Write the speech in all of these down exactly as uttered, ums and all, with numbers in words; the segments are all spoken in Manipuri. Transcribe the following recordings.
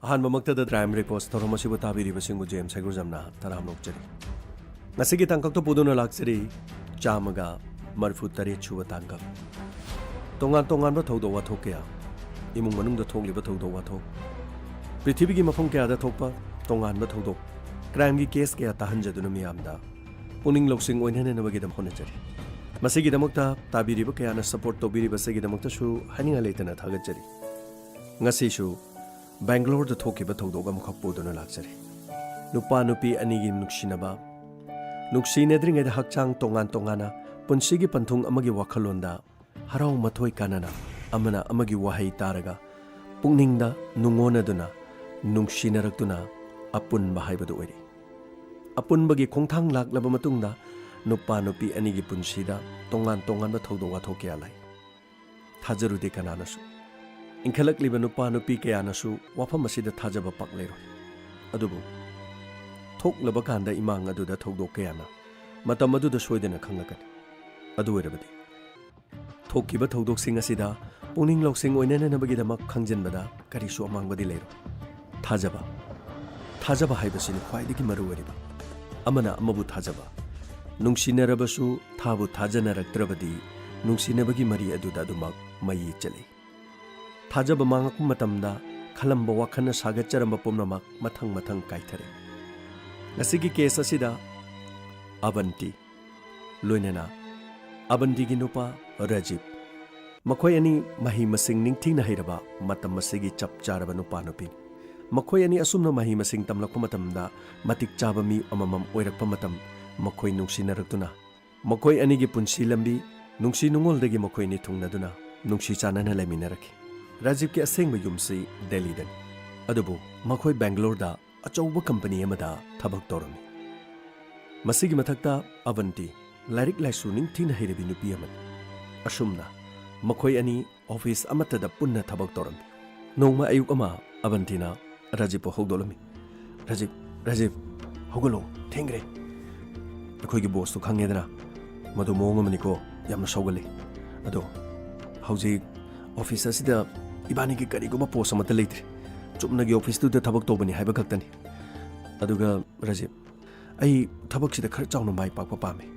ꯑꯍꯥꯟꯕꯃꯛꯇꯗ ꯗ꯭ꯔꯥꯏꯝ ꯔꯤꯄꯣꯁ ꯊꯧꯔꯝ ꯑꯁꯤꯕꯨ ꯇꯥꯕꯤꯔꯤꯕꯁꯤꯡꯕꯨ ꯖꯦꯝꯁ ꯍꯩꯒ꯭ꯔꯨꯖꯝꯅ ꯇꯔꯥꯝꯅ ꯑꯣꯛꯆꯔꯤ꯫ ꯉꯁꯤꯒꯤ ꯇꯥꯡꯀꯛꯇ ꯄꯨꯗꯨꯅ ꯂꯥꯛꯆꯔꯤ ꯆꯥꯝꯃꯒ ꯃꯔꯤꯐꯨ ꯇꯔꯦꯠ ꯁꯨꯕ ꯇꯥꯡꯀꯛ꯫ ꯇꯣꯉꯥꯟ ꯇꯣꯉꯥꯟꯕ ꯊꯧꯗꯣꯛ ꯋꯥꯊꯣꯛ ꯀꯌꯥ, ꯏꯃꯨꯡ ꯃꯅꯨꯡꯗ ꯊꯣꯛꯂꯤꯕ ꯊꯧꯗꯣꯛ ꯋꯥꯊꯣꯛ, ꯄ꯭ꯔꯤꯊꯤꯕꯤꯒꯤ ꯃꯐꯝ ꯀꯌꯥꯗ ꯊꯣꯛꯄ ꯇꯣꯉꯥꯟꯕ ꯊꯧꯗꯣꯛ, ꯀ꯭ꯔꯥꯏꯝꯒꯤ ꯀꯦꯁ ꯀꯌꯥ ꯇꯥꯍꯟꯖꯗꯨꯅ ꯃꯤꯌꯥꯝꯗ ꯄꯨꯛꯅꯤꯡ ꯂꯧꯁꯤꯡ ꯑꯣꯏꯅꯅꯅꯕꯒꯤꯗꯃꯛ ꯍꯣꯠꯅꯖꯔꯤ꯫ ꯃꯁꯤꯒꯤꯗꯃꯛꯇ ꯇꯥꯕꯤꯔꯤꯕ ꯀꯌꯥꯅ ꯁꯄꯣꯔꯠ ꯇꯧꯕꯤꯔꯤꯕꯁꯤꯒꯤꯗꯃꯛꯇꯁꯨ ꯍꯥꯏꯅꯤꯡꯉꯥꯏ ꯂꯩꯇꯅ ꯊꯥꯒꯠꯆꯔꯤ꯫ ꯉꯁꯤꯁꯨ ꯕꯦꯡꯒ꯭ꯂꯣꯔꯗ ꯊꯣꯛꯈꯤꯕ ꯊꯧꯗꯣꯛ ꯑꯃꯈꯛ ꯄꯨꯗꯨꯅ ꯂꯥꯛꯆꯔꯤ꯫ ꯅꯨꯄꯥ ꯅꯨꯄꯤ ꯑꯅꯤꯒꯤ ꯅꯨꯡꯁꯤꯅꯕ, ꯅꯨꯡꯁꯤꯅꯗ꯭ꯔꯤꯉꯩꯗ ꯍꯛꯆꯥꯡ ꯇꯣꯉꯥꯟ ꯇꯣꯉꯥꯟꯅ ꯄꯨꯟꯁꯤꯒꯤ ꯄꯟꯊꯨꯡ ꯑꯃꯒꯤ ꯋꯥꯈꯜꯂꯣꯟꯗ ꯍꯔꯥꯎ ꯃꯊꯣꯏ ꯀꯥꯟꯅꯅ ꯑꯃꯅ ꯑꯃꯒꯤ ꯋꯥꯍꯩ ꯇꯥꯔꯒ ꯄꯨꯛꯅꯤꯡꯗ ꯅꯨꯡꯉꯣꯟꯅꯗꯨꯅ ꯅꯨꯡꯁꯤꯅꯔꯛꯇꯨꯅ ꯑꯄꯨꯟꯕ ꯍꯥꯏꯕꯗꯨ ꯑꯣꯏꯔꯤ꯫ ꯑꯄꯨꯟꯕꯒꯤ ꯈꯣꯡꯊꯥꯡ ꯂꯥꯛꯂꯕ ꯃꯇꯨꯡꯗ ꯅꯨꯄꯥ ꯅꯨꯄꯤ ꯑꯅꯤꯒꯤ ꯄꯨꯟꯁꯤꯗ ꯇꯣꯉꯥꯟ ꯇꯣꯉꯥꯟꯕ ꯊꯧꯗꯣꯛ ꯋꯥꯊꯣꯛ ꯀꯌꯥ ꯂꯥꯛꯏ꯫ ꯊꯥꯖꯔꯨꯗꯦ ꯀꯅꯥꯅꯁꯨ꯫ ꯏꯟꯈꯠꯂꯛꯂꯤꯕ ꯅꯨꯄꯥ ꯅꯨꯄꯤ ꯀꯌꯥꯅꯁꯨ ꯋꯥꯐꯝ ꯑꯁꯤꯗ ꯊꯥꯖꯕ ꯄꯥꯛ ꯂꯩꯔꯣꯏ꯫ ꯑꯗꯨꯕꯨ ꯊꯣꯛꯂꯕ ꯀꯥꯟꯗ ꯏꯃꯥꯡ ꯑꯗꯨꯗ ꯊꯧꯗꯣꯛ ꯀꯌꯥꯅ ꯃꯇꯝ ꯑꯗꯨꯗ ꯁꯣꯏꯗꯅ ꯈꯪꯂꯛꯀꯅꯤ꯫ ꯑꯗꯨ ꯑꯣꯏꯔꯕꯗꯤ ꯊꯣꯛꯈꯤꯕ ꯊꯧꯗꯣꯛꯁꯤꯡ ꯑꯁꯤꯗ ꯄꯨꯛꯅꯤꯡ ꯂꯧꯁꯤꯡ ꯑꯣꯏꯅꯅꯅꯕꯒꯤꯗꯃꯛ ꯈꯪꯖꯤꯟꯕꯗ ꯀꯔꯤꯁꯨ ꯑꯃꯥꯡꯕꯗꯤ ꯂꯩꯔꯣꯏ꯫ ꯊꯥꯖꯕ꯫ ꯊꯥꯖꯕ ꯍꯥꯏꯕꯁꯤꯅꯤ ꯈ꯭ꯋꯥꯏꯗꯒꯤ ꯃꯔꯨ ꯑꯣꯏꯔꯤꯕ꯫ ꯑꯃꯅ ꯑꯃꯕꯨ ꯊꯥꯖꯕ꯫ ꯅꯨꯡꯁꯤꯅꯔꯕꯁꯨ ꯊꯥꯕꯨ ꯊꯥꯖꯅꯔꯛꯇ꯭ꯔꯕꯗꯤ ꯅꯨꯡꯁꯤꯅꯕꯒꯤ ꯃꯔꯤ ꯑꯗꯨꯗ ꯑꯗꯨꯃꯛ ꯃꯩ ꯆꯠꯂꯤ꯫ ꯊꯥꯖꯕ ꯃꯥꯡꯉꯛꯄ ꯃꯇꯝꯗ ꯈꯜꯂꯝꯕ ꯋꯥꯈꯜꯅ ꯁꯥꯒꯠꯆꯔꯝꯕ ꯄꯨꯝꯅꯃꯛ ꯃꯊꯪ ꯃꯊꯪ ꯀꯥꯏꯊꯔꯦ꯫ ꯉꯁꯤꯒꯤ ꯀꯦꯁ ꯑꯁꯤꯗ ꯑꯕꯟꯇꯤ, ꯂꯣꯏꯅꯅ ꯑꯕꯟꯇꯤꯒꯤ ꯅꯨꯄꯥ ꯔꯥꯖꯤꯕ, ꯃꯈꯣꯏ ꯑꯅꯤ ꯃꯍꯩ ꯃꯁꯤꯡ ꯅꯤꯡꯊꯤꯅ ꯍꯩꯔꯕ, ꯃꯇꯝ ꯑꯁꯤꯒꯤ ꯆꯞ ꯆꯥꯔꯕ ꯅꯨꯄꯥ ꯅꯨꯄꯤꯅꯤ꯫ ꯃꯈꯣꯏ ꯑꯅꯤ ꯑꯁꯨꯝꯅ ꯃꯍꯩ ꯃꯁꯤꯡ ꯇꯝꯂꯛꯄ ꯃꯇꯝꯗ ꯃꯇꯤꯛ ꯆꯥꯕ ꯃꯤ ꯑꯃꯃꯝ ꯑꯣꯏꯔꯛꯄ ꯃꯇꯝ ꯃꯈꯣꯏ ꯅꯨꯡꯁꯤꯅꯔꯛꯇꯨꯅ ꯃꯈꯣꯏ ꯑꯅꯤꯒꯤ ꯄꯨꯟꯁꯤ ꯂꯝꯕꯤ ꯅꯨꯡꯁꯤ ꯅꯨꯡꯉꯣꯜꯗꯒꯤ ꯃꯈꯣꯏ ꯑꯅꯤ ꯊꯨꯡꯅꯗꯨꯅ ꯅꯨꯡꯁꯤ ꯆꯥꯟꯅꯅ ꯂꯩꯃꯤꯟꯅꯔꯛꯈꯤ꯫ ꯔꯥꯖꯤꯕꯀꯤ ꯑꯁꯦꯡꯕ ꯌꯨꯝꯁꯤ ꯗꯦꯜꯂꯤꯗꯅꯤ, ꯑꯗꯨꯕꯨ ꯃꯈꯣꯏ ꯕꯦꯡꯒ꯭ꯂꯣꯔꯗ ꯑꯆꯧꯕ ꯀꯝꯄꯅꯤ ꯑꯃꯗ ꯊꯕꯛ ꯇꯧꯔꯝꯃꯤ꯫ ꯃꯁꯤꯒꯤ ꯃꯊꯛꯇ ꯑꯕꯟꯇꯤ ꯂꯥꯏꯔꯤꯛ ꯂꯥꯏꯁꯨ ꯅꯤꯡꯊꯤꯅ ꯍꯩꯔꯕꯤ ꯅꯨꯄꯤ ꯑꯃꯅꯤ꯫ ꯑꯁꯨꯝꯅ ꯃꯈꯣꯏ ꯑꯅꯤ ꯑꯣꯐꯤꯁ ꯑꯃꯠꯇꯗ ꯄꯨꯟꯅ ꯊꯕꯛ ꯇꯧꯔꯝꯃꯤ꯫ ꯅꯣꯡꯃ ꯑꯌꯨꯛ ꯑꯃ ꯑꯕꯟꯇꯤꯅ ꯔꯥꯖꯤꯕꯄꯨ ꯍꯧꯗꯣꯛꯂꯝꯃꯤ꯫ "ꯔꯥꯖꯤꯕ, ꯔꯥꯖꯤꯕ, ꯍꯧꯒꯠꯂꯣ, ꯊꯦꯡꯈ꯭ꯔꯦ꯫ ꯑꯩꯈꯣꯏꯒꯤ ꯕꯣꯁꯇꯣ ꯈꯪꯉꯦꯗꯅ, ꯃꯗꯨ ꯃꯑꯣꯡ ꯑꯃꯅꯤꯀꯣ, ꯌꯥꯝꯅ ꯁꯧꯒꯜꯂꯤ꯫ ꯑꯗꯣ ꯍꯧꯖꯤꯛ ꯑꯣꯐꯤꯁ ꯑꯁꯤꯗ ꯏꯕꯥꯅꯤꯒꯤ ꯀꯔꯤꯒꯨꯝꯕ ꯄꯣꯁ ꯑꯃꯠꯇ ꯂꯩꯇ꯭ꯔꯤ꯫ ꯆꯨꯝꯅꯒꯤ ꯑꯣꯐꯤꯁꯇꯨꯗ ꯊꯕꯛ ꯇꯧꯕꯅꯤ ꯍꯥꯏꯕ ꯈꯛꯇꯅꯤ꯫ ꯑꯗꯨꯒ ꯔꯥꯖꯤꯕ, ꯑꯩ ꯊꯕꯛꯁꯤꯗ ꯈꯔ ꯆꯥꯎꯅ ꯃꯥꯏ ꯄꯥꯛꯄ ꯄꯥꯝꯃꯤ꯫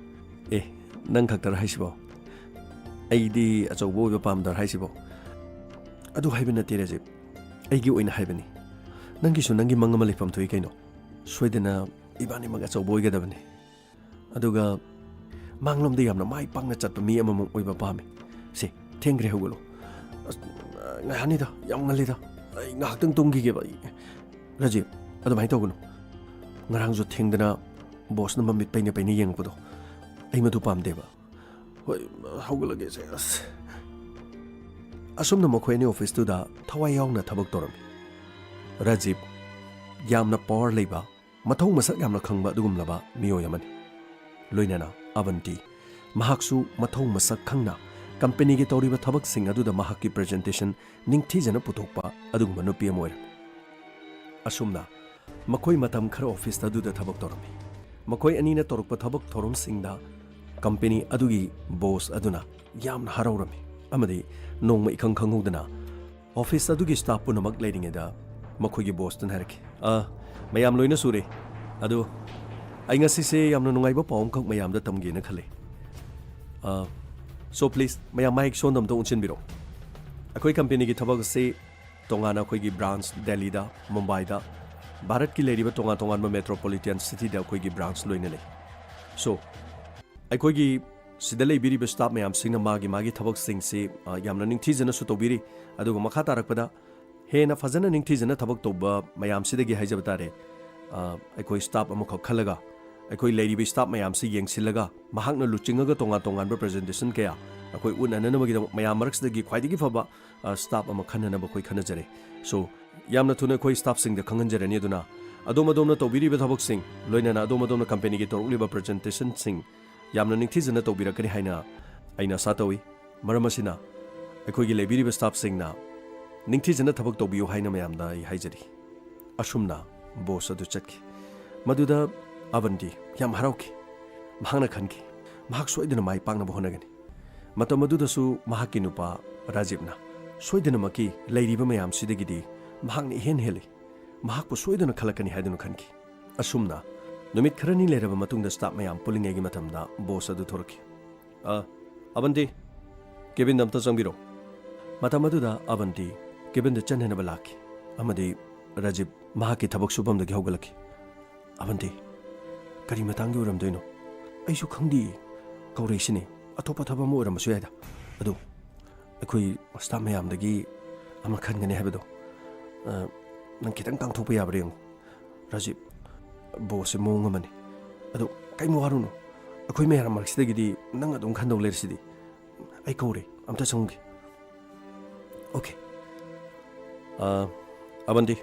ꯑꯦ, ꯅꯪ ꯈꯛꯇꯔ ꯍꯥꯏꯁꯤꯕꯣ? ꯑꯩꯗꯤ ꯑꯆꯧꯕ ꯑꯣꯏꯕ ꯄꯥꯝꯗꯕ꯭ꯔꯥ ꯍꯥꯏꯁꯤꯕꯣ? ꯑꯗꯨ ꯍꯥꯏꯕ ꯅꯠꯇꯦ ꯔꯥꯖꯤꯕ, ꯑꯩꯒꯤ ꯑꯣꯏꯅ ꯍꯥꯏꯕꯅꯤ꯫ ꯅꯪꯒꯤꯁꯨ ꯅꯪꯒꯤ ꯃꯪ ꯑꯃ ꯂꯩꯐꯝ ꯊꯣꯛꯏ ꯀꯩꯅꯣ꯫ ꯁꯣꯏꯗꯅ ꯏꯕꯥꯅꯤꯃꯛ ꯑꯆꯧꯕ ꯑꯣꯏꯒꯗꯕꯅꯤ꯫ ꯑꯗꯨꯒ ꯃꯥꯡꯂꯣꯝꯗ ꯌꯥꯝꯅ ꯃꯥꯏ ꯄꯥꯛꯅ ꯆꯠꯄ ꯃꯤ ꯑꯃꯃꯝ ꯑꯣꯏꯕ ꯄꯥꯝꯃꯤ꯫ ꯁꯦ, ꯊꯦꯡꯈ꯭ꯔꯦ, ꯍꯧꯒꯠꯂꯣ꯫ ꯑꯁ, ꯉꯥꯏꯍꯥꯛꯅꯤꯗ, ꯌꯥꯝ ꯉꯜꯂꯤꯗ꯫ ꯑꯩ ꯉꯥꯏꯍꯥꯛꯇꯪ ꯇꯨꯝꯈꯤꯒꯦꯕ ꯑꯩ꯫ ꯔꯥꯖꯤꯕ, ꯑꯗꯨꯃꯥꯏꯅ ꯇꯧꯒꯅꯨ꯫ ꯉꯔꯥꯡꯁꯨ ꯊꯦꯡꯗꯅ ꯕꯣꯁꯅ ꯃꯃꯤꯠ ꯄꯩꯅ ꯄꯩꯅ ꯌꯦꯡꯉꯛꯄꯗꯣ ꯑꯩ ꯃꯗꯨ ꯄꯥꯝꯗꯦꯕ꯫ ꯍꯣꯏ, ꯍꯧꯒꯠꯂꯒꯦ ꯁꯦ꯫ ꯑꯁ꯫ ꯑꯁꯨꯝꯅ ꯃꯈꯣꯏ ꯑꯅꯤ ꯑꯣꯐꯤꯁꯇꯨꯗ ꯊꯋꯥꯏ ꯌꯥꯎꯅ ꯊꯕꯛ ꯇꯧꯔꯝꯃꯤ꯫ ꯔꯥꯖꯤꯕ ꯌꯥꯝꯅ ꯄꯥꯋꯔ ꯂꯩꯕ, ꯃꯊꯧ ꯃꯁꯛ ꯌꯥꯝꯅ ꯈꯪꯕ ꯑꯗꯨꯒꯨꯝꯂꯕ ꯃꯤꯑꯣꯏ ꯑꯃꯅꯤ꯫ ꯂꯣꯏꯅꯅ ꯑꯕꯟꯇꯤ, ꯃꯍꯥꯛꯁꯨ ꯃꯊꯧ ꯃꯁꯛ ꯈꯪꯅ ꯀꯝꯄꯦꯅꯤꯒꯤ ꯇꯧꯔꯤꯕ ꯊꯕꯛꯁꯤꯡ ꯑꯗꯨꯗ ꯃꯍꯥꯛꯀꯤ ꯄ꯭ꯔꯖꯦꯟꯇꯦꯁꯟ ꯅꯤꯡꯊꯤꯖꯅ ꯄꯨꯊꯣꯛꯄ ꯑꯗꯨꯒꯨꯝꯕ ꯅꯨꯄꯤ ꯑꯃ ꯑꯣꯏꯔꯝꯃꯤ꯫ ꯑꯁꯨꯝꯅ ꯃꯈꯣꯏ ꯃꯇꯝ ꯈꯔ ꯑꯣꯐꯤꯁ ꯑꯗꯨꯗ ꯊꯕꯛ ꯇꯧꯔꯝꯃꯤ꯫ ꯃꯈꯣꯏ ꯑꯅꯤꯅ ꯇꯧꯔꯛꯄ ꯊꯕꯛ ꯊꯧꯔꯝꯁꯤꯡꯗ ꯀꯝꯄꯦꯅꯤ ꯑꯗꯨꯒꯤ ꯕꯣꯁ ꯑꯗꯨꯅ ꯌꯥꯝꯅ ꯍꯔꯥꯎꯔꯝꯃꯤ ꯑꯃꯗꯤ ꯅꯣꯡꯃ ꯏꯈꯪ ꯈꯪꯍꯧꯗꯅ ꯑꯣꯐꯤꯁ ꯑꯗꯨꯒꯤ ꯁ꯭ꯇꯥꯐ ꯄꯨꯝꯅꯃꯛ ꯂꯩꯔꯤꯉꯩꯗ ꯃꯈꯣꯏꯒꯤ ꯕꯣꯁꯇꯨꯅ ꯍꯥꯏꯔꯛꯈꯤ, "ꯑ, ꯃꯌꯥꯝ ꯂꯣꯏꯅ ꯁꯨꯔꯦ꯫ ꯑꯗꯨ ꯑꯩ ꯉꯁꯤꯁꯦ ꯌꯥꯝꯅ ꯅꯨꯡꯉꯥꯏꯕ ꯄꯥꯎ ꯑꯃꯈꯛ ꯃꯌꯥꯝꯗ ꯇꯝꯒꯦꯅ ꯈꯜꯂꯤ꯫ ꯑ, so please, ꯃꯌꯥꯝ ꯃꯥꯏꯛ ꯁꯣꯝꯗ ꯑꯝꯇ ꯑꯣꯟꯁꯤꯟꯕꯤꯔꯣ꯫ ꯑꯩꯈꯣꯏ ꯀꯝꯄꯦꯅꯤꯒꯤ ꯊꯕꯛ ꯑꯁꯤ ꯇꯣꯉꯥꯟꯅ ꯑꯩꯈꯣꯏꯒꯤ ꯕ꯭ꯔꯥꯟꯁ ꯗꯦꯜꯂꯤꯗ, ꯃꯨꯝꯕꯥꯏꯗ, ꯚꯥꯔꯠꯀꯤ ꯂꯩꯔꯤꯕ ꯇꯣꯉꯥꯟ ꯇꯣꯉꯥꯟꯕ ꯃꯦꯇ꯭ꯔꯣꯄꯣꯂꯤꯇꯥꯟ ꯁꯤꯇꯤꯗ ꯑꯩꯈꯣꯏꯒꯤ ꯕ꯭ꯔꯥꯟꯁ ꯂꯣꯏꯅ ꯂꯩ꯫ So, ꯑꯩꯈꯣꯏꯒꯤ ꯁꯤꯗ ꯂꯩꯕꯤꯔꯤꯕ ꯁ꯭ꯇꯥꯐ ꯃꯌꯥꯝꯁꯤꯡꯅ ꯃꯥꯒꯤ ꯃꯥꯒꯤ ꯊꯕꯛꯁꯤꯡꯁꯤ, ꯑ, ꯌꯥꯝꯅ ꯅꯤꯡꯊꯤꯖꯅꯁꯨ ꯇꯧꯕꯤꯔꯤ꯫ ꯑꯗꯨꯒ ꯃꯈꯥ ꯇꯥꯔꯛꯄꯗ ꯍꯦꯟꯅ ꯐꯖꯅ ꯅꯤꯡꯊꯤꯖꯅ ꯊꯕꯛ ꯇꯧꯕ ꯃꯌꯥꯝꯁꯤꯗꯒꯤ ꯍꯥꯏꯖꯕ ꯇꯥꯔꯦ, ꯑ, ꯑꯩꯈꯣꯏ ꯁ꯭ꯇꯥꯐ ꯑꯃꯈꯛ ꯈꯜꯂꯒ ꯑꯩꯈꯣꯏ ꯂꯩꯔꯤꯕ ꯁ꯭ꯇꯥꯐ ꯃꯌꯥꯝꯁꯤ ꯌꯦꯡꯁꯤꯜꯂꯒ ꯃꯍꯥꯛꯅ ꯂꯨꯆꯤꯡꯉꯒ ꯇꯣꯉꯥꯟ ꯇꯣꯉꯥꯟꯕ ꯄ꯭ꯔꯖꯦꯟꯇꯦꯁꯟ ꯀꯌꯥ ꯑꯩꯈꯣꯏ ꯎꯠꯅꯅꯕꯒꯤꯗꯃꯛ ꯃꯌꯥꯝ ꯃꯔꯛꯁꯤꯗꯒꯤ ꯈ꯭ꯋꯥꯏꯗꯒꯤ ꯐꯕ, ꯑ, ꯁ꯭ꯇꯥꯐ ꯑꯃ ꯈꯟꯅꯅꯕ ꯑꯩꯈꯣꯏ ꯈꯟꯅꯖꯔꯦ꯫ So, ꯌꯥꯝꯅ ꯊꯨꯅ ꯑꯩꯈꯣꯏ ꯁ꯭ꯇꯥꯐꯁꯤꯡꯗ ꯈꯪꯍꯟꯖꯔꯅꯤ꯫ ꯑꯗꯨꯅ ꯑꯗꯣꯝ ꯑꯗꯣꯝꯅ ꯇꯧꯕꯤꯔꯤꯕ ꯊꯕꯛꯁꯤꯡ, ꯂꯣꯏꯅꯅ ꯑꯗꯣꯝ ꯑꯗꯣꯝꯅ ꯀꯝꯄꯦꯅꯤꯒꯤ ꯇꯧꯔꯛꯂꯤꯕ ꯄ꯭ꯔꯖꯦꯟꯇꯦꯁꯟꯁꯤꯡ ꯌꯥꯝꯅ ꯅꯤꯡꯊꯤꯖꯅ ꯇꯧꯕꯤꯔꯛꯀꯅꯤ ꯍꯥꯏꯅ ꯑꯩꯅ ꯑꯥꯁꯥ ꯇꯧꯏ꯫ ꯃꯔꯝ ꯑꯁꯤꯅ ꯑꯩꯈꯣꯏꯒꯤ ꯂꯩꯕꯤꯔꯤꯕ ꯁ꯭ꯇꯥꯐꯁꯤꯡꯅ ꯅꯤꯡꯊꯤꯖꯅ ꯊꯕꯛ ꯇꯧꯕꯤꯌꯨ ꯍꯥꯏꯅ ꯃꯌꯥꯝꯗ ꯑꯩ ꯍꯥꯏꯖꯔꯤ꯫ ꯑꯁꯨꯝꯅ ꯕꯣꯁ ꯑꯗꯨ ꯆꯠꯈꯤ꯫ ꯃꯗꯨꯗ ꯑꯕꯟꯇꯤ ꯌꯥꯝ ꯍꯔꯥꯎꯈꯤ꯫ ꯃꯍꯥꯛꯅ ꯈꯟꯈꯤ, "ꯃꯍꯥꯛ ꯁꯣꯏꯗꯅ ꯃꯥꯏ ꯄꯥꯛꯅꯕ ꯍꯣꯠꯅꯒꯅꯤ꯫" ꯃꯇꯝ ꯑꯗꯨꯗꯁꯨ ꯃꯍꯥꯛꯀꯤ ꯅꯨꯄꯥ ꯔꯥꯖꯤꯕꯅ ꯁꯣꯏꯗꯅꯃꯛꯀꯤ ꯂꯩꯔꯤꯕ ꯃꯌꯥꯝꯁꯤꯗꯒꯤꯗꯤ ꯃꯍꯥꯛꯅ ꯏꯍꯦꯟ ꯍꯦꯜꯂꯤ꯫ ꯃꯍꯥꯛꯄꯨ ꯁꯣꯏꯗꯅ ꯈꯜꯂꯛꯀꯅꯤ ꯍꯥꯏꯗꯨꯅ ꯈꯟꯈꯤ꯫ ꯑꯁꯨꯝꯅ ꯅꯨꯃꯤꯠ ꯈꯔꯅꯤ ꯂꯩꯔꯕ ꯃꯇꯨꯡꯗ staff ꯃꯌꯥꯝ ꯄꯨꯜꯂꯤꯉꯩꯒꯤ ꯃꯇꯝꯗ boss ꯑꯗꯨ ꯊꯣꯔꯛꯈꯤ꯫ "ꯑ, ꯑꯕꯟꯇꯤ, cabinꯗ ꯑꯝꯇ ꯆꯪꯕꯤꯔꯣ꯫" ꯃꯇꯝ ꯑꯗꯨꯗ ꯑꯕꯟꯇꯤ cabinꯗ ꯆꯪꯅꯅꯕ ꯂꯥꯛꯈꯤ ꯑꯃꯗꯤ ꯔꯥꯖꯤꯕ ꯃꯍꯥꯛꯀꯤ ꯊꯕꯛ ꯁꯨꯐꯝꯗꯒꯤ ꯍꯧꯒꯠꯂꯛꯈꯤ꯫ "ꯑꯕꯟꯇꯤ, ꯀꯔꯤ ꯃꯇꯥꯡꯒꯤ ꯑꯣꯏꯔꯝꯗꯣꯏꯅꯣ? ꯑꯩꯁꯨ ꯈꯪꯗꯦ꯫ ꯀꯧꯔꯛꯏꯁꯤꯅꯤ꯫ ꯑꯇꯣꯞꯄ ꯊꯕꯛ ꯑꯃ ꯑꯣꯏꯔꯝꯕꯁꯨ ꯌꯥꯏꯗ꯫ ꯑꯗꯨ ꯑꯩꯈꯣꯏ staff ꯃꯌꯥꯝꯗꯒꯤ ꯑꯃ ꯈꯟꯒꯅꯤ ꯍꯥꯏꯕꯗꯣ, ꯑ, ꯅꯪ ꯈꯤꯇꯪ ꯀꯥꯡꯊꯣꯛꯄ ꯌꯥꯕ꯭ꯔꯥ ꯌꯦꯡꯉꯨ꯫ ꯔꯥꯖꯤꯕ, bossꯁꯦ ꯃꯑꯣꯡ ꯑꯃꯅꯤ꯫ ꯑꯗꯣ ꯀꯩꯝ ꯋꯥꯔꯨꯅꯨ꯫ ꯑꯩꯈꯣꯏ ꯃꯌꯥꯝ ꯃꯔꯛꯁꯤꯗꯒꯤꯗꯤ ꯅꯪ ꯑꯗꯨꯝ ꯈꯟꯗꯧ ꯂꯩꯔꯤꯁꯤꯗꯤ꯫ ꯑꯩ ꯀꯧꯔꯦ, ꯑꯝꯇ ꯆꯪꯉꯨꯒꯦ꯫" "Okay꯫ ꯑ, ꯑꯕꯟꯇꯤ,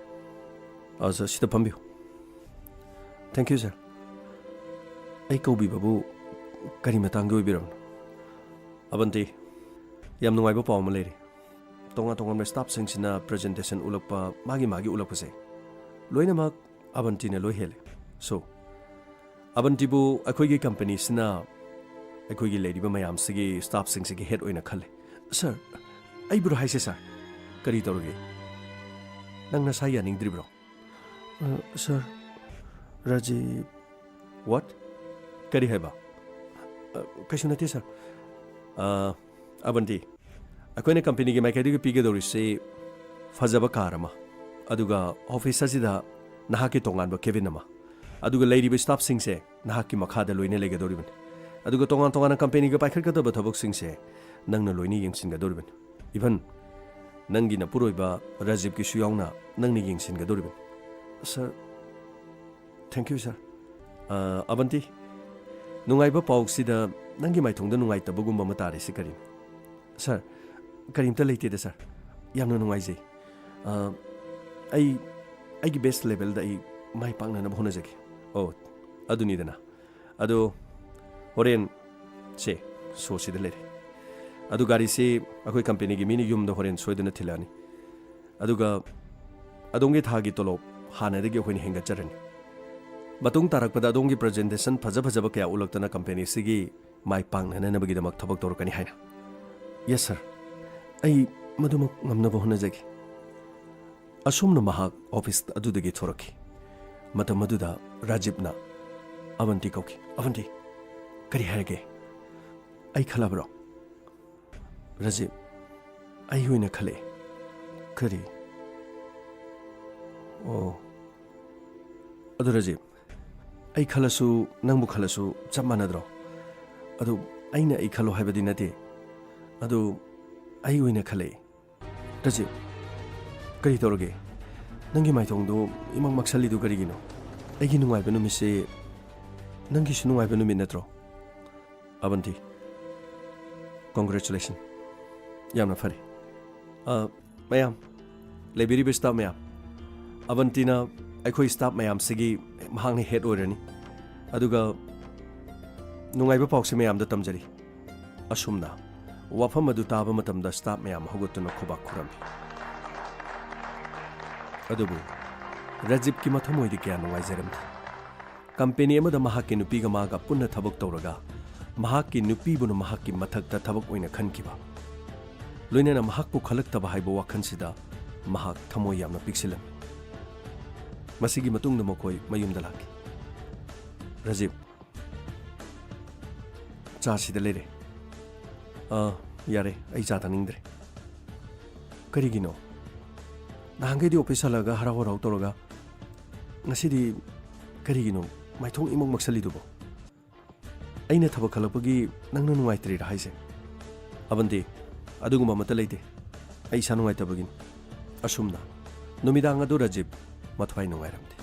ꯑ, sir, ꯁꯤꯗ ꯐꯝꯕꯤꯌꯨ꯫" "Thank you, sir꯫ ꯑꯩ ꯀꯧꯕꯤꯕꯕꯨ ꯀꯔꯤ ꯃꯇꯥꯡꯒꯤ ꯑꯣꯏꯕꯤꯔꯕꯅꯣ?" "ꯑꯕꯟꯇꯤ, ꯌꯥꯝ ꯅꯨꯡꯉꯥꯏꯕ ꯄꯥꯎ ꯑꯃ ꯂꯩꯔꯦ꯫ ꯇꯣꯉꯥꯟ ꯇꯣꯉꯥꯟꯕ staffꯁꯤꯡꯁꯤꯅ presentation ꯎꯠꯂꯛꯄ, ꯃꯥꯒꯤ ꯃꯥꯒꯤ ꯎꯠꯂꯛꯄꯁꯦ, ꯂꯣꯏꯅꯃꯛ ꯑꯕꯟꯇꯤꯅ ꯂꯣꯏ ꯍꯦꯜꯂꯦ꯫ So, ꯑꯕꯟꯇꯤꯕꯨ ꯑꯩꯈꯣꯏꯒꯤ companyꯁꯤꯅ ꯑꯩꯈꯣꯏꯒꯤ ꯂꯩꯔꯤꯕ ꯃꯌꯥꯝꯁꯤꯒꯤ, staffꯁꯤꯡꯁꯤꯒꯤ head ꯑꯣꯏꯅ ꯈꯜꯂꯦ꯫" "Sir, ꯑꯩꯕꯨꯔꯣ ꯍꯥꯏꯁꯦ, sir? ꯀꯔꯤ ꯇꯧꯔꯒꯦ? ꯅꯪ ꯅꯁꯥ ꯌꯥꯅꯤꯡꯗ꯭ꯔꯤꯕ꯭ꯔꯣ?" "ꯑ, sir, ꯔꯥꯖꯤꯕ꯫" "What? ꯀꯔꯤ ꯍꯥꯏꯕ?" "ꯑ, ꯀꯩꯁꯨ ꯅꯠꯇꯦ, sir꯫ ꯑ, ꯑꯕꯟꯇꯤ, ꯑꯩꯈꯣꯏꯅ companyꯒꯤ ꯃꯥꯏꯀꯩꯗꯒꯤ ꯄꯤꯒꯗꯧꯔꯤꯁꯤ ꯐꯖꯕ car ꯑꯃ, ꯑꯗꯨꯒ office ꯑꯁꯤꯗ ꯅꯍꯥꯛꯀꯤ ꯇꯣꯉꯥꯟꯕ cabin ꯑꯃ, ꯑꯗꯨꯒ ꯂꯩꯔꯤꯕ staffꯁꯤꯡꯁꯦ ꯅꯍꯥꯛꯀꯤ ꯃꯈꯥꯗ ꯂꯣꯏꯅ ꯂꯩꯒꯗꯧꯔꯤꯕꯅꯤ꯫ ꯑꯗꯨꯒ ꯇꯣꯉꯥꯟ ꯇꯣꯉꯥꯟꯅ companyꯒ ꯄꯥꯏꯈꯠꯀꯗꯕ ꯊꯕꯛꯁꯤꯡꯁꯦ ꯅꯪꯅ ꯂꯣꯏꯅ ꯌꯦꯡꯁꯤꯟꯒꯗꯧꯔꯤꯕꯅꯤ꯫ Even ꯅꯪꯒꯤ ꯅꯄꯨꯔꯣꯏꯕ ꯔꯥꯖꯤꯕꯀꯤꯁꯨ ꯌꯥꯎꯅ ꯅꯪꯅ ꯌꯦꯡꯁꯤꯟꯒꯗꯧꯔꯤꯕꯅꯤ꯫" "Sir, thank you, sir꯫ ꯑ, ꯑꯕꯟꯇꯤ, ꯅꯨꯡꯉꯥꯏꯕ ꯄꯥꯎꯁꯤꯗ ꯅꯪꯒꯤ ꯃꯥꯏꯊꯣꯡꯗ ꯅꯨꯡꯉꯥꯏꯇꯕꯒꯨꯝꯕ ꯑꯃ ꯇꯥꯔꯤꯁꯤ ꯀꯔꯤꯅꯣ?" "Sir, ꯀꯔꯤꯝꯇ ꯂꯩꯇꯦꯗ, sir꯫ ꯌꯥꯝꯅ ꯅꯨꯡꯉꯥꯏꯖꯩ꯫ ꯑ, ꯑꯩ ꯑꯩꯒꯤ best levelꯗ ꯑꯩ ꯃꯥꯏ ꯄꯥꯛꯅꯅꯕ ꯍꯣꯠꯅꯖꯒꯦ꯫" "ꯑꯣ, ꯑꯗꯨꯅꯤꯗꯅ꯫ ꯑꯗꯣ ꯍꯣꯔꯦꯟ ꯁꯦ, showꯁꯤꯗ ꯂꯩꯔꯦ꯫ ꯑꯗꯨ ꯒꯥꯔꯤꯁꯤ ꯑꯩꯈꯣꯏ companyꯒꯤ ꯃꯤꯅ ꯌꯨꯝꯗ ꯍꯣꯔꯦꯟ ꯁꯣꯏꯗꯅ ꯊꯤꯜꯂꯛꯑꯅꯤ꯫ ꯑꯗꯨꯒ ꯑꯗꯣꯝꯒꯤ ꯊꯥꯒꯤ ꯇꯣꯂꯣꯞ ꯍꯥꯟꯅꯗꯒꯤ ꯑꯩꯈꯣꯏꯅ ꯍꯦꯟꯒꯠꯆꯔꯅꯤ꯫ ꯃꯇꯨꯡ ꯇꯥꯔꯛꯄꯗ ꯑꯗꯣꯝꯒꯤ presentation ꯐꯖ ꯐꯖꯕ ꯀꯌꯥ ꯎꯠꯂꯛꯇꯅ companyꯁꯤꯒꯤ ꯃꯥꯏ ꯄꯥꯛꯅꯅꯕꯒꯤꯗꯃꯛ ꯊꯕꯛ ꯇꯧꯔꯛꯀꯅꯤ ꯍꯥꯏꯅ꯫" "Yes, sir꯫ ꯑꯩ ꯃꯗꯨꯃꯛ ꯉꯝꯅꯕ ꯍꯣꯠꯅꯖꯒꯦ꯫" ꯑꯁꯨꯝꯅ ꯃꯍꯥꯛ ꯑꯣꯐꯤꯁ ꯑꯗꯨꯗꯒꯤ ꯊꯣꯔꯛꯈꯤ꯫ ꯃꯇꯝ ꯑꯗꯨꯗ ꯔꯥꯖꯤꯕꯅ ꯑꯕꯟꯇꯤ ꯀꯧꯈꯤ꯫ "ꯑꯕꯟꯇꯤ, ꯀꯔꯤ ꯍꯥꯏꯔꯒꯦ? ꯑꯩ ꯈꯜꯂꯕ꯭ꯔꯣ?" "ꯔꯥꯖꯤꯕ, ꯑꯩ ꯑꯣꯏꯅ ꯈꯜꯂꯛꯑꯦ꯫" "ꯀꯔꯤ?" "ꯑꯣ, ꯑꯗꯨ ꯔꯥꯖꯤꯕ, ꯑꯩ ꯈꯜꯂꯁꯨ, ꯅꯪꯕꯨ ꯈꯜꯂꯁꯨ ꯆꯞ ꯃꯥꯟꯅꯗ꯭ꯔꯣ? ꯑꯗꯨ ꯑꯩꯅ ꯑꯩ ꯈꯜꯂꯣ ꯍꯥꯏꯕꯗꯤ ꯅꯠꯇꯦ꯫ ꯑꯗꯨ ꯑꯩ ꯑꯣꯏꯅ ꯈꯜꯂꯛꯑꯦ꯫" "ꯔꯥꯖꯤꯕ, ꯀꯔꯤ ꯇꯧꯔꯒꯦ? ꯅꯪꯒꯤ ꯃꯥꯏꯊꯣꯡꯗꯣ ꯏꯃꯛ ꯃꯛꯁꯜꯂꯤꯗꯨ ꯀꯔꯤꯒꯤꯅꯣ? ꯑꯩꯒꯤ ꯅꯨꯡꯉꯥꯏꯕ ꯅꯨꯃꯤꯠꯁꯦ ꯅꯪꯒꯤꯁꯨ ꯅꯨꯡꯉꯥꯏꯕ ꯅꯨꯃꯤꯠ ꯅꯠꯇ꯭ꯔꯣ?" "ꯑꯕꯟꯇꯤ, congratulation꯫ ꯌꯥꯝꯅ ꯐꯔꯦ꯫ ꯑ, ꯃꯌꯥꯝ, ꯂꯩꯕꯤꯔꯤꯕ ꯁ꯭ꯇꯥꯐ ꯃꯌꯥꯝ, ꯑꯕꯟꯇꯤꯅ ꯑꯩꯈꯣꯏ ꯁ꯭ꯇꯥꯐ ꯃꯌꯥꯝꯁꯤꯒꯤ ꯃꯍꯥꯛꯅ ꯍꯦꯗ ꯑꯣꯏꯔꯅꯤ꯫ ꯑꯗꯨꯒ ꯅꯨꯡꯉꯥꯏꯕ ꯄꯥꯎꯁꯦ ꯃꯌꯥꯝꯗ ꯇꯝꯖꯔꯤ꯫" ꯑꯁꯨꯝꯅ ꯋꯥꯐꯝ ꯑꯗꯨ ꯇꯥꯕ ꯃꯇꯝꯗ ꯁ꯭ꯇꯥꯐ ꯃꯌꯥꯝ ꯍꯧꯒꯠꯇꯨꯅ ꯈꯨꯕꯥꯛ ꯈꯨꯔꯝꯃꯤ꯫ ꯑꯗꯨꯕꯨ ꯔꯥꯖꯤꯕꯀꯤ ꯃꯊꯃꯣꯏꯗꯤ ꯀꯌꯥ ꯅꯨꯡꯉꯥꯏꯖꯔꯝꯗꯦ꯫ ꯀꯝꯄꯦꯅꯤ ꯑꯃꯗ ꯃꯍꯥꯛꯀꯤ ꯅꯨꯄꯤꯒ ꯃꯥꯒ ꯄꯨꯟꯅ ꯊꯕꯛ ꯇꯧꯔꯒ, ꯃꯍꯥꯛꯀꯤ ꯅꯨꯄꯤꯕꯨꯅ ꯃꯍꯥꯛꯀꯤ ꯃꯊꯛꯇ ꯊꯕꯛ ꯑꯣꯏꯅ ꯈꯟꯈꯤꯕ, ꯂꯣꯏꯅꯅ ꯃꯍꯥꯛꯄꯨ ꯈꯜꯂꯛꯇꯕ ꯍꯥꯏꯕ ꯋꯥꯈꯜꯁꯤꯗ ꯃꯍꯥꯛ ꯊꯃꯣꯏ ꯌꯥꯝꯅ ꯄꯤꯛꯁꯤꯜꯂꯝꯃꯤ꯫ ꯃꯁꯤꯒꯤ ꯃꯇꯨꯡꯗ ꯃꯈꯣꯏ ꯃꯌꯨꯝꯗ ꯂꯥꯛꯈꯤ꯫ "ꯔꯥꯖꯤꯕ, ꯆꯥ ꯁꯤꯗ ꯂꯩꯔꯦ꯫" "ꯑꯥ, ꯌꯥꯔꯦ, ꯑꯩ ꯆꯥ ꯊꯛꯅꯤꯡꯗ꯭ꯔꯦ꯫" "ꯀꯔꯤꯒꯤꯅꯣ? ꯅꯍꯥꯟꯈꯩꯗꯤ ꯑꯣꯐꯤꯁ ꯍꯜꯂꯛꯑꯒ ꯍꯔꯥꯎ ꯍꯔꯥꯎ ꯇꯧꯔꯒ, ꯉꯁꯤꯗꯤ ꯀꯔꯤꯒꯤꯅꯣ ꯃꯥꯏꯊꯣꯡ ꯏꯃꯛ ꯃꯛꯁꯜꯂꯤꯗꯨꯕꯣ? ꯑꯩꯅ ꯊꯕꯛ ꯈꯜꯂꯛꯄꯒꯤ ꯅꯪꯅ ꯅꯨꯡꯉꯥꯏꯇ꯭ꯔꯤꯔꯥ ꯍꯥꯏꯁꯦ?" "ꯑꯕꯟꯇꯤ, ꯑꯗꯨꯒꯨꯝꯕ ꯑꯃꯠꯇ ꯂꯩꯇꯦ꯫ ꯑꯩ ꯏꯁꯥ ꯅꯨꯡꯉꯥꯏꯇꯕꯒꯤꯅꯤ꯫" ꯑꯁꯨꯝꯅ ꯅꯨꯃꯤꯗꯥꯡ ꯑꯗꯨ ꯔꯥꯖꯤꯕ ꯃꯊ꯭ꯋꯥꯏ ꯅꯨꯡꯉꯥꯏꯔꯝꯗꯦ꯫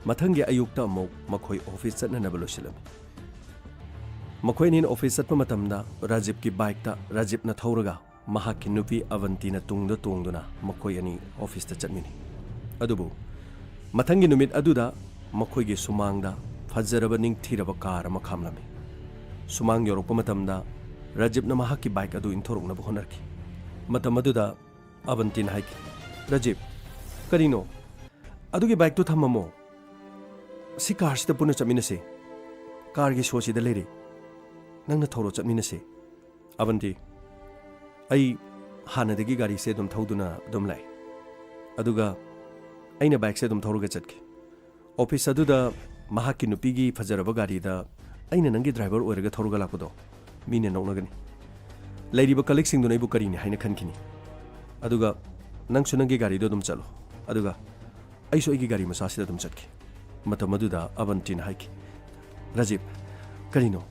ꯃꯊꯪꯒꯤ ꯑꯌꯨꯛꯇ ꯑꯃꯨꯛ ꯃꯈꯣꯏ ꯑꯣꯐꯤꯁ ꯆꯠꯅꯅꯕ ꯂꯣꯏꯁꯤꯜꯂꯝꯃꯤ꯫ ꯃꯈꯣꯏ ꯑꯅꯤꯅ ꯑꯣꯐꯤꯁ ꯆꯠꯄ ꯃꯇꯝꯗ ꯔꯥꯖꯤꯕꯀꯤ ꯕꯥꯏꯛꯇ ꯔꯥꯖꯤꯕꯅ ꯊꯧꯔꯒ ꯃꯍꯥꯛꯀꯤ ꯅꯨꯄꯤ ꯑꯕꯟꯇꯤꯅ ꯇꯨꯡꯗ ꯇꯣꯡꯗꯨꯅ ꯃꯈꯣꯏ ꯑꯅꯤ ꯑꯣꯐꯤꯁꯇ ꯆꯠꯃꯤꯟꯅꯩ꯫ ꯑꯗꯨꯕꯨ ꯃꯊꯪꯒꯤ ꯅꯨꯃꯤꯠ ꯑꯗꯨꯗ ꯃꯈꯣꯏꯒꯤ ꯁꯨꯃꯥꯡꯗ ꯐꯖꯔꯕ ꯅꯤꯡꯊꯤꯔꯕ ꯀꯥꯔ ꯑꯃ ꯈꯥꯝꯂꯝꯃꯤ꯫ ꯁꯨꯃꯥꯡ ꯌꯧꯔꯛꯄ ꯃꯇꯝꯗ ꯔꯥꯖꯤꯕꯅ ꯃꯍꯥꯛꯀꯤ ꯕꯥꯏꯛ ꯑꯗꯨ ꯏꯟꯊꯣꯔꯛꯅꯕ ꯍꯣꯠꯅꯔꯛꯈꯤ꯫ ꯃꯇꯝ ꯑꯗꯨꯗ ꯑꯕꯟꯇꯤꯅ ꯍꯥꯏꯈꯤ, "ꯔꯥꯖꯤꯕ, ꯀꯔꯤꯅꯣ? ꯑꯗꯨꯒꯤ ꯕꯥꯏꯛꯇꯨ ꯊꯝꯃꯝꯃꯣ꯫ ꯁꯤ ꯀꯥꯔꯁꯤꯗ ꯄꯨꯟꯅ ꯆꯠꯃꯤꯟꯅꯁꯦ꯫ ꯀꯥꯔꯒꯤ ꯁꯣꯁꯤꯗ ꯂꯩꯔꯦ꯫ ꯅꯪꯅ ꯊꯧꯔꯣ, ꯆꯠꯃꯤꯟꯅꯁꯦ꯫" "ꯑꯕꯟꯇꯤ, ꯑꯩ ꯍꯥꯟꯅꯗꯒꯤ ꯒꯥꯔꯤꯁꯦ ꯑꯗꯨꯝ ꯊꯧꯗꯨꯅ ꯑꯗꯨꯝ ꯂꯥꯛꯑꯦ꯫ ꯑꯗꯨꯒ ꯑꯩꯅ ꯕꯥꯏꯛꯁꯦ ꯑꯗꯨꯝ ꯊꯧꯔꯒ ꯆꯠꯈꯤ꯫ ꯑꯣꯐꯤꯁ ꯑꯗꯨꯗ ꯃꯍꯥꯛꯀꯤ ꯅꯨꯄꯤꯒꯤ ꯐꯖꯔꯕ ꯒꯥꯔꯤꯗ ꯑꯩꯅ ꯅꯪꯒꯤ ꯗ꯭ꯔꯥꯏꯚꯔ ꯑꯣꯏꯔꯒ ꯊꯧꯔꯒ ꯂꯥꯛꯄꯗꯣ ꯃꯤꯅ ꯅꯣꯛꯅꯒꯅꯤ꯫ ꯂꯩꯔꯤꯕ ꯀꯂꯤꯛꯁꯤꯡꯗꯨꯅ ꯑꯩꯕꯨ ꯀꯔꯤꯅꯤ ꯍꯥꯏꯅ ꯈꯟꯈꯤꯅꯤ꯫ ꯑꯗꯨꯒ ꯅꯪꯁꯨ ꯅꯪꯒꯤ ꯒꯥꯔꯤꯗꯣ ꯑꯗꯨꯝ ꯆꯠꯂꯣ꯫ ꯑꯗꯨꯒ ꯑꯩꯁꯨ ꯑꯩꯒꯤ ꯒꯥꯔꯤ ꯃꯆꯥꯁꯤꯗ ꯑꯗꯨꯝ ꯆꯠꯈꯤ꯫ ꯃꯇꯝ ꯑꯗꯨꯗ ꯑꯕꯟꯇꯤꯅ ꯍꯥꯏꯈꯤ, "ꯔꯥꯖꯤꯕ, ꯀꯔꯤꯅꯣ?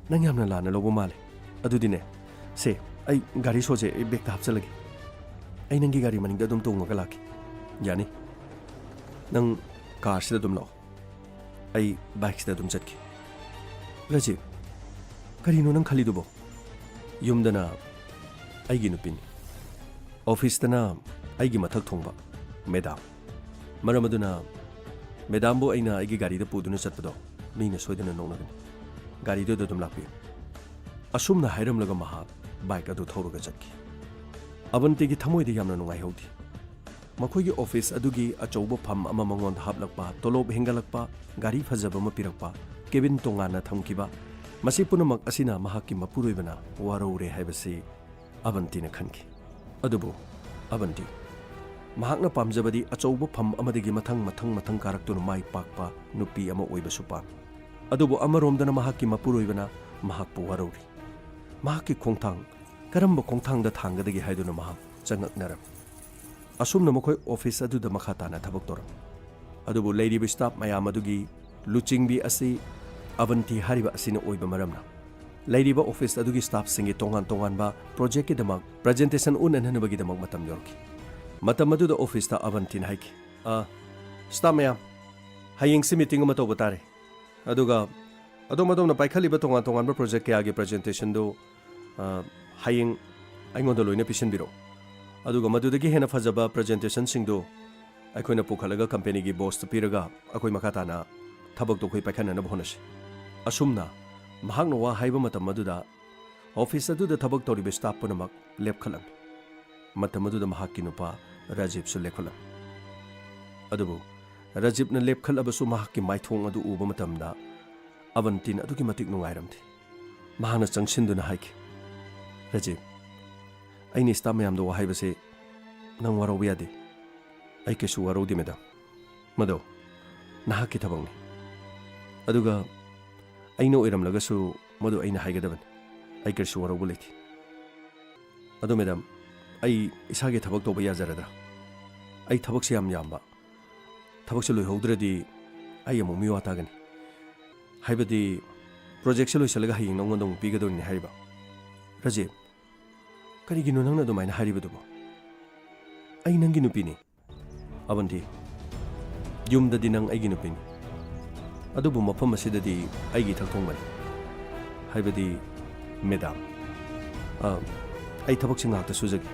ꯅꯪ ꯌꯥꯝꯅ ꯂꯥꯟꯅ ꯂꯧꯕ ꯃꯥꯜꯂꯦ꯫ ꯑꯗꯨꯗꯤꯅꯦ, ꯁꯦ, ꯑꯩ ꯒꯥꯔꯤ ꯁꯣꯁꯦ ꯑꯩ ꯕꯦꯒꯇ ꯍꯥꯞꯆꯜꯂꯒꯦ꯫ ꯑꯩ ꯅꯪꯒꯤ ꯒꯥꯔꯤ ꯃꯅꯤꯡꯗ ꯑꯗꯨꯝ ꯇꯣꯡꯉꯒ ꯂꯥꯛꯀꯦ꯫ ꯌꯥꯅꯤ꯫ ꯅꯪ ꯀꯥꯔꯁꯤꯗ ꯑꯗꯨꯝ ꯂꯥꯛꯑꯣ꯫ ꯑꯩ ꯕꯥꯏꯛꯁꯤꯗ ꯑꯗꯨꯝ ꯆꯠꯀꯦ꯫" "ꯔꯥꯖꯤꯕ, ꯀꯔꯤꯅꯣ ꯅꯪ ꯈꯜꯂꯤꯗꯨꯕꯣ? ꯌꯨꯝꯗꯅ ꯑꯩꯒꯤ ꯅꯨꯄꯤꯅꯤ, ꯑꯣꯐꯤꯁꯇꯅ ꯑꯩꯒꯤ ꯃꯊꯛ ꯊꯣꯡꯕ ꯃꯦꯗꯥꯝ꯫ ꯃꯔꯝ ꯑꯗꯨꯅ ꯃꯦꯗꯥꯝꯕꯨ ꯑꯩꯅ ꯑꯩꯒꯤ ꯒꯥꯔꯤꯗ ꯄꯨꯗꯨꯅ ꯆꯠꯄꯗꯣ ꯃꯤꯅ ꯁꯣꯏꯗꯅ ꯅꯣꯛꯅꯒꯅꯤ꯫ ꯒꯥꯔꯤꯗꯨꯗ ꯑꯗꯨꯝ ꯂꯥꯛꯄꯤꯌꯨ꯫" ꯑꯁꯨꯝꯅ ꯍꯥꯏꯔꯝꯂꯒ ꯃꯍꯥꯛ ꯕꯥꯏꯛ ꯑꯗꯨ ꯊꯧꯔꯒ ꯆꯠꯈꯤ꯫ ꯑꯕꯟꯇꯤꯒꯤ ꯊꯃꯣꯏꯗ ꯌꯥꯝꯅ ꯅꯨꯡꯉꯥꯏꯍꯧꯗꯦ꯫ ꯃꯈꯣꯏꯒꯤ ꯑꯣꯐꯤꯁ ꯑꯗꯨꯒꯤ ꯑꯆꯧꯕ ꯐꯝ ꯑꯃ ꯃꯉꯣꯟꯗ ꯍꯥꯞꯂꯛꯄ, ꯇꯣꯂꯣꯞ ꯍꯦꯟꯒꯠꯂꯛꯄ, ꯒꯥꯔꯤ ꯐꯖꯕ ꯑꯃ ꯄꯤꯔꯛꯄ, ꯀꯦꯕꯤꯟ ꯇꯣꯉꯥꯟꯅ ꯊꯝꯈꯤꯕ, ꯃꯁꯤ ꯄꯨꯝꯅꯃꯛ ꯑꯁꯤꯅ ꯃꯍꯥꯛꯀꯤ ꯃꯄꯨꯔꯣꯏꯕꯅ ꯋꯥꯔꯧꯔꯦ ꯍꯥꯏꯕꯁꯤ ꯑꯕꯟꯇꯤꯅ ꯈꯟꯈꯤ꯫ ꯑꯗꯨꯕꯨ ꯑꯕꯟꯇꯤ, ꯃꯍꯥꯛꯅ ꯄꯥꯝꯖꯕꯗꯤ ꯑꯆꯧꯕ ꯐꯝ ꯑꯃꯗꯒꯤ ꯃꯊꯪ ꯃꯊꯪ ꯃꯊꯪ ꯀꯥꯔꯛꯇꯨꯅ ꯃꯥꯏ ꯄꯥꯛꯄ ꯅꯨꯄꯤ ꯑꯃ ꯑꯣꯏꯕꯁꯨ ꯄꯥꯝꯃꯤ꯫ ꯑꯗꯨꯕꯨ ꯑꯃꯔꯣꯝꯗꯅ ꯃꯍꯥꯛꯀꯤ ꯃꯄꯨꯔꯣꯏꯕꯅ ꯃꯍꯥꯛꯄꯨ ꯋꯥꯔꯧꯔꯤ꯫ ꯃꯍꯥꯛꯀꯤ ꯈꯣꯡꯊꯥꯡ ꯀꯔꯝꯕ ꯈꯣꯡꯊꯥꯡꯗ ꯊꯥꯡꯒꯗꯒꯦ ꯍꯥꯏꯗꯨꯅ ꯃꯍꯥꯛ ꯆꯉꯛꯅꯔꯝꯃꯤ꯫ ꯑꯁꯨꯝꯅ ꯃꯈꯣꯏ ꯑꯣꯐꯤꯁ ꯑꯗꯨꯗ ꯃꯈꯥ ꯇꯥꯅ ꯊꯕꯛ ꯇꯧꯔꯝꯃꯤ꯫ ꯑꯗꯨꯕꯨ ꯂꯩꯔꯤꯕ ꯁ꯭ꯇꯥꯐ ꯃꯌꯥꯝ ꯑꯗꯨꯒꯤ ꯂꯨꯆꯤꯡꯕꯤ ꯑꯁꯤ ꯑꯕꯟꯇꯤ ꯍꯥꯏꯔꯤꯕ ꯑꯁꯤꯅ ꯑꯣꯏꯕ ꯃꯔꯝꯅ, ꯂꯩꯔꯤꯕ ꯑꯣꯐꯤꯁ ꯑꯗꯨꯒꯤ ꯁ꯭ꯇꯥꯐꯁꯤꯡꯒꯤ ꯇꯣꯉꯥꯟ ꯇꯣꯉꯥꯟꯕ ꯄ꯭ꯔꯣꯖꯦꯛꯀꯤꯗꯃꯛ ꯄ꯭ꯔꯖꯦꯟꯇꯦꯁꯟ ꯎꯠꯅꯅꯕꯒꯤꯗꯃꯛ ꯃꯇꯝ ꯌꯧꯔꯛꯈꯤ꯫ ꯃꯇꯝ ꯑꯗꯨꯗ ꯑꯣꯐꯤꯁꯇ ꯑꯕꯟꯇꯤꯅ ꯍꯥꯏꯈꯤ, "ꯑ, ꯁ꯭ꯇꯥꯐ ꯃꯌꯥꯝ, ꯍꯌꯦꯡꯁꯤ ꯃꯤꯇꯤꯡ ꯑꯃ ꯇꯧꯕ ꯇꯥꯔꯦ꯫ ꯑꯗꯨꯒ ꯑꯗꯣꯝ ꯑꯗꯣꯝꯅ ꯄꯥꯏꯈꯠꯂꯤꯕ ꯇꯣꯉꯥꯟ ꯇꯣꯉꯥꯟꯕ ꯄ꯭ꯔꯣꯖꯦꯛ ꯀꯌꯥꯒꯤ ꯄ꯭ꯔꯖꯦꯟꯇꯦꯁꯟꯗꯨ, ꯑ, ꯍꯌꯦꯡ ꯑꯩꯉꯣꯟꯗ ꯂꯣꯏꯅ ꯄꯤꯁꯤꯟꯕꯤꯔꯛꯎ꯫ ꯑꯗꯨꯒ ꯃꯗꯨꯗꯒꯤ ꯍꯦꯟꯅ ꯐꯖꯕ ꯄ꯭ꯔꯖꯦꯟꯇꯦꯁꯟꯁꯤꯡꯗꯨ ꯑꯩꯈꯣꯏꯅ ꯄꯨꯈꯠꯂꯒ ꯀꯝꯄꯦꯅꯤꯒꯤ ꯕꯣꯁꯇ ꯄꯤꯔꯒ ꯑꯩꯈꯣꯏ ꯃꯈꯥ ꯇꯥꯅ ꯊꯕꯛꯇꯨ ꯑꯩꯈꯣꯏ ꯄꯥꯏꯈꯠꯅꯅꯕ ꯍꯣꯠꯅꯁꯤ꯫" ꯑꯁꯨꯝꯅ ꯃꯍꯥꯛꯅ ꯋꯥ ꯍꯥꯏꯕ ꯃꯇꯝ ꯑꯗꯨꯗ ꯑꯣꯐꯤꯁ ꯑꯗꯨꯗ ꯊꯕꯛ ꯇꯧꯔꯤꯕ ꯁ꯭ꯇꯥꯐ ꯄꯨꯝꯅꯃꯛ ꯂꯦꯞꯈꯠꯂꯝꯃꯤ꯫ ꯃꯇꯝ ꯑꯗꯨꯗ ꯃꯍꯥꯛꯀꯤ ꯅꯨꯄꯥ ꯔꯥꯖꯤꯕꯁꯨ ꯂꯦꯞꯈꯠꯂꯝꯃꯤ꯫ ꯑꯗꯨꯕꯨ ꯔꯥꯖꯤꯕꯅ ꯂꯦꯞꯈꯠꯂꯕꯁꯨ ꯃꯍꯥꯛꯀꯤ ꯃꯥꯏꯊꯣꯡ ꯑꯗꯨ ꯎꯕ ꯃꯇꯝꯗ ꯑꯕꯟꯇꯤꯟ ꯑꯗꯨꯛꯀꯤ ꯃꯇꯤꯛ ꯅꯨꯡꯉꯥꯏꯔꯝꯗꯦ꯫ ꯃꯍꯥꯛꯅ ꯆꯪꯁꯤꯟꯗꯨꯅ ꯍꯥꯏꯈꯤ, "ꯔꯥꯖꯤꯕ, ꯑꯩꯅ ꯁ꯭ꯇꯥꯐ ꯃꯌꯥꯝꯗ ꯋꯥ ꯍꯥꯏꯕꯁꯦ ꯅꯪ ꯋꯥꯔꯧꯕ ꯌꯥꯗꯦ꯫ ꯑꯩ ꯀꯩꯁꯨ ꯋꯥꯔꯧꯗꯦ, ꯃꯦꯗꯥꯝ꯫ ꯃꯗꯣ ꯅꯍꯥꯛꯀꯤ ꯊꯕꯛꯅꯤ꯫ ꯑꯗꯨꯒ ꯑꯩꯅ ꯑꯣꯏꯔꯝꯂꯒꯁꯨ ꯃꯗꯨ ꯑꯩꯅ ꯍꯥꯏꯒꯗꯕꯅꯤ꯫ ꯑꯩ ꯀꯔꯤꯁꯨ ꯋꯥꯔꯧꯕ ꯂꯩꯇꯦ꯫ ꯑꯗꯣ ꯃꯦꯗꯥꯝ, ꯑꯩ ꯏꯁꯥꯒꯤ ꯊꯕꯛ ꯇꯧꯕ ꯌꯥꯖꯔꯗ꯭ꯔꯥ? ꯑꯩ ꯊꯕꯛꯁꯦ ꯌꯥꯝ ꯌꯥꯝꯕ꯫ ꯊꯕꯛꯁꯦ ꯂꯣꯏꯍꯧꯗ꯭ꯔꯗꯤ ꯑꯩ ꯑꯃꯨꯛ ꯃꯤꯋꯥ ꯇꯥꯒꯅꯤ꯫ ꯍꯥꯏꯕꯗꯤ, ꯄ꯭ꯔꯣꯖꯦꯛꯁꯦ ꯂꯣꯏꯁꯤꯜꯂꯒ ꯍꯌꯦꯡ ꯅꯉꯣꯟꯗ ꯑꯃꯨꯛ ꯄꯤꯒꯗꯧꯔꯤꯅꯤ ꯍꯥꯏꯔꯤꯕ꯫ ꯔꯥꯖꯤꯕ, ꯀꯔꯤꯒꯤꯅꯣ ꯅꯪꯅ ꯑꯗꯨꯃꯥꯏꯅ ꯍꯥꯏꯔꯤꯕꯗꯨꯕꯣ? ꯑꯩ ꯅꯪꯒꯤ ꯅꯨꯄꯤꯅꯤ꯫ ꯑꯕꯟꯇꯤ, ꯌꯨꯝꯗꯗꯤ ꯅꯪ ꯑꯩꯒꯤ ꯅꯨꯄꯤꯅꯤ, ꯑꯗꯨꯕꯨ ꯃꯐꯝ ꯑꯁꯤꯗꯗꯤ ꯑꯩꯒꯤ ꯏꯊꯛ ꯊꯣꯡꯕꯅꯤ꯫ ꯍꯥꯏꯕꯗꯤ, ꯃꯦꯗꯥꯝ, ꯑ, ꯑꯩ ꯊꯕꯛꯁꯤ ꯉꯥꯛꯇ ꯁꯨꯖꯒꯦ꯫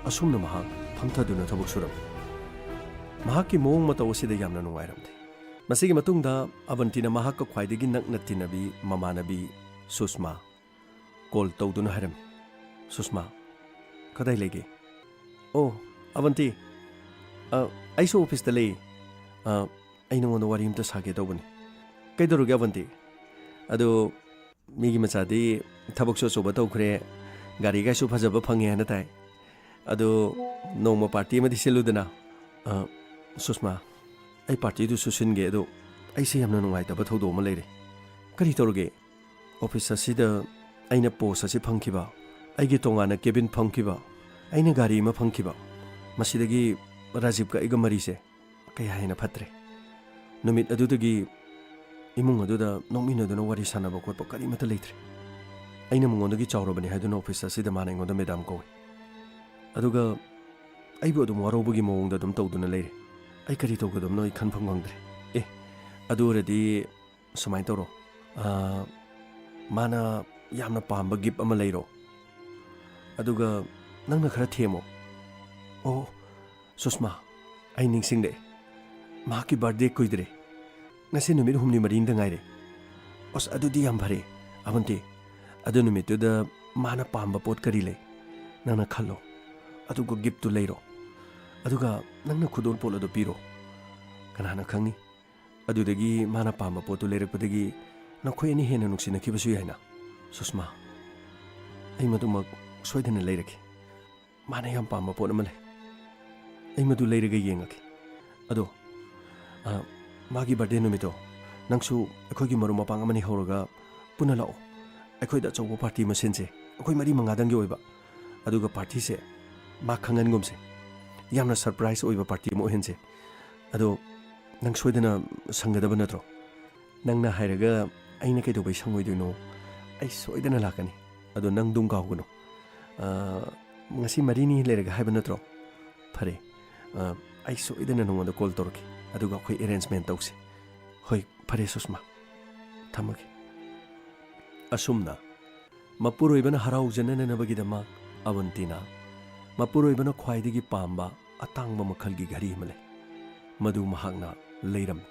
ꯑꯁꯨꯝꯅ ꯃꯍꯥꯛ ꯐꯝꯊꯗꯨꯅ ꯊꯕꯛ ꯁꯨꯔꯝꯃꯤ꯫ ꯃꯍꯥꯛꯀꯤ ꯃꯑꯣꯡ ꯃꯇꯧ ꯑꯁꯤꯗ ꯌꯥꯝꯅ ꯅꯨꯡꯉꯥꯏꯔꯝꯗꯦ꯫ ꯃꯁꯤꯒꯤ ꯃꯇꯨꯡꯗ ꯑꯕꯟꯇꯤꯅ ꯃꯍꯥꯛꯀ ꯈ꯭ꯋꯥꯏꯗꯒꯤ ꯅꯛꯅ ꯇꯤꯟꯅꯕꯤ ꯃꯃꯥꯟꯅꯕꯤ ꯁꯨꯁꯃꯥ ꯀꯣꯜ ꯇꯧꯗꯨꯅ ꯍꯥꯏꯔꯝꯃꯤ, "ꯁꯨꯁꯃꯥ, ꯀꯗꯥꯏ ꯂꯩꯒꯦ?" "ꯑꯣ, ꯑꯕꯟꯇꯤ, ꯑ, ꯑꯩꯁꯨ ꯑꯣꯐꯤꯁꯇ ꯂꯩ꯫ ꯑ, ꯑꯩ ꯅꯉꯣꯟꯗ ꯋꯥꯔꯤ ꯑꯝꯇ ꯁꯥꯒꯦ ꯇꯧꯕꯅꯤ꯫" "ꯀꯩꯗꯧꯔꯒꯦ, ꯑꯕꯟꯇꯤ?" "ꯑꯗꯣ, ꯃꯤꯒꯤ ꯃꯆꯥꯗꯤ ꯊꯕꯛꯁꯨ ꯑꯆꯧꯕ ꯇꯧꯈ꯭ꯔꯦ, ꯒꯥꯔꯤꯒꯥꯏꯁꯨ ꯐꯖꯕ ꯐꯪꯉꯦ ꯍꯥꯏꯅ ꯇꯥꯏ꯫ ꯑꯗꯣ, ꯅꯣꯡꯃ ꯄꯥꯔꯇꯤ ꯑꯃꯗꯤ ꯁꯤꯜꯂꯨꯗꯅ꯫" "ꯑ, ꯁꯨꯁꯃꯥ, ꯑꯩ ꯄꯥꯔꯇꯤꯗꯨꯁꯨ ꯁꯤꯟꯒꯦ, ꯑꯗꯣ ꯑꯩꯁꯦ ꯌꯥꯝꯅ ꯅꯨꯡꯉꯥꯏꯇꯕ ꯊꯧꯗꯣꯛ ꯑꯃ ꯂꯩꯔꯦ꯫" "ꯀꯔꯤ ꯇꯧꯔꯒꯦ?" "ꯑꯣꯐꯤꯁ ꯑꯁꯤꯗ ꯑꯩꯅ ꯄꯣꯁ ꯑꯁꯤ ꯐꯪꯈꯤꯕ, ꯑꯩꯒꯤ ꯇꯣꯉꯥꯟꯅ ꯀꯦꯕꯤꯟ ꯐꯪꯈꯤꯕ, ꯑꯩꯅ ꯒꯥꯔꯤ ꯑꯃ ꯐꯪꯈꯤꯕ, ꯃꯁꯤꯗꯒꯤ ꯔꯥꯖꯤꯕꯀ ꯑꯩꯒ ꯃꯔꯤꯁꯦ ꯀꯌꯥ ꯍꯦꯟꯅ ꯐꯠꯇ꯭ꯔꯦ꯫ ꯅꯨꯃꯤꯠ ꯑꯗꯨꯗꯒꯤ ꯏꯃꯨꯡ ꯑꯗꯨꯗ ꯅꯣꯛꯃꯤꯟꯅꯗꯨꯅ ꯋꯥꯔꯤ ꯁꯥꯟꯅꯕ ꯈꯣꯠꯄ ꯀꯔꯤꯃꯠꯇ ꯂꯩꯇ꯭ꯔꯦ꯫ ꯑꯩꯅ ꯃꯉꯣꯟꯗꯒꯤ ꯆꯥꯎꯔꯕꯅꯤ ꯍꯥꯏꯗꯨꯅ ꯑꯣꯐꯤꯁ ꯑꯁꯤꯗ ꯃꯥꯅ ꯑꯩꯉꯣꯟꯗ ꯃꯦꯗꯥꯝ ꯀꯧꯏ꯫ ꯑꯗꯨꯒ ꯑꯩꯕꯨ ꯑꯗꯨꯝ ꯋꯥꯔꯧꯕꯒꯤ ꯃꯑꯣꯡꯗ ꯑꯗꯨꯝ ꯇꯧꯗꯨꯅ ꯂꯩꯔꯦ꯫ ꯑꯩ ꯀꯔꯤ ꯇꯧꯒꯗꯕꯅꯣ ꯑꯩ ꯈꯟꯐꯝ ꯈꯪꯗ꯭ꯔꯦ꯫" "ꯑꯦ, ꯑꯗꯨ ꯑꯣꯏꯔꯗꯤ ꯁꯨꯃꯥꯏꯅ ꯇꯧꯔꯣ꯫ ꯑꯥ, ꯃꯥꯅ ꯌꯥꯝꯅ ꯄꯥꯝꯕ ꯒꯤꯐ ꯑꯃ ꯂꯩꯔꯣ꯫ ꯑꯗꯨꯒ ꯅꯪꯅ ꯈꯔ ꯊꯦꯝꯃꯣ꯫" "ꯑꯣ, ꯁꯨꯁꯃꯥ, ꯑꯩ ꯅꯤꯡꯁꯤꯡꯂꯛꯑꯦ꯫ ꯃꯍꯥꯛꯀꯤ ꯕꯥꯔꯊꯗꯦ ꯀꯨꯏꯗ꯭ꯔꯦ꯫ ꯉꯁꯤ ꯅꯨꯃꯤꯠ ꯍꯨꯝꯅꯤ ꯃꯔꯤꯅꯤꯗ ꯉꯥꯏꯔꯦ꯫ ꯑꯁ, ꯑꯗꯨꯗꯤ ꯌꯥꯝ ꯐꯔꯦ, ꯑꯕꯟꯇꯤ꯫ ꯑꯗꯨ ꯅꯨꯃꯤꯠꯇꯨꯗ ꯃꯥꯅ ꯄꯥꯝꯕ ꯄꯣꯠ ꯀꯔꯤ ꯂꯩ? ꯅꯪꯅ ꯈꯜꯂꯣ꯫ ꯑꯗꯨꯒ ꯒꯤꯐꯇꯨ ꯂꯩꯔꯣ꯫ ꯑꯗꯨꯒ ꯅꯪꯅ ꯈꯨꯗꯣꯜꯄꯣꯠ ꯑꯗꯨ ꯄꯤꯔꯣ꯫ ꯀꯅꯥꯅ ꯈꯪꯅꯤ? ꯑꯗꯨꯗꯒꯤ ꯃꯥꯅ ꯄꯥꯝꯕ ꯄꯣꯠꯇꯨ ꯂꯩꯔꯛꯄꯗꯒꯤ ꯅꯈꯣꯏ ꯑꯅꯤ ꯍꯦꯟꯅ ꯅꯨꯡꯁꯤꯅꯈꯤꯕꯁꯨ ꯌꯥꯏꯅ꯫" "ꯁꯨꯁꯃꯥ, ꯑꯩ ꯃꯗꯨꯃꯛ ꯁꯣꯏꯗꯅ ꯂꯩꯔꯒꯦ꯫ ꯃꯥꯅ ꯌꯥꯝ ꯄꯥꯝꯕ ꯄꯣꯠ ꯑꯃ ꯂꯩ꯫" ꯑꯩ ꯃꯗꯨ ꯂꯩꯔꯒ ꯌꯦꯡꯉꯒꯦ꯫ ꯑꯗꯣ, ꯑ, ꯃꯥꯒꯤ ꯕꯥꯔꯗꯦ ꯅꯨꯃꯤꯠꯇꯣ ꯅꯪꯁꯨ ꯑꯩꯈꯣꯏꯒꯤ ꯃꯔꯨꯞ ꯃꯄꯥꯡ ꯑꯃꯅꯤ ꯍꯧꯔꯒ ꯄꯨꯟꯅ ꯂꯥꯛꯑꯣ꯫ ꯑꯩꯈꯣꯏꯗ ꯑꯆꯧꯕ ꯄꯥꯔꯇꯤ ꯑꯃ ꯁꯤꯟꯁꯦ, ꯑꯩꯈꯣꯏ ꯃꯔꯤ ꯃꯉꯥꯗꯪꯒꯤ ꯑꯣꯏꯕ꯫ ꯑꯗꯨꯒ ꯄꯥꯔꯇꯤꯁꯦ ꯃꯥ ꯈꯪꯍꯟꯒꯨꯝꯁꯦ꯫ ꯌꯥꯝꯅ ꯁꯔꯄ꯭ꯔꯥꯏꯖ ꯑꯣꯏꯕ ꯄꯥꯔꯇꯤ ꯑꯃ ꯑꯣꯏꯍꯟꯁꯦ꯫ ꯑꯗꯣ ꯅꯪ ꯁꯣꯏꯗꯅ ꯁꯪꯒꯗꯕ ꯅꯠꯇ꯭ꯔꯣ? ꯅꯪꯅ ꯍꯥꯏꯔꯒ ꯑꯩꯅ ꯀꯩꯗꯧꯕꯩ ꯁꯪꯉꯣꯏꯗꯣꯏꯅꯣ? ꯑꯩ ꯁꯣꯏꯗꯅ ꯂꯥꯛꯀꯅꯤ꯫ ꯑꯗꯣ ꯅꯪ ꯑꯗꯨꯝ ꯀꯥꯎꯒꯅꯨ꯫ ꯑ, ꯉꯁꯤ ꯃꯔꯤꯅꯤ ꯂꯩꯔꯒ ꯍꯥꯏꯕ ꯅꯠꯇ꯭ꯔꯣ? ꯐꯔꯦ꯫ ꯑ, ꯑꯩ ꯁꯣꯏꯗꯅ ꯅꯉꯣꯟꯗ ꯀꯣꯜ ꯇꯧꯔꯛꯀꯦ꯫ ꯑꯗꯨꯒ ꯑꯩꯈꯣꯏ ꯑꯦꯔꯦꯟꯖꯃꯦꯟ ꯇꯧꯁꯦ꯫ ꯍꯣꯏ, ꯐꯔꯦ ꯁꯨꯁꯃꯥ꯫ ꯊꯝꯃꯒꯦ꯫ ꯑꯁꯨꯝꯅ ꯃꯄꯨꯔꯣꯏꯕꯅ ꯍꯔꯥꯎꯖꯅꯅꯕꯒꯤꯗꯃꯛ ꯑꯕꯟꯇꯤꯅ ꯃꯄꯨꯔꯣꯏꯕꯅ ꯈ꯭ꯋꯥꯏꯗꯒꯤ ꯄꯥꯝꯕ ꯑꯇꯥꯡꯕ ꯃꯈꯜꯒꯤ ꯘꯔꯤ ꯑꯃ ꯂꯩ꯫ ꯃꯗꯨ ꯃꯍꯥꯛꯅ ꯂꯩꯔꯝꯃꯤ꯫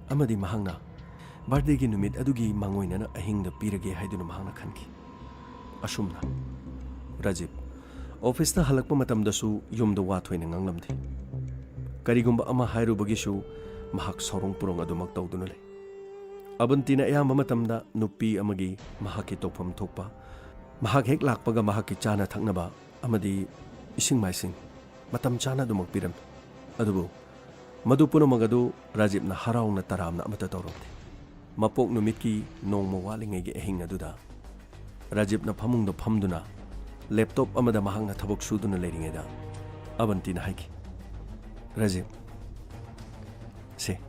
ꯑꯃꯗꯤ ꯃꯍꯥꯛꯅ ꯕꯥꯔꯗꯦꯒꯤ ꯅꯨꯃꯤꯠ ꯑꯗꯨꯒꯤ ꯃꯥꯡꯑꯣꯏꯅꯅ ꯑꯍꯤꯡꯗ ꯄꯤꯔꯒꯦ ꯍꯥꯏꯗꯨꯅ ꯃꯍꯥꯛꯅ ꯈꯟꯈꯤ꯫ ꯑꯁꯨꯝꯅ ꯔꯥꯖꯤꯕ ꯑꯣꯐꯤꯁꯇ ꯍꯜꯂꯛꯄ ꯃꯇꯝꯗꯁꯨ ꯌꯨꯝꯗ ꯋꯥ ꯊꯣꯏꯅ ꯉꯥꯡꯂꯝꯗꯦ꯫ ꯀꯔꯤꯒꯨꯝꯕ ꯑꯃ ꯍꯥꯏꯔꯨꯕꯒꯤꯁꯨ ꯃꯍꯥꯛ ꯁꯥꯎꯔꯣꯡ ꯄꯨꯔꯣꯡ ꯑꯗꯨꯃꯛ ꯇꯧꯗꯨꯅ ꯂꯩ꯫ ꯑꯕꯟꯇꯤꯅ ꯑꯌꯥꯝꯕ ꯃꯇꯝꯗ ꯅꯨꯄꯤ ꯑꯃꯒꯤ ꯃꯍꯥꯛꯀꯤ ꯇꯧꯐꯝ ꯊꯣꯛꯄ, ꯃꯍꯥꯛ ꯍꯦꯛ ꯂꯥꯛꯄꯒ ꯃꯍꯥꯛꯀꯤ ꯆꯥꯅ ꯊꯛꯅꯕ ꯑꯃꯗꯤ ꯏꯁꯤꯡ ꯃꯥꯏꯁꯤꯡ ꯃꯇꯝ ꯆꯥꯅ ꯑꯗꯨꯃꯛ ꯄꯤꯔꯝꯃꯤ꯫ ꯑꯗꯨꯕꯨ ꯃꯗꯨ ꯄꯨꯝꯅꯃꯛ ꯑꯗꯨ ꯔꯥꯖꯤꯕꯅ ꯍꯔꯥꯎꯅ ꯇꯔꯥꯝꯅ ꯑꯃꯠꯇ ꯇꯧꯔꯝꯗꯦ꯫ ꯃꯄꯣꯛ ꯅꯨꯃꯤꯠꯀꯤ ꯅꯣꯡꯃ ꯋꯥꯠꯂꯤꯉꯩꯒꯤ ꯑꯍꯤꯡ ꯑꯗꯨꯗ ꯔꯥꯖꯤꯕꯅ ꯐꯃꯨꯡꯗ ꯐꯝꯗꯨꯅ ꯂꯦꯞꯇꯣꯞ ꯑꯃꯗ ꯃꯍꯥꯛꯅ ꯊꯕꯛ ꯁꯨꯗꯨꯅ ꯂꯩꯔꯤꯉꯩꯗ ꯑꯕꯟꯇꯤꯅ ꯍꯥꯏꯈꯤ, "ꯔꯥꯖꯤꯕ, ꯁꯦ,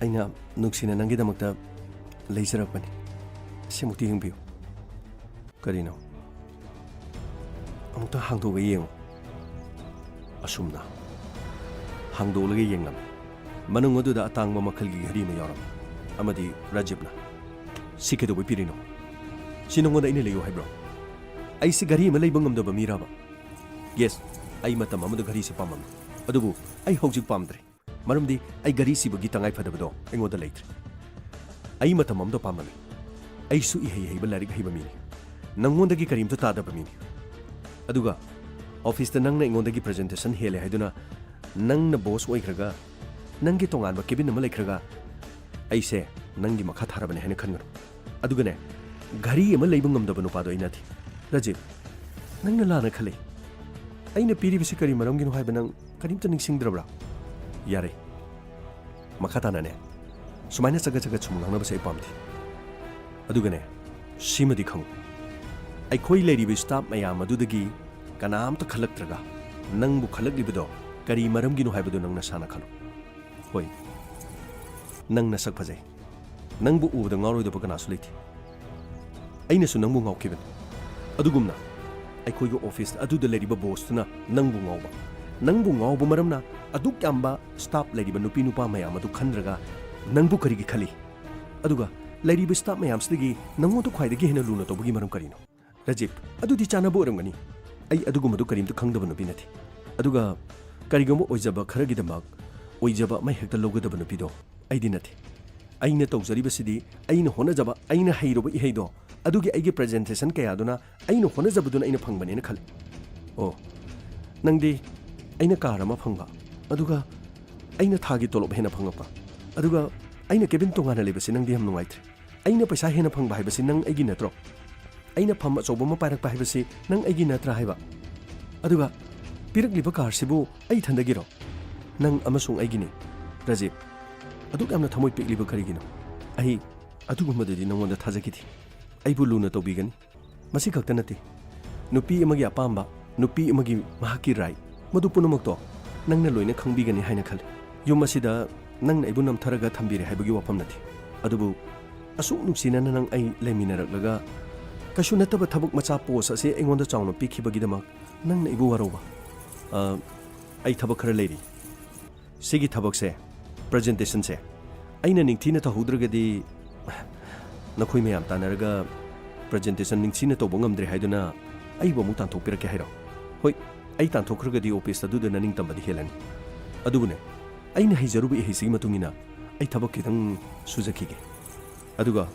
ꯑꯩꯅ ꯅꯨꯡꯁꯤꯅ ꯅꯪꯒꯤꯗꯃꯛꯇ ꯂꯩꯖꯔꯛꯄꯅꯤ꯫ ꯁꯤꯃꯨꯛꯇꯤ ꯌꯦꯡꯕꯤꯌꯨ꯫" "ꯀꯔꯤꯅꯣ?" "ꯑꯃꯨꯛꯇ ꯍꯥꯡꯗꯣꯛꯑꯒ ꯌꯦꯡꯉꯨ꯫" ꯑꯁꯨꯝꯅ ꯍꯥꯡꯗꯣꯛꯂꯒ ꯌꯦꯡꯂꯝꯃꯤ꯫ ꯃꯅꯨꯡ ꯑꯗꯨꯗ ꯑꯇꯥꯡꯕ ꯃꯈꯜꯒꯤ ꯘꯔꯤ ꯑꯃ ꯌꯥꯎꯔꯝꯃꯤ꯫ ꯑꯃꯗꯤ ꯔꯥꯖꯤꯕꯅ, "ꯁꯤ ꯀꯩꯗꯧꯕꯩ ꯄꯤꯔꯤꯅꯣ? ꯁꯤ ꯅꯉꯣꯟꯗ ꯑꯩꯅ ꯂꯩꯌꯨ ꯍꯥꯏꯕ꯭ꯔꯣ? ꯑꯩꯁꯤ ꯘꯔꯤ ꯑꯃ ꯂꯩꯕ ꯉꯝꯗꯕ ꯃꯤꯔꯕ? ꯌꯦꯁ, ꯑꯩ ꯃꯇꯝ ꯑꯃꯗ ꯘꯔꯤꯁꯤ ꯄꯥꯝꯃꯝꯃꯤ, ꯑꯗꯨꯕꯨ ꯑꯩ ꯍꯧꯖꯤꯛ ꯄꯥꯝꯗ꯭ꯔꯦ꯫ ꯃꯔꯝꯗꯤ ꯑꯩ ꯘꯔꯤ ꯁꯤꯕꯒꯤ ꯇꯉꯥꯏ ꯐꯗꯕꯗꯣ ꯑꯩꯉꯣꯟꯗ ꯂꯩꯇ꯭ꯔꯦ꯫ ꯑꯩ ꯃꯇꯝ ꯑꯃꯗ ꯄꯥꯝꯂꯝꯃꯤ꯫ ꯑꯩꯁꯨ ꯏꯍꯩ ꯍꯩꯕ ꯂꯥꯏꯔꯤꯛ ꯍꯩꯕ ꯃꯤꯅꯤ꯫ ꯅꯪꯉꯣꯟꯗꯒꯤ ꯀꯔꯤꯝꯇ ꯇꯥꯗꯕ ꯃꯤꯅꯤ꯫ ꯑꯗꯨꯒ ꯑꯣꯐꯤꯁꯇ ꯅꯪꯅ ꯑꯩꯉꯣꯟꯗꯒꯤ ꯄ꯭ꯔꯖꯦꯟꯇꯦꯁꯟ ꯍꯦꯜꯂꯦ ꯍꯥꯏꯗꯨꯅ ꯅꯪꯅ ꯕꯣꯁ ꯑꯣꯏꯈ꯭ꯔꯒ, ꯅꯪꯒꯤ ꯇꯣꯉꯥꯟꯕ ꯀꯦꯕꯤꯟ ꯑꯃ ꯂꯩꯈ꯭ꯔꯒ, ꯑꯩꯁꯦ ꯅꯪꯒꯤ ꯃꯈꯥ ꯊꯥꯔꯕꯅꯦ ꯍꯥꯏꯅ ꯈꯟꯒꯅꯨ꯫ ꯑꯗꯨꯒꯅꯦ, ꯘꯔꯤ ꯑꯃ ꯂꯩꯕ ꯉꯝꯗꯕ ꯅꯨꯄꯥꯗꯣ ꯑꯩ ꯅꯠꯇꯦ꯫ ꯔꯥꯖꯤꯕ, ꯅꯪꯅ ꯂꯥꯟꯅ ꯈꯜꯂꯤ꯫ ꯑꯩꯅ ꯄꯤꯔꯤꯕꯁꯤ ꯀꯔꯤ ꯃꯔꯝꯒꯤꯅꯣ ꯍꯥꯏꯕ ꯅꯪ ꯀꯔꯤꯝꯇ ꯅꯤꯡꯁꯤꯡꯗ꯭ꯔꯕ꯭ꯔꯥ? ꯌꯥꯔꯦ, ꯃꯈꯥ ꯇꯥꯅꯅꯦ, ꯁꯨꯃꯥꯏꯅ ꯆꯒꯠ ꯆꯒꯠ ꯁꯨꯝ ꯉꯥꯡꯅꯕꯁꯦ ꯑꯩ ꯄꯥꯝꯗꯦ꯫ ꯑꯗꯨꯒꯅꯦ, ꯁꯤꯃꯗꯤ ꯈꯪꯉꯨ, ꯑꯩꯈꯣꯏ ꯂꯩꯔꯤꯕ staff ꯃꯌꯥꯝ ꯑꯗꯨꯗꯒꯤ ꯀꯅꯥꯝꯇ ꯈꯜꯂꯛꯇ꯭ꯔꯒ ꯅꯪꯕꯨ ꯈꯜꯂꯛꯂꯤꯕꯗꯣ ꯀꯔꯤ ꯃꯔꯝꯒꯤꯅꯣ ꯍꯥꯏꯕꯗꯨ ꯅꯪ ꯅꯁꯥꯅ ꯈꯜꯂꯨ꯫ ꯍꯣꯏ, ꯅꯪ ꯅꯁꯛ ꯐꯖꯩ꯫ ꯅꯪꯕꯨ ꯎꯕꯗ ꯉꯥꯎꯔꯣꯏꯗꯕ ꯀꯅꯥꯁꯨ ꯂꯩꯇꯦ꯫ ꯑꯩꯅꯁꯨ ꯅꯪꯕꯨ ꯉꯥꯎꯈꯤꯕꯅꯤ꯫ ꯑꯗꯨꯒꯨꯝꯅ ꯑꯩꯈꯣꯏꯒꯤ office ꯑꯗꯨꯗ ꯂꯩꯔꯤꯕ bossꯇꯨꯅ ꯅꯪꯕꯨ ꯉꯥꯎꯕ꯫ ꯅꯪꯕꯨ ꯉꯥꯎꯕ ꯃꯔꯝꯅ ꯑꯗꯨꯛ ꯌꯥꯝꯕ staff ꯂꯩꯔꯤꯕ ꯅꯨꯄꯤ ꯅꯨꯄꯥ ꯃꯌꯥꯝ ꯑꯗꯨ ꯈꯟꯗ꯭ꯔꯒ ꯅꯪꯕꯨ ꯀꯔꯤꯒꯤ ꯈꯜꯂꯤ? ꯑꯗꯨꯒ ꯂꯩꯔꯤꯕ staff ꯃꯌꯥꯝꯁꯤꯗꯒꯤ ꯅꯪꯉꯣꯟꯗ ꯈ꯭ꯋꯥꯏꯗꯒꯤ ꯍꯦꯟꯅ ꯂꯨꯅ ꯇꯧꯕꯒꯤ ꯃꯔꯝ ꯀꯔꯤꯅꯣ? ꯔꯥꯖꯤꯕ, ꯑꯗꯨꯗꯤ ꯆꯥꯟꯅꯕ ꯑꯣꯏꯔꯝꯒꯅꯤ꯫ ꯑꯩ ꯑꯗꯨꯒꯨꯝꯕꯗꯨ ꯀꯔꯤꯝꯇ ꯈꯪꯗꯕ ꯅꯨꯄꯤ ꯅꯠꯇꯦ꯫ ꯑꯗꯨꯒ ꯀꯔꯤꯒꯨꯝꯕ ꯑꯣꯏꯖꯕ ꯈꯔꯒꯤꯗꯃꯛ ꯑꯣꯏꯖꯕ ꯑꯃ ꯍꯦꯛꯇ ꯂꯧꯒꯗꯕ ꯅꯨꯄꯤꯗꯣ ꯑꯩꯗꯤ ꯅꯠꯇꯦ꯫ ꯑꯩꯅ ꯇꯧꯖꯔꯤꯕꯁꯤꯗꯤ ꯑꯩꯅ ꯍꯣꯠꯅꯖꯕ, ꯑꯩꯅ ꯍꯩꯔꯨꯕ ꯏꯍꯩꯗꯣ, ꯑꯗꯨꯒꯤ ꯑꯩꯒꯤ presentation ꯀꯌꯥꯗꯨꯅ ꯑꯩꯅ ꯍꯣꯠꯅꯖꯕꯗꯨꯅ ꯑꯩꯅ ꯐꯪꯕꯅꯦꯅ ꯈꯜꯂꯤ꯫ ꯑꯣ, ꯅꯪꯗꯤ ꯑꯩꯅ car ꯑꯃ ꯐꯪꯕ, ꯑꯗꯨꯒ ꯑꯩꯅ ꯊꯥꯒꯤ ꯇꯣꯂꯣꯞ ꯍꯦꯟꯅ ꯐꯪꯉꯛꯄ, ꯑꯗꯨꯒ ꯑꯩꯅ cabin ꯇꯣꯉꯥꯟꯅ ꯂꯩꯕꯁꯤ ꯅꯪꯗꯤ ꯌꯥꯝ ꯅꯨꯡꯉꯥꯏꯇ꯭ꯔꯦ꯫ ꯑꯩꯅ ꯄꯩꯁꯥ ꯍꯦꯟꯅ ꯐꯪꯕ ꯍꯥꯏꯕꯁꯤ ꯅꯪ ꯑꯩꯒꯤ ꯅꯠꯇ꯭ꯔꯣ? ꯑꯩꯅ ꯐꯝ ꯑꯆꯧꯕ ꯑꯃ ꯄꯥꯏꯔꯛꯄ ꯍꯥꯏꯕꯁꯤ ꯅꯪ ꯑꯩꯒꯤ ꯅꯠꯇ꯭ꯔꯥ ꯍꯥꯏꯕ? ꯑꯗꯨꯒ ꯄꯤꯔꯛꯂꯤꯕ carꯁꯤꯕꯨ ꯑꯩ ꯏꯊꯟꯗꯒꯤꯔꯣ? ꯅꯪ ꯑꯃꯁꯨꯡ ꯑꯩꯒꯤꯅꯤ, ꯔꯥꯖꯤꯕ꯫ ꯑꯗꯨꯛ ꯌꯥꯝꯅ ꯊꯃꯣꯏ ꯄꯤꯛꯂꯤꯕ ꯀꯔꯤꯒꯤꯅꯣ? ꯑꯩ ꯑꯗꯨꯒꯨꯝꯕꯗꯨꯗꯤ ꯅꯉꯣꯟꯗ ꯊꯥꯖꯈꯤꯗꯦ꯫ ꯑꯩꯕꯨ ꯂꯨꯅ ꯇꯧꯕꯤꯒꯅꯤ꯫ ꯃꯁꯤ ꯈꯛꯇ ꯅꯠꯇꯦ, ꯅꯨꯄꯤ ꯑꯃꯒꯤ ꯑꯄꯥꯝꯕ, ꯅꯨꯄꯤ ꯑꯃꯒꯤ ꯃꯍꯥꯛꯀꯤ right, ꯃꯗꯨ ꯄꯨꯝꯅꯃꯛꯇꯣ ꯅꯪꯅ ꯂꯣꯏꯅ ꯈꯪꯕꯤꯒꯅꯤ ꯍꯥꯏꯅ ꯈꯜꯂꯤ꯫ ꯌꯨꯝ ꯑꯁꯤꯗ ꯅꯪꯅ ꯑꯩꯕꯨ ꯅꯝꯊꯔꯒ ꯊꯝꯕꯤꯔꯦ ꯍꯥꯏꯕꯒꯤ ꯋꯥꯐꯝ ꯅꯠꯇꯦ, ꯑꯗꯨꯕꯨ ꯑꯁꯨꯛ ꯅꯨꯡꯁꯤꯅꯅ ꯅꯪ ꯑꯩ ꯂꯩꯃꯤꯟꯅꯔꯛꯂꯒ ꯀꯩꯁꯨ ꯅꯠꯇꯕ ꯊꯕꯛ ꯃꯆꯥ post ꯑꯁꯤ ꯑꯩꯉꯣꯟꯗ ꯆꯥꯎꯅ ꯄꯤꯈꯤꯕꯒꯤꯗꯃꯛ ꯅꯪꯅ ꯑꯩꯕꯨ ꯋꯥꯔꯧꯕ꯫ ꯑ, ꯑꯩ ꯊꯕꯛ ꯈꯔ ꯂꯩꯔꯤ꯫ ꯁꯤꯒꯤ ꯊꯕꯛꯁꯦ, presentationꯁꯦ, ꯑꯩꯅ ꯅꯤꯡꯊꯤꯅ ꯇꯧꯍꯧꯗ꯭ꯔꯒꯗꯤ ꯅꯈꯣꯏ ꯃꯌꯥꯝ ꯇꯥꯟꯅꯔꯒ presentation ꯅꯤꯡꯊꯤꯅ ꯇꯧꯕ ꯉꯝꯗ꯭ꯔꯦ ꯍꯥꯏꯗꯨꯅ ꯑꯩꯕꯨ ꯑꯃꯨꯛ ꯇꯥꯟꯊꯣꯛꯄꯤꯔꯛꯀꯦ ꯍꯥꯏꯔꯣ? ꯍꯣꯏ, ꯑꯩ ꯇꯥꯟꯊꯣꯛꯈ꯭ꯔꯒꯗꯤ office ꯑꯗꯨꯗ ꯅꯅꯤꯡꯇꯝꯕꯗꯤ ꯍꯦꯜꯂꯅꯤ꯫ ꯑꯗꯨꯕꯨꯅꯦ, ꯑꯩꯅ ꯍꯩꯖꯔꯨꯕ ꯏꯍꯩꯁꯤꯒꯤ ꯃꯇꯨꯡ ꯏꯟꯅ ꯑꯩ ꯊꯕꯛ ꯈꯤꯇꯪ ꯁꯨꯖꯈꯤꯒꯦ꯫ ꯑꯗꯨꯒ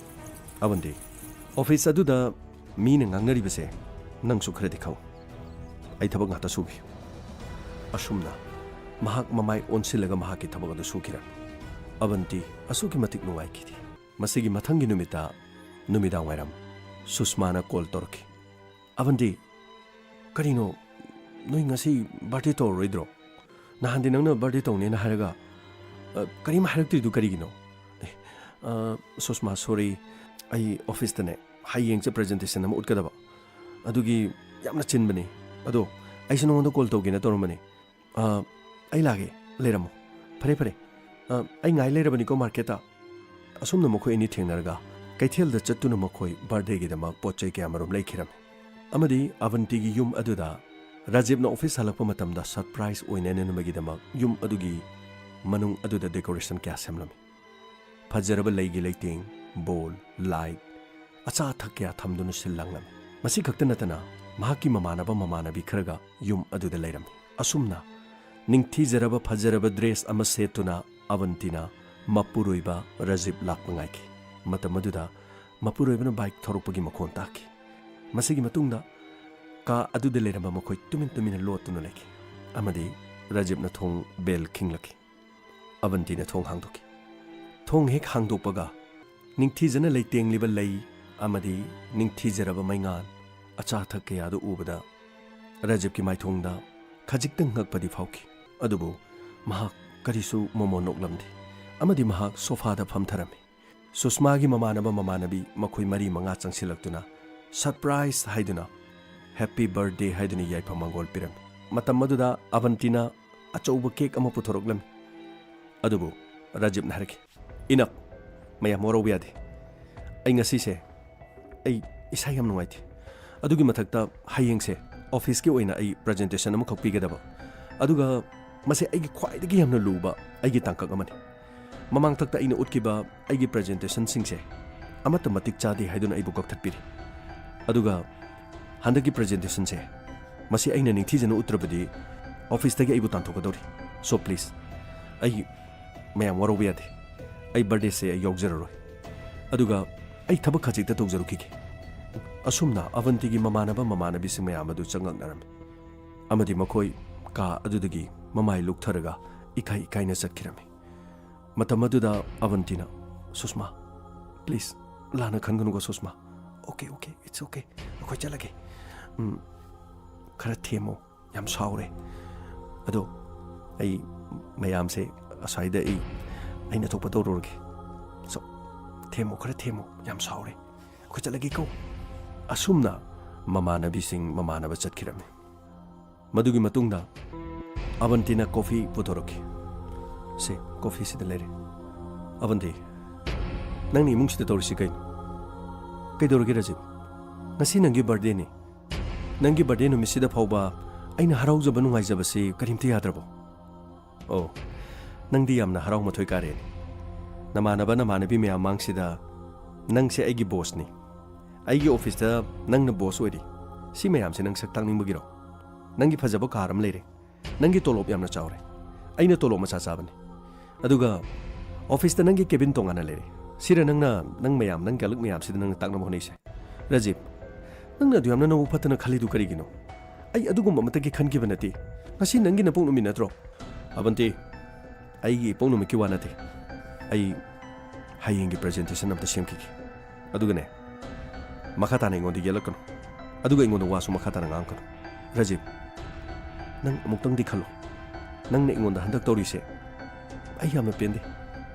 ꯑꯕꯟꯗꯤ, office ꯑꯗꯨꯗ ꯃꯤꯅ ꯉꯥꯡꯅꯔꯤꯕꯁꯦ ꯅꯪꯁꯨ ꯈꯔꯗꯤ ꯈꯪꯉꯨ꯫ ꯑꯩ ꯊꯕꯛ ꯉꯥꯛꯇ ꯁꯨꯒꯦ꯫ ꯑꯁꯨꯝꯅ ꯃꯍꯥꯛ ꯃꯃꯥꯏ ꯑꯣꯟꯁꯤꯜꯂꯒ ꯃꯍꯥꯛꯀꯤ ꯊꯕꯛ ꯑꯗꯨ ꯁꯨꯈꯤꯔꯝꯃꯤ꯫ ꯑꯕꯟꯇꯤ ꯑꯁꯨꯛꯀꯤ ꯃꯇꯤꯛ ꯅꯨꯡꯉꯥꯏꯈꯤꯗꯦ꯫ ꯃꯁꯤꯒꯤ ꯃꯊꯪꯒꯤ ꯅꯨꯃꯤꯠꯇ ꯅꯨꯃꯤꯗꯥꯡ ꯋꯥꯏꯔꯝ ꯁꯨꯁꯃꯥꯅ call ꯇꯧꯔꯛꯈꯤ꯫ "ꯑꯕꯟꯇꯤ, ꯀꯔꯤꯅꯣ? "ꯅꯣꯏ ꯉꯁꯤ ꯕꯥꯔꯗꯦ ꯇꯧꯔꯔꯣꯏꯗ꯭ꯔꯣ? ꯅꯍꯥꯟꯗꯤ ꯅꯪꯅ ꯕꯥꯔꯗꯦ ꯇꯧꯅꯦꯅ ꯍꯥꯏꯔꯒ, ꯑ, ꯀꯔꯤꯝ ꯍꯥꯏꯔꯛꯇ꯭ꯔꯤꯗꯨ ꯀꯔꯤꯒꯤꯅꯣ?" "ꯑꯦ, ꯑ, ꯁꯨꯁꯃꯥ, ꯁꯣꯔꯤ, ꯑꯩ ꯑꯣꯐꯤꯁꯇꯅꯦ ꯍꯌꯦꯡꯁꯦ ꯄ꯭ꯔꯖꯦꯟꯇꯦꯁꯟ ꯑꯃ ꯎꯠꯀꯗꯕ, ꯑꯗꯨꯒꯤ ꯌꯥꯝꯅ ꯆꯤꯟꯕꯅꯤ꯫ ꯑꯗꯣ ꯑꯩꯁꯨ ꯅꯉꯣꯟꯗ ꯀꯣꯜ ꯇꯧꯒꯦꯅ ꯇꯧꯔꯝꯕꯅꯤ꯫ ꯑ, ꯑꯩ ꯂꯥꯛꯑꯒꯦ, ꯂꯩꯔꯝꯃꯣ꯫ ꯐꯔꯦ, ꯐꯔꯦ꯫ ꯑ, ꯑꯩ ꯉꯥꯏ ꯂꯩꯔꯕꯅꯤꯀꯣ ꯃꯥꯔꯀꯦꯠꯇ꯫" ꯑꯁꯨꯝꯅ ꯃꯈꯣꯏ ꯑꯅꯤ ꯊꯦꯡꯅꯔꯒ ꯀꯩꯊꯦꯜꯗ ꯆꯠꯇꯨꯅ ꯃꯈꯣꯏ ꯕꯥꯔꯗꯦꯒꯤꯗꯃꯛ ꯄꯣꯠ ꯆꯩ ꯀꯌꯥꯃꯔꯨꯝ ꯂꯩꯈꯤꯔꯝꯃꯤ꯫ ꯑꯃꯗꯤ ꯑꯕꯟꯇꯤꯒꯤ ꯌꯨꯝ ꯑꯗꯨꯗ ꯔꯥꯖꯤꯕꯅ ꯑꯣꯐꯤꯁ ꯍꯜꯂꯛꯄ ꯃꯇꯝꯗ ꯁꯔꯄ꯭ꯔꯥꯏꯖ ꯑꯣꯏꯅꯅꯕꯒꯤꯗꯃꯛ ꯌꯨꯝ ꯑꯗꯨꯒꯤ ꯃꯅꯨꯡ ꯑꯗꯨꯗ ꯗꯦꯀꯣꯔꯦꯁꯟ ꯀꯌꯥ ꯁꯦꯝꯂꯝꯃꯤ꯫ ꯐꯖꯔꯕ ꯂꯩꯒꯤ ꯂꯩꯇꯦꯡ, ꯕꯣꯜ, ꯂꯥꯏꯠ, ꯑꯆꯥ ꯑꯊꯛ ꯀꯌꯥ ꯊꯝꯗꯨꯅ ꯁꯤꯜ ꯂꯥꯡꯂꯝꯃꯤ꯫ ꯃꯁꯤ ꯈꯛꯇ ꯅꯠꯇꯅ ꯃꯍꯥꯛꯀꯤ ꯃꯃꯥꯟꯅꯕ ꯃꯃꯥꯟꯅꯕꯤ ꯈꯔꯒ ꯌꯨꯝ ꯑꯗꯨꯗ ꯂꯩꯔꯝꯃꯤ꯫ ꯑꯁꯨꯝꯅ ꯅꯤꯡꯊꯤꯖꯔꯕ ꯐꯖꯔꯕ ꯗ꯭ꯔꯦꯁ ꯑꯃ ꯁꯦꯠꯇꯨꯅ ꯑꯕꯟꯇꯤꯅ ꯃꯄꯨꯔꯣꯏꯕ ꯔꯥꯖꯤꯕ ꯂꯥꯛꯄ ꯉꯥꯏꯈꯤ꯫ ꯃꯇꯝ ꯑꯗꯨꯗ ꯃꯄꯨꯔꯣꯏꯕꯅ ꯕꯥꯏꯛ ꯊꯧꯔꯛꯄꯒꯤ ꯃꯈꯣꯟ ꯇꯥꯈꯤ꯫ ꯃꯁꯤꯒꯤ ꯃꯇꯨꯡꯗ ꯀꯥ ꯑꯗꯨꯗ ꯂꯩꯔꯝꯕ ꯃꯈꯣꯏ ꯇꯨꯃꯤꯟ ꯇꯨꯃꯤꯟꯅ ꯂꯣꯠꯇꯨꯅ ꯂꯩꯈꯤ꯫ ꯑꯃꯗꯤ ꯔꯥꯖꯤꯕꯅ ꯊꯣꯡ ꯕꯦꯜ ꯈꯤꯡꯂꯛꯈꯤ꯫ ꯑꯕꯟꯇꯤꯅ ꯊꯣꯡ ꯍꯥꯡꯗꯣꯛꯈꯤ꯫ ꯊꯣꯡ ꯍꯦꯛ ꯍꯥꯡꯗꯣꯛꯄꯒ ꯅꯤꯡꯊꯤꯖꯅ ꯂꯩꯇꯦꯡꯂꯤꯕ ꯂꯩ ꯑꯃꯗꯤ ꯅꯤꯡꯊꯤꯖꯔꯕ ꯃꯩꯉꯥꯜ, ꯑꯆꯥ ꯑꯊꯛ ꯀꯌꯥꯗꯨ ꯎꯕꯗ ꯔꯥꯖꯤꯕꯀꯤ ꯃꯥꯏꯊꯣꯡꯗ ꯈꯖꯤꯛꯇꯪ ꯉꯛꯄꯗꯤ ꯐꯥꯎꯈꯤ꯫ ꯑꯗꯨꯕꯨ ꯃꯍꯥꯛ ꯀꯔꯤꯁꯨ ꯃꯣꯃꯣꯟ ꯅꯣꯛꯂꯝꯗꯦ꯫ ꯑꯃꯗꯤ ꯃꯍꯥꯛ ꯁꯣꯐꯥꯗ ꯐꯝꯊꯔꯝꯃꯤ꯫ ꯁꯨꯁꯃꯥꯒꯤ ꯃꯃꯥꯟꯅꯕ ꯃꯃꯥꯟꯅꯕꯤ ꯃꯈꯣꯏ ꯃꯔꯤ ꯃꯉꯥ ꯆꯪꯁꯤꯜꯂꯛꯇꯨꯅ ꯁꯔꯄ꯭ꯔꯥꯏꯖ ꯍꯥꯏꯗꯨꯅ, ꯍꯦꯄꯤ ꯕꯔꯊꯗꯦ ꯍꯥꯏꯗꯨꯅ ꯌꯥꯏꯐ ꯃꯪꯒꯣꯜ ꯄꯤꯔꯝꯃꯤ꯫ ꯃꯇꯝ ꯑꯗꯨꯗ ꯑꯕꯟꯇꯤꯅ ꯑꯆꯧꯕ ꯀꯦꯛ ꯑꯃ ꯄꯨꯊꯣꯔꯛꯂꯝꯃꯤ꯫ ꯑꯗꯨꯕꯨ ꯔꯥꯖꯤꯕꯅ ꯍꯥꯏꯔꯛꯈꯤ, "ꯏꯅꯐ! ꯃꯌꯥꯝ ꯋꯥꯔꯧꯕ ꯌꯥꯗꯦ꯫ ꯑꯩ ꯉꯁꯤꯁꯦ ꯑꯩ ꯏꯁꯥ ꯌꯥꯝ ꯅꯨꯡꯉꯥꯏꯇꯦ꯫ ꯑꯗꯨꯒꯤ ꯃꯊꯛꯇ ꯍꯌꯦꯡꯁꯦ ꯑꯣꯐꯤꯁꯀꯤ ꯑꯣꯏꯅ ꯑꯩ ꯄ꯭ꯔꯖꯦꯟꯇꯦꯁꯟ ꯑꯃꯈꯛ ꯄꯤꯒꯗꯕ꯫ ꯑꯗꯨꯒ ꯃꯁꯤ ꯑꯩꯒꯤ ꯈ꯭ꯋꯥꯏꯗꯒꯤ ꯌꯥꯝꯅ ꯂꯨꯕ ꯑꯩꯒꯤ ꯇꯥꯡꯀꯛ ꯑꯃꯅꯤ꯫ ꯃꯃꯥꯡꯊꯛꯇ ꯑꯩꯅ ꯎꯠꯈꯤꯕ ꯑꯩꯒꯤ ꯄ꯭ꯔꯖꯦꯟꯇꯦꯁꯟꯁꯤꯡꯁꯦ ꯑꯃꯠꯇ ꯃꯇꯤꯛ ꯆꯥꯗꯦ ꯍꯥꯏꯗꯨꯅ ꯑꯩꯕꯨ ꯀꯛꯊꯠꯄꯤꯔꯤ꯫ ꯑꯗꯨꯒ ꯍꯟꯗꯛꯀꯤ ꯄ꯭ꯔꯖꯦꯟꯇꯦꯁꯟꯁꯦ ꯃꯁꯤ ꯑꯩꯅ ꯅꯤꯡꯊꯤꯖꯅ ꯎꯠꯇ꯭ꯔꯕꯗꯤ ꯑꯣꯐꯤꯁꯇꯒꯤ ꯑꯩꯕꯨ ꯇꯥꯟꯊꯣꯛꯀꯗꯧꯔꯤ꯫ So please, ꯑꯩ ꯃꯌꯥꯝ ꯋꯥꯔꯧꯕ ꯌꯥꯗꯦ꯫ ꯑꯩ ꯕꯔꯊꯗꯦꯁꯦ ꯑꯩ ꯌꯥꯎꯖꯔꯔꯣꯏ꯫ ꯑꯗꯨꯒ ꯑꯩ ꯊꯕꯛ ꯈꯖꯤꯛꯇ ꯇꯧꯖꯔꯨꯈꯤꯒꯦ꯫" ꯑꯁꯨꯝꯅ ꯑꯕꯟꯇꯤꯒꯤ ꯃꯃꯥꯟꯅꯕ ꯃꯃꯥꯟꯅꯕꯤꯁꯤꯡ ꯃꯌꯥꯝ ꯑꯗꯨ ꯆꯪꯂꯛꯅꯔꯝꯃꯤ꯫ ꯑꯃꯗꯤ ꯃꯈꯣꯏ ꯀꯥ ꯑꯗꯨꯗꯒꯤ ꯃꯃꯥꯏ ꯂꯨꯛꯊꯔꯒ ꯏꯀꯥꯏ ꯏꯀꯥꯏꯅ ꯆꯠꯈꯤꯔꯝꯃꯤ꯫ ꯃꯇꯝ ꯑꯗꯨꯗ ꯑꯕꯟꯇꯤꯅ, "ꯁꯨꯁꯃꯥ, please, ꯂꯥꯟꯅ ꯈꯟꯒꯅꯨꯀꯣ ꯁꯨꯁꯃꯥ꯫ Okay, okay, it's okay. ꯑꯩꯈꯣꯏ ꯆꯠꯂꯒꯦ꯫ ꯎꯝ, ꯈꯔ ꯊꯦꯝꯃꯣ꯫ ꯌꯥꯝ ꯁꯥꯎꯔꯦ꯫ ꯑꯗꯣ ꯑꯩ ꯃꯌꯥꯝꯁꯦ ꯑꯁ꯭ꯋꯥꯏꯗ ꯑꯩ ꯑꯩꯅ ꯊꯣꯛꯄ ꯇꯧꯔꯨꯔꯒꯦ꯫ ꯁꯣ, ꯊꯦꯝꯃꯣ, ꯈꯔ ꯊꯦꯝꯃꯣ, ꯌꯥꯝ ꯁꯥꯎꯔꯦ꯫ ꯑꯩꯈꯣꯏ ꯆꯠꯂꯒꯦꯀꯣ꯫ ꯑꯁꯨꯝꯅ ꯃꯃꯥꯟꯅꯕꯤꯁꯤꯡ ꯃꯃꯥꯟꯅꯕ ꯆꯠꯈꯤꯔꯝꯃꯤ꯫ ꯃꯗꯨꯒꯤ ꯃꯇꯨꯡꯗ ꯑꯕꯟꯇꯤꯅ ꯀꯣꯐꯤ ꯄꯨꯊꯣꯔꯛꯈꯤ꯫ "ꯁꯦ, ꯀꯣꯐꯤꯁꯤꯗ ꯂꯩꯔꯦ꯫ ꯑꯕꯟꯇꯤ, ꯅꯪꯅ ꯏꯃꯨꯡꯁꯤꯗ ꯇꯧꯔꯤꯁꯤ ꯀꯩꯅꯣ? ꯀꯩꯗꯧꯔꯒꯦ ꯔꯥꯖꯤꯕ? ꯉꯁꯤ ꯅꯪꯒꯤ ꯕꯥꯔꯗꯦꯅꯤ꯫ ꯅꯪꯒꯤ ꯕꯥꯔꯗꯦ ꯅꯨꯃꯤꯠꯁꯤꯗ ꯐꯥꯎꯕ ꯑꯩꯅ ꯍꯔꯥꯎꯖꯕ ꯅꯨꯡꯉꯥꯏꯖꯕꯁꯤ ꯀꯔꯤꯝꯇ ꯌꯥꯗ꯭ꯔꯕꯣ? ꯑꯣ, ꯅꯪꯗꯤ ꯌꯥꯝꯅ ꯍꯔꯥꯎ ꯃꯊꯣꯏ ꯀꯥꯔꯦꯅꯦ꯫ ꯅꯃꯥꯟꯅꯕ ꯅꯃꯥꯟꯅꯕꯤ ꯃꯌꯥꯝ ꯃꯥꯡꯁꯤꯗ ꯅꯪꯁꯦ ꯑꯩꯒꯤ ꯕꯣꯁꯅꯤ꯫ ꯑꯩꯒꯤ ꯑꯣꯐꯤꯁꯇ ꯅꯪꯅ ꯕꯣꯁ ꯑꯣꯏꯔꯤ꯫ ꯁꯤ ꯃꯌꯥꯝꯁꯦ ꯅꯪ ꯁꯛ ꯇꯥꯛꯅꯤꯡꯕꯒꯤꯔꯣ? ꯅꯪꯒꯤ ꯐꯖꯕ ꯀꯥꯔ ꯑꯃ ꯂꯩꯔꯦ꯫ ꯅꯪꯒꯤ ꯇꯣꯂꯣꯞ ꯌꯥꯝꯅ ꯆꯥꯎꯔꯦ꯫ ꯑꯩꯅ ꯇꯣꯂꯣꯞ ꯃꯆꯥ ꯆꯥꯕꯅꯤ꯫ ꯑꯗꯨꯒ ꯑꯣꯐꯤꯁꯇ ꯅꯪꯒꯤ ꯀꯦꯕꯤꯟ ꯇꯣꯉꯥꯟꯅ ꯂꯩꯔꯦ꯫ ꯁꯤꯔ ꯅꯪꯅ ꯅꯪ ꯃꯌꯥꯝ, ꯅꯪ ꯀꯂꯤꯛ ꯃꯌꯥꯝꯁꯤꯗ ꯅꯪꯅ ꯇꯥꯛꯅꯕ ꯍꯣꯠꯅꯩꯁꯦ? ꯔꯥꯖꯤꯕ, ꯅꯪꯅ ꯑꯗꯨ ꯌꯥꯝꯅ ꯅꯕꯨꯛ ꯐꯠꯇꯅ ꯈꯜꯂꯤꯗꯨ ꯀꯔꯤꯒꯤꯅꯣ? ꯑꯩ ꯑꯗꯨꯒꯨꯝꯕ ꯑꯃꯠꯇꯒꯤ ꯈꯟꯈꯤꯕ ꯅꯠꯇꯦ꯫ ꯉꯁꯤ ꯅꯪꯒꯤ ꯅꯄꯣꯛ ꯅꯨꯃꯤꯠ ꯅꯠꯇ꯭ꯔꯣ? ꯑꯕꯟꯇꯤ, ꯑꯩꯒꯤ ꯏꯄꯣꯛ ꯅꯨꯃꯤꯠꯀꯤ ꯋꯥ ꯅꯠꯇꯦ꯫ ꯑꯩ ꯍꯌꯦꯡꯒꯤ ꯄ꯭ꯔꯖꯦꯟꯇꯦꯁꯟ ꯑꯝꯇ ꯁꯦꯝꯈꯤꯒꯦ꯫ ꯑꯗꯨꯒꯅꯦ, ꯃꯈꯥ ꯇꯥꯅ ꯑꯩꯉꯣꯟꯗ ꯌꯦꯠꯂꯛꯀꯅꯨ꯫ ꯑꯗꯨꯒ ꯑꯩꯉꯣꯟꯗ ꯋꯥꯁꯨ ꯃꯈꯥ ꯇꯥꯅ ꯉꯥꯡꯉꯛꯀꯅꯨ꯫ ꯔꯥꯖꯤꯕ, ꯅꯪ ꯑꯃꯨꯛꯇꯪꯗꯤ ꯈꯜꯂꯣ꯫ ꯅꯪꯅ ꯑꯩꯉꯣꯟꯗ ꯍꯟꯗꯛ ꯇꯧꯔꯤꯁꯦ ꯑꯩ ꯌꯥꯝꯅ ꯄꯦꯟꯗꯦ꯫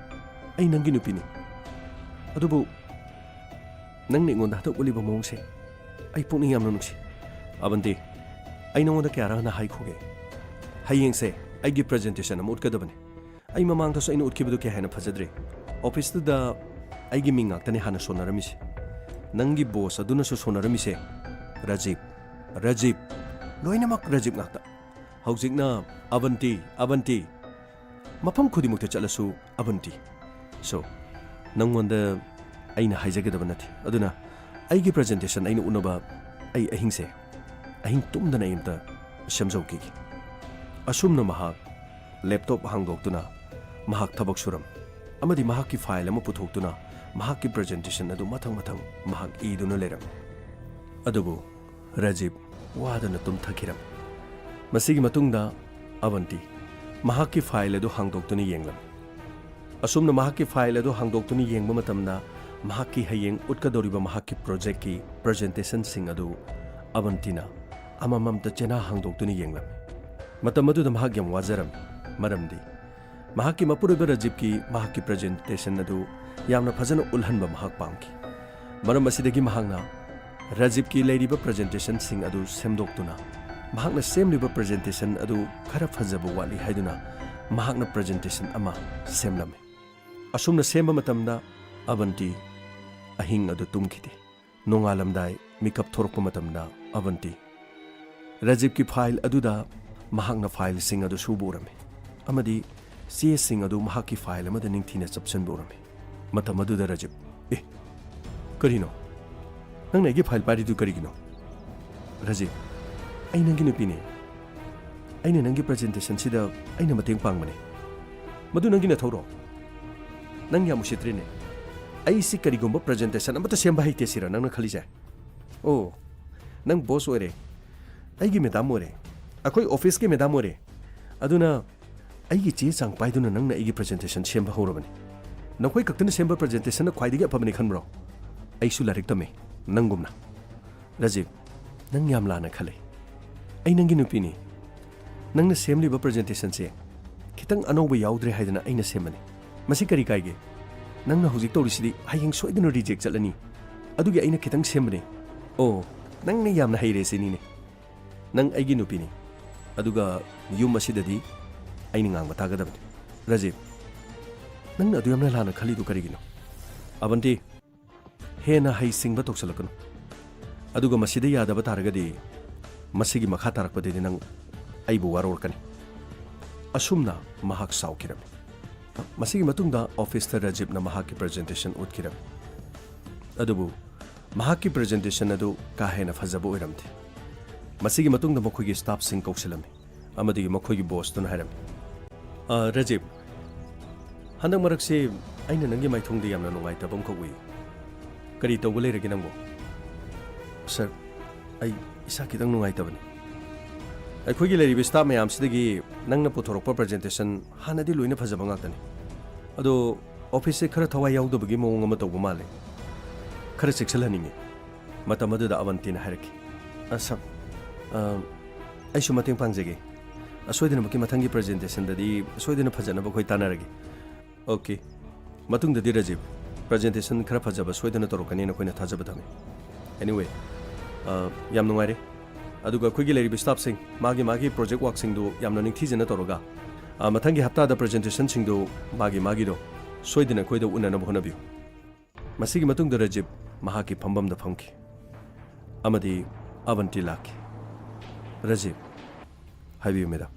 ꯑꯩ ꯅꯪꯒꯤ ꯅꯨꯄꯤꯅꯤ꯫ ꯑꯗꯨꯕꯨ ꯅꯪꯅ ꯑꯩꯉꯣꯟꯗ ꯍꯟꯗꯛ ꯎꯠꯂꯤꯕ ꯃꯑꯣꯡꯁꯦ ꯑꯩ ꯄꯨꯛꯅꯤꯡ ꯌꯥꯝꯅ ꯅꯨꯡꯁꯤ꯫ ꯑꯕꯟꯇꯤ, ꯑꯩ ꯅꯉꯣꯟꯗ ꯀꯌꯥꯔꯛ ꯍꯟꯅ ꯍꯥꯏꯈꯣꯒꯦ? ꯍꯌꯦꯡꯁꯦ ꯑꯩꯒꯤ ꯄ꯭ꯔꯖꯦꯟꯇꯦꯁꯟ ꯑꯃ ꯎꯠꯀꯗꯕꯅꯤ꯫ ꯑꯩ ꯃꯃꯥꯡꯗꯁꯨ ꯑꯩꯅ ꯎꯠꯈꯤꯕꯗꯨ ꯀꯌꯥ ꯍꯦꯟꯅ ꯐꯖꯗ꯭ꯔꯤ꯫ ꯑꯣꯐꯤꯁꯇꯨꯗ ꯑꯩꯒꯤ ꯃꯤꯡ ꯉꯥꯛꯇꯅꯤ ꯍꯥꯟꯅ ꯁꯣꯟꯅꯔꯝꯃꯤꯁꯦ꯫ ꯅꯪꯒꯤ ꯕꯣꯁ ꯑꯗꯨꯅꯁꯨ ꯁꯣꯟꯅꯔꯝꯃꯤꯁꯦ꯫ ꯔꯥꯖꯤꯕ, ꯔꯥꯖꯤꯕ, ꯂꯣꯏꯅꯃꯛ ꯔꯥꯖꯤꯕ ꯉꯥꯛꯇ꯫ ꯍꯧꯖꯤꯛꯅ ꯑꯕꯟꯇꯤ, ꯑꯕꯟꯇꯤ꯫ ꯃꯐꯝ ꯈꯨꯗꯤꯡꯃꯛꯇ ꯆꯠꯂꯁꯨ ꯑꯕꯟꯇꯤ꯫ ꯁꯣ, ꯅꯪꯉꯣꯟꯗ ꯑꯩꯅ ꯍꯥꯏꯖꯒꯗꯕ ꯅꯠꯇꯦ꯫ ꯑꯗꯨꯅ ꯑꯩꯒꯤ ꯄ꯭ꯔꯖꯦꯟꯇꯦꯁꯟ ꯑꯩꯅ ꯎꯠꯅꯕ ꯑꯩ ꯑꯍꯤꯡꯁꯦ, ꯑꯍꯤꯡ ꯇꯨꯝꯗꯅ ꯑꯩ ꯑꯝꯇ ꯁꯦꯝꯖꯧꯈꯤꯒꯦ꯫ ꯑꯁꯨꯝꯅ ꯃꯍꯥꯛ ꯂꯦꯞꯇꯣꯞ ꯍꯥꯡꯗꯣꯛꯇꯨꯅ ꯃꯍꯥꯛ ꯊꯕꯛ ꯁꯨꯔꯝꯃꯤ꯫ ꯑꯃꯗꯤ ꯃꯍꯥꯛꯀꯤ ꯐꯥꯏꯜ ꯑꯃ ꯄꯨꯊꯣꯛꯇꯨꯅ ꯃꯍꯥꯛꯀꯤ ꯄ꯭ꯔꯖꯦꯟꯇꯦꯁꯟ ꯑꯗꯨ ꯃꯊꯪ ꯃꯊꯪ ꯃꯍꯥꯛ ꯏꯗꯨꯅ ꯂꯩꯔꯝꯃꯤ꯫ ꯑꯗꯨꯕꯨ ꯔꯥꯖꯤꯕ ꯋꯥꯗꯨꯅ ꯇꯨꯝꯊꯈꯤꯔꯝꯃꯤ꯫ ꯃꯁꯤꯒꯤ ꯃꯇꯨꯡꯗ ꯑꯕꯟꯇꯤ ꯃꯍꯥꯛꯀꯤ ꯐꯥꯏꯜ ꯑꯗꯨ ꯍꯥꯡꯗꯣꯛꯇꯨꯅ ꯌꯦꯡꯂꯝꯃꯤ꯫ ꯑꯁꯨꯝꯅ ꯃꯍꯥꯛꯀꯤ ꯐꯥꯏꯜ ꯑꯗꯨ ꯍꯥꯡꯗꯣꯛꯇꯨꯅ ꯌꯦꯡꯕ ꯃꯇꯝꯗ ꯃꯍꯥꯛꯀꯤ ꯍꯌꯦꯡ ꯎꯠꯀꯗꯧꯔꯤꯕ ꯃꯍꯥꯛꯀꯤ ꯄ꯭ꯔꯣꯖꯦꯛꯀꯤ ꯄ꯭ꯔꯖꯦꯟꯇꯦꯁꯟꯁꯤꯡ ꯑꯗꯨ ꯑꯕꯟꯇꯤꯅ ꯑꯃꯃꯝꯇ ꯆꯦꯅꯥ ꯍꯥꯡꯗꯣꯛꯇꯨꯅ ꯌꯦꯡꯂꯝꯃꯤ꯫ ꯃꯇꯝ ꯑꯗꯨꯗ ꯃꯍꯥꯛ ꯌꯥꯝ ꯋꯥꯖꯔꯝꯃꯤ, ꯃꯔꯝꯗꯤ ꯃꯍꯥꯛꯀꯤ ꯃꯄꯨꯔꯣꯏꯕ ꯔꯥꯖꯤꯕꯀꯤ ꯃꯍꯥꯛꯀꯤ presentation ꯑꯗꯨ ꯌꯥꯝꯅ ꯐꯖꯅ ꯎꯠꯍꯟꯕ ꯃꯍꯥꯛ ꯄꯥꯝꯈꯤ꯫ ꯃꯔꯝ ꯑꯁꯤꯗꯒꯤ ꯃꯍꯥꯛꯅ ꯔꯥꯖꯤꯕꯀꯤ ꯂꯩꯔꯤꯕ presentationꯁꯤꯡ ꯑꯗꯨ ꯁꯦꯝꯗꯣꯛꯇꯨꯅ, ꯃꯍꯥꯛꯅ ꯁꯦꯝꯂꯤꯕ presentation ꯑꯗꯨ ꯈꯔ ꯐꯖꯕ ꯋꯥꯠꯂꯤ ꯍꯥꯏꯗꯨꯅ ꯃꯍꯥꯛꯅ presentation ꯑꯃ ꯁꯦꯝꯂꯝꯃꯤ꯫ ꯑꯁꯨꯝꯅ ꯁꯦꯝꯕ ꯃꯇꯝꯗ ꯑꯕꯟꯇꯤ ꯑꯍꯤꯡ ꯑꯗꯨ ꯇꯨꯝꯈꯤꯗꯦ꯫ ꯅꯣꯡꯉꯥꯜꯂꯝꯗꯥꯏ ꯃꯤꯀꯞ ꯊꯣꯔꯛꯄ ꯃꯇꯝꯗ ꯑꯕꯟꯇꯤ ꯔꯥꯖꯤꯕꯀꯤ file ꯑꯗꯨꯗ ꯃꯍꯥꯛꯅ fileꯁꯤꯡ ꯑꯗꯨ ꯁꯨꯕ ꯎꯔꯝꯃꯤ ꯑꯃꯗꯤ ꯆꯦꯁꯤꯡ ꯑꯗꯨ ꯃꯍꯥꯛꯀꯤ file ꯑꯃꯗ ꯅꯤꯡꯊꯤꯅ ꯆꯞꯁꯤꯟꯕ ꯎꯔꯝꯃꯤ꯫ ꯃꯇꯝ ꯑꯗꯨꯗ ꯔꯥꯖꯤꯕ, "ꯑꯦ, ꯀꯔꯤꯅꯣ? ꯅꯪꯅ ꯑꯩꯒꯤ file ꯄꯥꯏꯔꯤꯗꯨ ꯀꯔꯤꯒꯤꯅꯣ?" "ꯔꯥꯖꯤꯕ, ꯑꯩ ꯅꯪꯒꯤ ꯅꯨꯄꯤꯅꯦ꯫ ꯑꯩꯅ ꯅꯪꯒꯤ presentationꯁꯤꯗ ꯑꯩꯅ ꯃꯇꯦꯡ ꯄꯥꯡꯕꯅꯦ꯫ ꯃꯗꯨ ꯅꯪꯒꯤ ꯅꯊꯧꯔꯣ? ꯅꯪ ꯌꯥꯝ ꯎꯁꯤꯠꯇ꯭ꯔꯤꯅꯦ꯫ ꯑꯩꯁꯤ ꯀꯔꯤꯒꯨꯝꯕ presentation ꯑꯃꯠꯇ ꯁꯦꯝꯕ ꯍꯩꯇꯦ ꯁꯤꯔ ꯅꯪꯅ ꯈꯜꯂꯤꯁꯦ? ꯑꯣ, ꯅꯪ boss ꯑꯣꯏꯔꯦ, ꯑꯩꯒꯤ madam ꯑꯣꯏꯔꯦ, ꯑꯩꯈꯣꯏ officeꯀꯤ madam ꯑꯣꯏꯔꯦ꯫ ꯑꯗꯨꯅ ꯑꯩꯒꯤ ꯆꯦ ꯆꯥꯡ ꯄꯥꯏꯗꯨꯅ ꯅꯪꯅ ꯑꯩꯒꯤ presentation ꯁꯦꯝꯕ ꯍꯧꯔꯕꯅꯤ꯫ ꯅꯈꯣꯏ ꯈꯛꯇꯅ ꯁꯦꯝꯕ presentationꯅ ꯈ꯭ꯋꯥꯏꯗꯒꯤ ꯑꯐꯕꯅꯤ ꯈꯟꯕ꯭ꯔꯣ? ꯑꯩꯁꯨ ꯂꯥꯏꯔꯤꯛ ꯇꯝꯃꯤ, ꯅꯪꯒꯨꯝꯅ꯫" "ꯔꯥꯖꯤꯕ, ꯅꯪ ꯌꯥꯝ ꯂꯥꯟꯅ ꯈꯜꯂꯤ꯫ ꯑꯩ ꯅꯪꯒꯤ ꯅꯨꯄꯤꯅꯤ꯫ ꯅꯪꯅ ꯁꯦꯝꯂꯤꯕ presentationꯁꯦ ꯈꯤꯇꯪ ꯑꯅꯧꯕ ꯌꯥꯎꯗ꯭ꯔꯦ ꯍꯥꯏꯗꯅ ꯑꯩꯅ ꯁꯦꯝꯕꯅꯤ꯫ ꯃꯁꯤ ꯀꯔꯤ ꯀꯥꯏꯒꯦ? ꯅꯪꯅ ꯍꯧꯖꯤꯛ ꯇꯧꯔꯤꯁꯤꯗꯤ ꯍꯌꯦꯡ ꯁꯣꯏꯗꯅ reject ꯆꯠꯂꯅꯤ꯫ ꯑꯗꯨꯒꯤ ꯑꯩꯅ ꯈꯤꯇꯪ ꯁꯦꯝꯕꯅꯤ꯫ ꯑꯣ, ꯅꯪꯅ ꯌꯥꯝꯅ ꯍꯩꯔꯦ ꯁꯤꯅꯤꯅꯦ꯫ ꯅꯪ ꯑꯩꯒꯤ ꯅꯨꯄꯤꯅꯤ꯫ ꯑꯗꯨꯒ ꯌꯨꯝ ꯑꯁꯤꯗꯗꯤ ꯑꯩꯅ ꯉꯥꯡꯕ ꯇꯥꯒꯗꯕꯅꯤ꯫" "ꯔꯥꯖꯤꯕ, ꯅꯪꯅ ꯑꯗꯨ ꯌꯥꯝꯅ ꯂꯥꯟꯅ ꯈꯜꯂꯤꯗꯨ ꯀꯔꯤꯒꯤꯅꯣ?" "ꯑꯕꯟꯇꯤ, ꯍꯦꯟꯅ ꯍꯩꯁꯤꯡꯕ ꯇꯧꯁꯤꯜꯂꯛꯀꯅꯨ꯫ ꯑꯗꯨꯒ ꯃꯁꯤꯗ ꯌꯥꯗꯕ ꯇꯥꯔꯒꯗꯤ ꯃꯁꯤꯒꯤ ꯃꯈꯥ ꯇꯥꯔꯛꯄꯗꯗꯤ ꯅꯪ ꯑꯩꯕꯨ ꯋꯥꯔꯧꯔꯛꯀꯅꯤ꯫" ꯑꯁꯨꯝꯅ ꯃꯍꯥꯛ ꯁꯥꯎꯈꯤꯔꯝꯃꯤ꯫ ꯃꯁꯤꯒꯤ ꯃꯇꯨꯡꯗ officeꯇ ꯔꯥꯖꯤꯕꯅ ꯃꯍꯥꯛꯀꯤ presentation ꯎꯠꯈꯤꯔꯝꯃꯤ꯫ ꯑꯗꯨꯕꯨ ꯃꯍꯥꯛꯀꯤ presentation ꯑꯗꯨ ꯀꯥ ꯍꯦꯟꯅ ꯐꯖꯕ ꯑꯣꯏꯔꯝꯗꯦ꯫ ꯃꯁꯤꯒꯤ ꯃꯇꯨꯡꯗ ꯃꯈꯣꯏꯒꯤ staffꯁꯤꯡ ꯀꯧꯁꯤꯜꯂꯝꯃꯤ ꯑꯃꯗꯤ ꯃꯈꯣꯏꯒꯤ bossꯇꯨꯅ ꯍꯥꯏꯔꯝꯃꯤ, "ꯑ, ꯔꯥꯖꯤꯕ, ꯍꯟꯗꯛ ꯃꯔꯛꯁꯤ ꯑꯩꯅ ꯅꯪꯒꯤ ꯃꯥꯏꯊꯣꯡꯗ ꯌꯥꯝꯅ ꯅꯨꯡꯉꯥꯏꯇꯕ ꯑꯃꯈꯛ ꯎꯏ꯫ ꯀꯔꯤ ꯇꯧꯕ ꯂꯩꯔꯒꯦ ꯅꯪꯕꯨ?" "Sir, ꯑꯩ ꯏꯁꯥ ꯈꯤꯇꯪ ꯅꯨꯡꯉꯥꯏꯇꯕꯅꯤ꯫ ꯑꯩꯈꯣꯏꯒꯤ ꯂꯩꯔꯤꯕ staff ꯃꯌꯥꯝꯁꯤꯗꯒꯤ ꯅꯪꯅ ꯄꯨꯊꯣꯔꯛꯄ presentation ꯍꯥꯟꯅꯗꯤ ꯂꯣꯏꯅ ꯐꯖꯕ ꯉꯥꯛꯇꯅꯤ꯫ ꯑꯗꯣ officeꯁꯦ ꯈꯔ ꯊꯋꯥꯏ ꯌꯥꯎꯗꯕꯒꯤ ꯃꯑꯣꯡ ꯑꯃ ꯇꯧꯕ ꯃꯥꯜꯂꯦ꯫ ꯈꯔ ꯆꯦꯛꯁꯤꯜꯍꯟꯅꯤꯡꯉꯤ꯫" ꯃꯇꯝ ꯑꯗꯨꯗ ꯑꯕꯟꯇꯤꯅ ꯍꯥꯏꯔꯛꯈꯤ, "ꯑ, sir, ꯑ, ꯑꯩꯁꯨ ꯃꯇꯦꯡ ꯄꯥꯡꯖꯒꯦ꯫ ꯑꯁꯣꯏꯗꯅꯃꯛꯀꯤ ꯃꯊꯪꯒꯤ ꯄ꯭ꯔꯖꯦꯟꯇꯦꯁꯟꯗꯗꯤ ꯁꯣꯏꯗꯅ ꯐꯖꯅꯕ ꯑꯩꯈꯣꯏ ꯇꯥꯟꯅꯔꯒꯦ꯫ ꯑꯣꯀꯦ꯫ ꯃꯇꯨꯡꯗꯗꯤ ꯔꯖꯤꯕ, ꯄ꯭ꯔꯖꯦꯟꯇꯦꯁꯟ ꯈꯔ ꯐꯖꯕ ꯁꯣꯏꯗꯅ ꯇꯧꯔꯛꯀꯅꯤꯅ ꯑꯩꯈꯣꯏꯅ ꯊꯥꯖꯕ ꯊꯝꯃꯤ꯫ Anyway, ꯑ, ꯌꯥꯝ ꯅꯨꯡꯉꯥꯏꯔꯦ꯫ ꯑꯗꯨꯒ ꯑꯩꯈꯣꯏꯒꯤ ꯂꯩꯔꯤꯕ ꯁ꯭ꯇꯥꯐꯁꯤꯡ, ꯃꯥꯒꯤ ꯃꯥꯒꯤ ꯄ꯭ꯔꯣꯖꯦꯛ ꯋꯥꯔꯛꯁꯤꯡꯗꯨ ꯌꯥꯝꯅ ꯅꯤꯡꯊꯤꯖꯅ ꯇꯧꯔꯒ, ꯑ, ꯃꯊꯪꯒꯤ ꯍꯞꯇꯥꯗ ꯄ꯭ꯔꯖꯦꯟꯇꯦꯁꯟꯁꯤꯡꯗꯨ ꯃꯥꯒꯤ ꯃꯥꯒꯤꯗꯣ ꯁꯣꯏꯗꯅ ꯑꯩꯈꯣꯏꯗ ꯎꯠꯅꯅꯕ ꯍꯣꯠꯅꯕꯤꯌꯨ꯫ ꯃꯁꯤꯒꯤ ꯃꯇꯨꯡꯗ ꯔꯖꯤꯕ ꯃꯍꯥꯛꯀꯤ ꯐꯝꯐꯝꯗ ꯐꯝꯈꯤ ꯑꯃꯗꯤ ꯑꯕꯟꯇꯤ ꯂꯥꯛꯈꯤ꯫ "ꯔꯖꯤꯕ, ꯍꯥꯏꯕꯤꯌꯨ ꯃꯦꯗꯥꯝ꯫"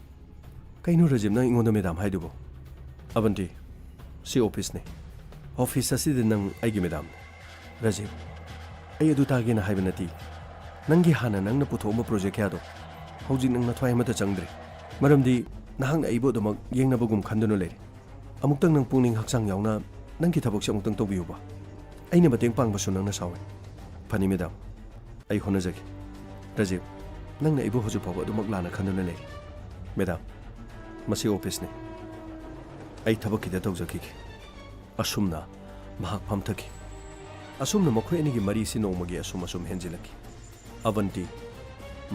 "ꯀꯩꯅꯣ ꯔꯖꯤꯕ, ꯅꯪ ꯑꯩꯉꯣꯟꯗ ꯃꯦꯗꯥꯝ ꯍꯥꯏꯗꯨꯕꯣ?" "ꯑꯕꯟꯇꯤ, ꯁꯤ ꯑꯣꯐꯤꯁꯅꯤ꯫ ꯑꯣꯐꯤꯁ ꯑꯁꯤꯗ ꯅꯪ ꯑꯩꯒꯤ ꯃꯦꯗꯥꯝꯅꯤ꯫" "ꯔꯖꯤꯕ, ꯑꯩ ꯑꯗꯨ ꯇꯥꯒꯦꯅ ꯍꯥꯏꯕ ꯅꯠꯇꯦ꯫ ꯅꯪꯒꯤ ꯍꯥꯟꯅ ꯅꯪꯅ ꯄꯨꯊꯣꯛꯑꯝꯕ ꯄ꯭ꯔꯣꯖꯦꯛ ꯀꯌꯥꯗꯣ ꯍꯧꯖꯤꯛ ꯅꯪ ꯅꯊ꯭ꯋꯥꯏ ꯑꯃꯠꯇ ꯆꯪꯗ꯭ꯔꯦ꯫ ꯃꯔꯝꯗꯤ ꯅꯍꯥꯛꯅ ꯑꯩꯕꯨ ꯑꯗꯨꯃꯛ ꯌꯦꯡꯅꯕꯒꯨꯝ ꯈꯟꯗꯨꯅ ꯂꯩꯔꯦ꯫ ꯑꯃꯨꯛꯇꯪ ꯅꯪ ꯄꯨꯛꯅꯤꯡ ꯍꯛꯆꯥꯡ ꯌꯥꯎꯅ ꯅꯪꯒꯤ ꯊꯕꯛꯁꯦ ꯑꯃꯨꯛꯇꯪ ꯇꯧꯕꯤꯌꯨꯕ꯫ ꯑꯩꯅ ꯃꯇꯦꯡ ꯄꯥꯡꯕꯁꯨ ꯅꯪꯅ ꯁꯥꯎꯏ꯫" "ꯐꯅꯤ ꯃꯦꯗꯥꯝ, ꯑꯩ ꯍꯣꯠꯅꯖꯒꯦ꯫" "ꯔꯖꯤꯕ, ꯅꯪꯅ ꯑꯩꯕꯨ ꯍꯧꯖꯤꯛ ꯐꯥꯎꯕ ꯑꯗꯨꯃꯛ ꯂꯥꯟꯅ ꯈꯟꯗꯨꯅ ꯂꯩꯔꯤ꯫" "ꯃꯦꯗꯥꯝ, ꯃꯁꯤ ꯑꯣꯐꯤꯁꯅꯤ꯫ ꯑꯩ ꯊꯕꯛ ꯈꯤꯇ ꯇꯧꯖꯈꯤꯒꯦ꯫" ꯑꯁꯨꯝꯅ ꯃꯍꯥꯛ ꯐꯝꯊꯈꯤ꯫ ꯑꯁꯨꯝꯅ ꯃꯈꯣꯏ ꯑꯅꯤꯒꯤ ꯃꯔꯤꯁꯤ ꯅꯣꯡꯃꯒꯤ ꯑꯁꯨꯝ ꯑꯁꯨꯝ ꯍꯦꯟꯖꯤꯜꯂꯛꯈꯤ꯫ ꯑꯕꯟꯇꯤ,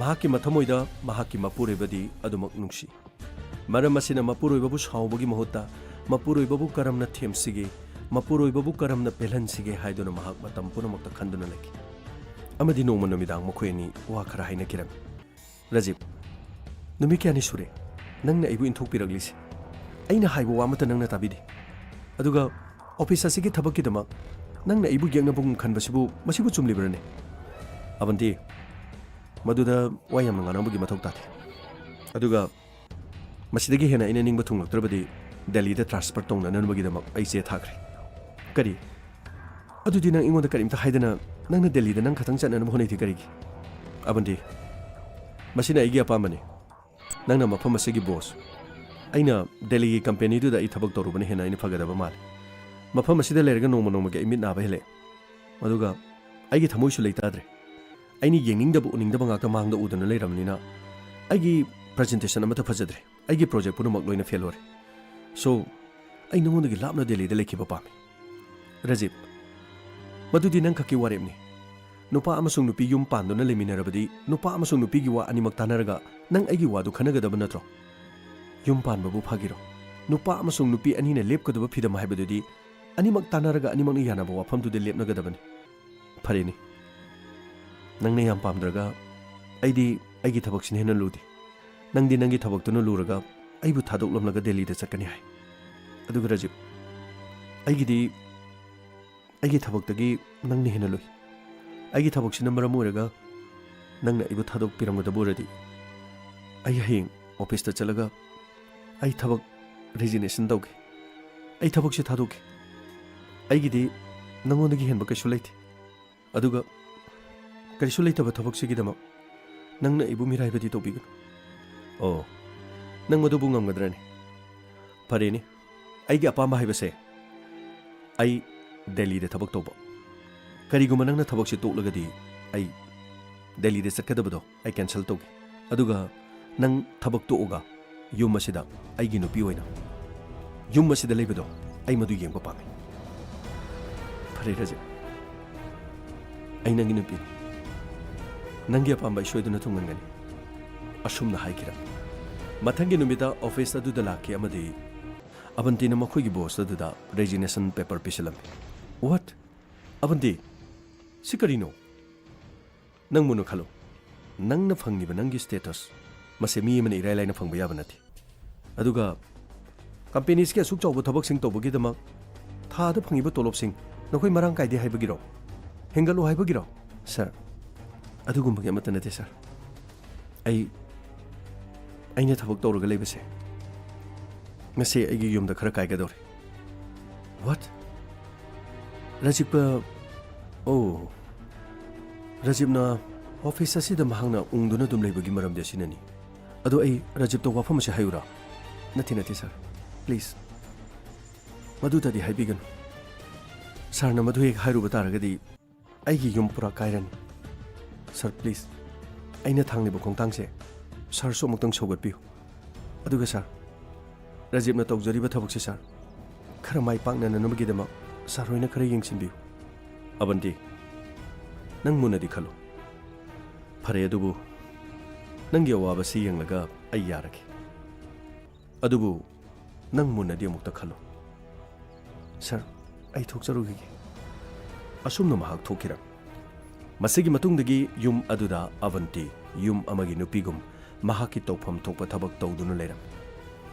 ꯃꯍꯥꯛꯀꯤ ꯃꯊꯃꯣꯏꯗ ꯃꯍꯥꯛꯀꯤ ꯃꯄꯨꯔꯣꯏꯕꯗꯤ ꯑꯗꯨꯃꯛ ꯅꯨꯡꯁꯤ꯫ ꯃꯔꯝ ꯑꯁꯤꯅ ꯃꯄꯨꯔꯣꯏꯕꯕꯨ ꯁꯥꯎꯕꯒꯤ ꯃꯍꯨꯠꯇ ꯃꯄꯨꯔꯣꯏꯕꯕꯨ ꯀꯔꯝꯅ ꯊꯦꯝꯁꯤꯒꯦ, ꯃꯄꯨꯔꯣꯏꯕꯕꯨ ꯀꯔꯝꯅ ꯄꯦꯜꯍꯟꯁꯤꯒꯦ ꯍꯥꯏꯗꯨꯅ ꯃꯍꯥꯛ ꯃꯇꯝ ꯄꯨꯝꯅꯃꯛꯇ ꯈꯟꯗꯨꯅ ꯂꯩꯈꯤ꯫ ꯑꯃꯗꯤ ꯅꯣꯡꯃ ꯅꯨꯃꯤꯗꯥꯡ ꯃꯈꯣꯏ ꯑꯅꯤ ꯋꯥ ꯈꯔ ꯍꯥꯏꯅꯈꯤꯔꯝꯃꯤ꯫ "ꯔꯖꯤꯕ, ꯅꯨꯃꯤꯠ ꯀꯌꯥꯅꯤ ꯁꯨꯔꯦ ꯅꯪꯅ ꯑꯩꯕꯨ ꯏꯟꯊꯣꯛꯄꯤꯔꯛꯂꯤꯁꯦ? ꯑꯩꯅ ꯍꯥꯏꯕ ꯋꯥ ꯑꯃꯠꯇ ꯅꯪꯅ ꯇꯥꯕꯤꯗꯦ꯫ ꯑꯗꯨꯒ ꯑꯣꯐꯤꯁ ꯑꯁꯤꯒꯤ ꯊꯕꯛꯀꯤꯗꯃꯛ ꯅꯪꯅ ꯑꯩꯕꯨ ꯌꯦꯛꯅꯕꯒꯨꯝ ꯈꯟꯕꯁꯤꯕꯨ, ꯃꯁꯤꯕꯨ ꯆꯨꯝꯂꯤꯕ꯭ꯔꯅꯦ?" "ꯑꯕꯟꯇꯤ, ꯃꯗꯨꯗ ꯋꯥ ꯌꯥꯝꯅ ꯉꯥꯡꯅꯕꯒꯤ ꯃꯊꯧ ꯇꯥꯗꯦ꯫ ꯑꯗꯨꯒ ꯃꯁꯤꯗꯒꯤ ꯍꯦꯟꯅ ꯑꯩꯅ ꯅꯤꯡꯕ ꯊꯨꯡꯂꯛꯇ꯭ꯔꯕꯗꯤ ꯗꯦꯜꯂꯤꯗ ꯇ꯭ꯔꯥꯟꯁꯐꯔ ꯇꯧꯅꯅꯕꯒꯤꯗꯃꯛ ꯑꯩ ꯆꯦ ꯊꯥꯈ꯭ꯔꯦ꯫" "ꯀꯔꯤ? ꯑꯗꯨꯗꯤ ꯅꯪ ꯑꯩꯉꯣꯟꯗ ꯀꯔꯤꯝꯇ ꯍꯥꯏꯗꯅ ꯅꯪꯅ ꯗꯦꯜꯂꯤꯗ ꯅꯪ ꯈꯛꯇꯪ ꯆꯠꯅꯅꯕ ꯍꯣꯠꯅꯩꯗꯤ ꯀꯔꯤꯒꯤ?" "ꯑꯕꯟꯇꯤ, ꯃꯁꯤꯅ ꯑꯩꯒꯤ ꯑꯄꯥꯝꯕꯅꯤ꯫ ꯅꯪꯅ ꯃꯐꯝ ꯑꯁꯤꯒꯤ ꯕꯣꯁ꯫ ꯑꯩꯅ ꯗꯦꯜꯂꯤꯒꯤ ꯀꯝꯄꯦꯅꯤꯗꯨꯗ ꯑꯩ ꯊꯕꯛ ꯇꯧꯔꯨꯕꯅ ꯍꯦꯟꯅ ꯑꯩꯅ ꯐꯒꯗꯕ ꯃꯥꯜꯂꯤ꯫ ꯃꯐꯝ ꯑꯁꯤꯗ ꯂꯩꯔꯒ ꯅꯣꯡꯃ ꯅꯣꯡꯃꯒꯤ ꯑꯩ ꯃꯤꯠ ꯅꯥꯕ ꯍꯦꯜꯂꯛꯑꯦ꯫ ꯑꯗꯨꯒ ꯑꯩꯒꯤ ꯊꯃꯣꯏꯁꯨ ꯂꯩꯇꯥꯗ꯭ꯔꯦ꯫ ꯑꯩꯅ ꯌꯦꯡꯅꯤꯡꯗꯕ ꯎꯅꯤꯡꯗꯕ ꯉꯥꯛꯇ ꯃꯥꯡꯗ ꯎꯗꯨꯅ ꯂꯩꯔꯕꯅꯤꯅ ꯑꯩꯒꯤ ꯄ꯭ꯔꯖꯦꯟꯇꯦꯁꯟ ꯑꯃꯠꯇ ꯐꯖꯗ꯭ꯔꯦ꯫ ꯑꯩꯒꯤ ꯄ꯭ꯔꯣꯖꯦꯛ ꯄꯨꯝꯅꯃꯛ ꯂꯣꯏꯅ ꯐꯦꯜ ꯑꯣꯏꯔꯦ꯫ So, ꯑꯩ ꯅꯉꯣꯟꯗꯒꯤ ꯂꯥꯞꯅ ꯗꯦꯜꯂꯤꯗ ꯂꯩꯈꯤꯕ ꯄꯥꯝꯃꯤ꯫" "ꯔꯖꯤꯕ, ꯃꯗꯨꯗꯤ ꯅꯪ ꯈꯛꯀꯤ ꯋꯥꯔꯦꯞꯅꯤ꯫ ꯅꯨꯄꯥ ꯑꯃꯁꯨꯡ ꯅꯨꯄꯤ ꯌꯨꯝ ꯄꯥꯟꯗꯨꯅ ꯂꯩꯃꯤꯟꯅꯔꯕꯗꯤ ꯅꯨꯄꯥ ꯑꯃꯁꯨꯡ ꯅꯨꯄꯤꯒꯤ ꯋꯥ ꯑꯅꯤꯃꯛ ꯇꯥꯟꯅꯔꯒ ꯅꯪ ꯑꯩꯒꯤ ꯋꯥꯗꯨ ꯈꯟꯅꯒꯗꯕ ꯅꯠꯇ꯭ꯔꯣ? ꯌꯨꯝ ꯄꯥꯟꯕꯕꯨ ꯐꯥꯒꯤꯔꯣ? ꯅꯨꯄꯥ ꯑꯃꯁꯨꯡ ꯅꯨꯄꯤ ꯑꯅꯤꯅ ꯂꯦꯞꯀꯗꯕ ꯐꯤꯗꯝ ꯍꯥꯏꯕꯗꯨꯗꯤ ꯑꯅꯤꯃꯛ ꯇꯥꯟꯅꯔꯒ ꯑꯅꯤꯃꯛꯅ ꯌꯥꯅꯕ ꯋꯥꯐꯝꯗꯨꯗ ꯂꯦꯞꯅꯒꯗꯕꯅꯤ꯫ ꯐꯔꯦꯅꯦ, ꯅꯪꯅ ꯌꯥꯝ ꯄꯥꯝꯗ꯭ꯔꯒ ꯑꯩꯗꯤ ꯑꯩꯒꯤ ꯊꯕꯛꯁꯤꯅ ꯍꯦꯟꯅ ꯂꯨꯗꯦ꯫ ꯅꯪꯗꯤ ꯅꯪꯒꯤ ꯊꯕꯛꯇꯨꯅ ꯂꯨꯔꯒ ꯑꯩꯕꯨ ꯊꯥꯗꯣꯛꯂꯝꯂꯒ ꯗꯦꯜꯂꯤꯗ ꯆꯠꯀꯅꯤ ꯍꯥꯏ꯫ ꯑꯗꯨꯒ ꯔꯖꯤꯕ, ꯑꯩꯒꯤꯗꯤ ꯑꯩꯒꯤ ꯊꯕꯛꯇꯒꯤ ꯅꯪꯅ ꯍꯦꯟꯅ ꯂꯨꯏ꯫ ꯑꯩꯒꯤ ꯊꯕꯛꯁꯤꯅ ꯃꯔꯝ ꯑꯣꯏꯔꯒ ꯅꯪꯅ ꯑꯩꯕꯨ ꯊꯥꯗꯣꯛꯄꯤꯔꯝꯒꯗꯕ ꯑꯣꯏꯔꯗꯤ ꯑꯩ ꯍꯌꯦꯡ ꯑꯣꯐꯤꯁꯇ ꯆꯠꯂꯒ ꯑꯩ ꯊꯕꯛ ꯔꯤꯖꯤꯒꯅꯦꯁꯟ ꯇꯧꯒꯦ꯫ ꯑꯩ ꯊꯕꯛꯁꯦ ꯊꯥꯗꯣꯛꯀꯦ꯫ ꯑꯩꯒꯤꯗꯤ ꯅꯪꯉꯣꯟꯗꯒꯤ ꯍꯦꯟꯕ ꯀꯩꯁꯨ ꯂꯩꯇꯦ꯫ ꯑꯗꯨꯒ ꯀꯔꯤꯁꯨ ꯂꯩꯇꯕ ꯊꯕꯛꯁꯤꯒꯤꯗꯃꯛ ꯅꯪꯅ ꯑꯩꯕꯨ ꯃꯤꯔꯥꯏꯕꯗꯤ ꯇꯧꯕꯤꯒꯅꯨ꯫ ꯑꯣ, ꯅꯪ ꯃꯗꯨꯕꯨ ꯉꯝꯒꯗ꯭ꯔꯅꯦ? ꯐꯔꯦꯅꯦ, ꯑꯩꯒꯤ ꯑꯄꯥꯝꯕ ꯍꯥꯏꯕꯁꯦ ꯑꯩ ꯗꯦꯜꯂꯤꯗ ꯊꯕꯛ ꯇꯧꯕ꯫ ꯀꯔꯤꯒꯨꯝꯕ ꯅꯪꯅ ꯊꯕꯛꯁꯦ ꯇꯣꯛꯂꯒꯗꯤ ꯑꯩ ꯗꯦꯜꯂꯤꯗ ꯆꯠꯀꯗꯕꯗꯣ ꯑꯩ ꯀꯦꯟꯁꯦꯜ ꯇꯧꯒꯦ꯫ ꯑꯗꯨꯒ ꯅꯪ ꯊꯕꯛ ꯇꯣꯛꯑꯒ ꯌꯨꯝ ꯑꯁꯤꯗ ꯑꯩꯒꯤ ꯅꯨꯄꯤ ꯑꯣꯏꯅ ꯌꯨꯝ ꯑꯁꯤꯗ ꯂꯩꯕꯗꯣ ꯑꯩ ꯃꯗꯨ ꯌꯦꯡꯕ ꯄꯥꯝꯃꯤ꯫ ꯐꯔꯦ ꯔꯖꯤꯕ, ꯑꯩ ꯅꯪꯒꯤ ꯅꯨꯄꯤꯅꯤ꯫ ꯅꯪꯒꯤ ꯑꯄꯥꯝꯕ ꯑꯩ ꯁꯣꯏꯗꯅ ꯊꯨꯡꯍꯟꯒꯅꯤ꯫ ꯑꯁꯨꯝꯅ ꯍꯥꯏꯈꯤꯔꯝꯃꯤ꯫ ꯃꯊꯪꯒꯤ ꯅꯨꯃꯤꯠꯇ ꯑꯣꯐꯤꯁ ꯑꯗꯨꯗ ꯂꯥꯛꯈꯤ ꯑꯃꯗꯤ ꯑꯕꯟꯇꯤꯅ ꯃꯈꯣꯏꯒꯤ ꯕꯣꯁ ꯑꯗꯨꯗ ꯔꯦꯖꯤꯒꯅꯦꯁꯟ ꯄꯦꯄꯔ ꯄꯤꯁꯤꯜꯂꯝꯃꯤ꯫ What? ꯑꯕꯟꯇꯤ, ꯁꯤ ꯀꯔꯤꯅꯣ? ꯅꯪ ꯃꯨꯟꯅ ꯈꯜꯂꯨ꯫ ꯅꯪꯅ ꯐꯪꯂꯤꯕ ꯅꯪꯒꯤ ꯁ꯭ꯇꯦꯇꯁ, ꯃꯁꯤ ꯃꯤ ꯑꯃꯅ ꯏꯔꯥꯏ ꯂꯥꯏꯅ ꯐꯪꯕ ꯌꯥꯕ ꯅꯠꯇꯦ꯫ ꯑꯗꯨꯒ ꯀꯝꯄꯦꯅꯤꯁꯀꯤ ꯑꯁꯨꯛ ꯆꯥꯎꯕ ꯊꯕꯛꯁꯤꯡ ꯇꯧꯕꯒꯤꯗꯃꯛ ꯊꯥꯗ ꯐꯪꯉꯤꯕ ꯇꯣꯂꯣꯞꯁꯤꯡ ꯅꯈꯣꯏ ꯃꯔꯥꯡ ꯀꯥꯏꯗꯦ ꯍꯥꯏꯕꯒꯤꯔꯣ? ꯍꯦꯟꯒꯠꯂꯣ ꯍꯥꯏꯕꯒꯤꯔꯣ? ꯁꯥꯔ, ꯑꯗꯨꯒꯨꯝꯕꯒꯤ ꯑꯃꯠꯇ ꯅꯠꯇꯦ, ꯁꯥꯔ꯫ ꯑꯩ, ꯑꯩꯅ ꯊꯕꯛ ꯇꯧꯔꯒ ꯂꯩꯕꯁꯦ ꯉꯁꯤ ꯑꯩꯒꯤ ꯌꯨꯝꯗ ꯈꯔ ꯀꯥꯏꯒꯗꯧꯔꯦ꯫ What? ꯔꯖꯤꯕ, ꯑꯣ, ꯔꯖꯤꯕꯅ ꯑꯣꯐꯤꯁ ꯑꯁꯤꯗ ꯃꯍꯥꯛꯅ ꯎꯪꯗꯨꯅ ꯑꯗꯨꯝ ꯂꯩꯕꯒꯤ ꯃꯔꯝꯗꯤ ꯑꯁꯤꯅꯅꯤ꯫ ꯑꯗꯣ ꯑꯩ ꯔꯖꯤꯕꯇ ꯋꯥꯐꯝ ꯑꯁꯤ ꯍꯥꯏꯌꯨꯔꯥ? ꯅꯠꯇꯦ, ꯅꯠꯇꯦ, ꯁꯥꯔ꯫ ꯄ꯭ꯂꯤꯖ꯫ ꯃꯗꯨꯗꯗꯤ ꯍꯥꯏꯕꯤꯒꯅꯨ꯫ ꯁꯥꯔꯅ ꯃꯗꯨ ꯍꯦꯛ ꯍꯥꯏꯔꯨꯕ ꯇꯥꯔꯒꯗꯤ ꯑꯩꯒꯤ ꯌꯨꯝ ꯄꯨꯔꯥ ꯀꯥꯏꯔꯅꯤ꯫ ꯁꯥꯔ, ꯄ꯭ꯂꯤꯖ, ꯑꯩꯅ ꯊꯥꯡꯂꯤꯕ ꯈꯣꯡꯊꯥꯡꯁꯦ ꯁꯥꯔꯁꯨ ꯑꯃꯨꯛꯇꯪ ꯁꯧꯒꯠꯄꯤꯌꯨ꯫ ꯑꯗꯨꯒ ꯁꯥꯔ, ꯔꯖꯤꯕꯅ ꯇꯧꯖꯔꯤꯕ ꯊꯕꯛꯁꯦ ꯁꯥꯔ ꯈꯔ ꯃꯥꯏ ꯄꯥꯛꯅꯅꯕꯒꯤꯗꯃꯛ ꯁꯥꯔ ꯍꯣꯏꯅ ꯈꯔ ꯌꯦꯡꯁꯤꯟꯕꯤꯌꯨ꯫ ꯑꯕꯟꯇꯤ, ꯅꯪ ꯃꯨꯟꯅꯗꯤ ꯈꯜꯂꯨ꯫ ꯐꯔꯦ, ꯑꯗꯨꯕꯨ ꯅꯪꯒꯤ ꯑꯋꯥꯕꯁꯤ ꯌꯦꯡꯂꯒ ꯑꯩ ꯌꯥꯔꯒꯦ꯫ ꯑꯗꯨꯕꯨ ꯅꯪ ꯃꯨꯟꯅꯗꯤ ꯑꯃꯨꯛꯇ ꯈꯜꯂꯨ꯫ "ꯁꯥꯔ, ꯑꯩ ꯊꯣꯛꯆꯔꯨꯈꯤꯒꯦ꯫" ꯑꯁꯨꯝꯅ ꯃꯍꯥꯛ ꯊꯣꯛꯈꯤꯔꯝꯃꯤ꯫ ꯃꯁꯤꯒꯤ ꯃꯇꯨꯡꯗꯒꯤ ꯌꯨꯝ ꯑꯗꯨꯗ ꯑꯕꯟꯇꯤ ꯌꯨꯝ ꯑꯃꯒꯤ ꯅꯨꯄꯤꯒꯨꯝ ꯃꯍꯥꯛꯀꯤ ꯇꯧꯐꯝ ꯊꯣꯛꯄ ꯊꯕꯛ ꯇꯧꯗꯨꯅ ꯂꯩꯔꯝꯃꯤ꯫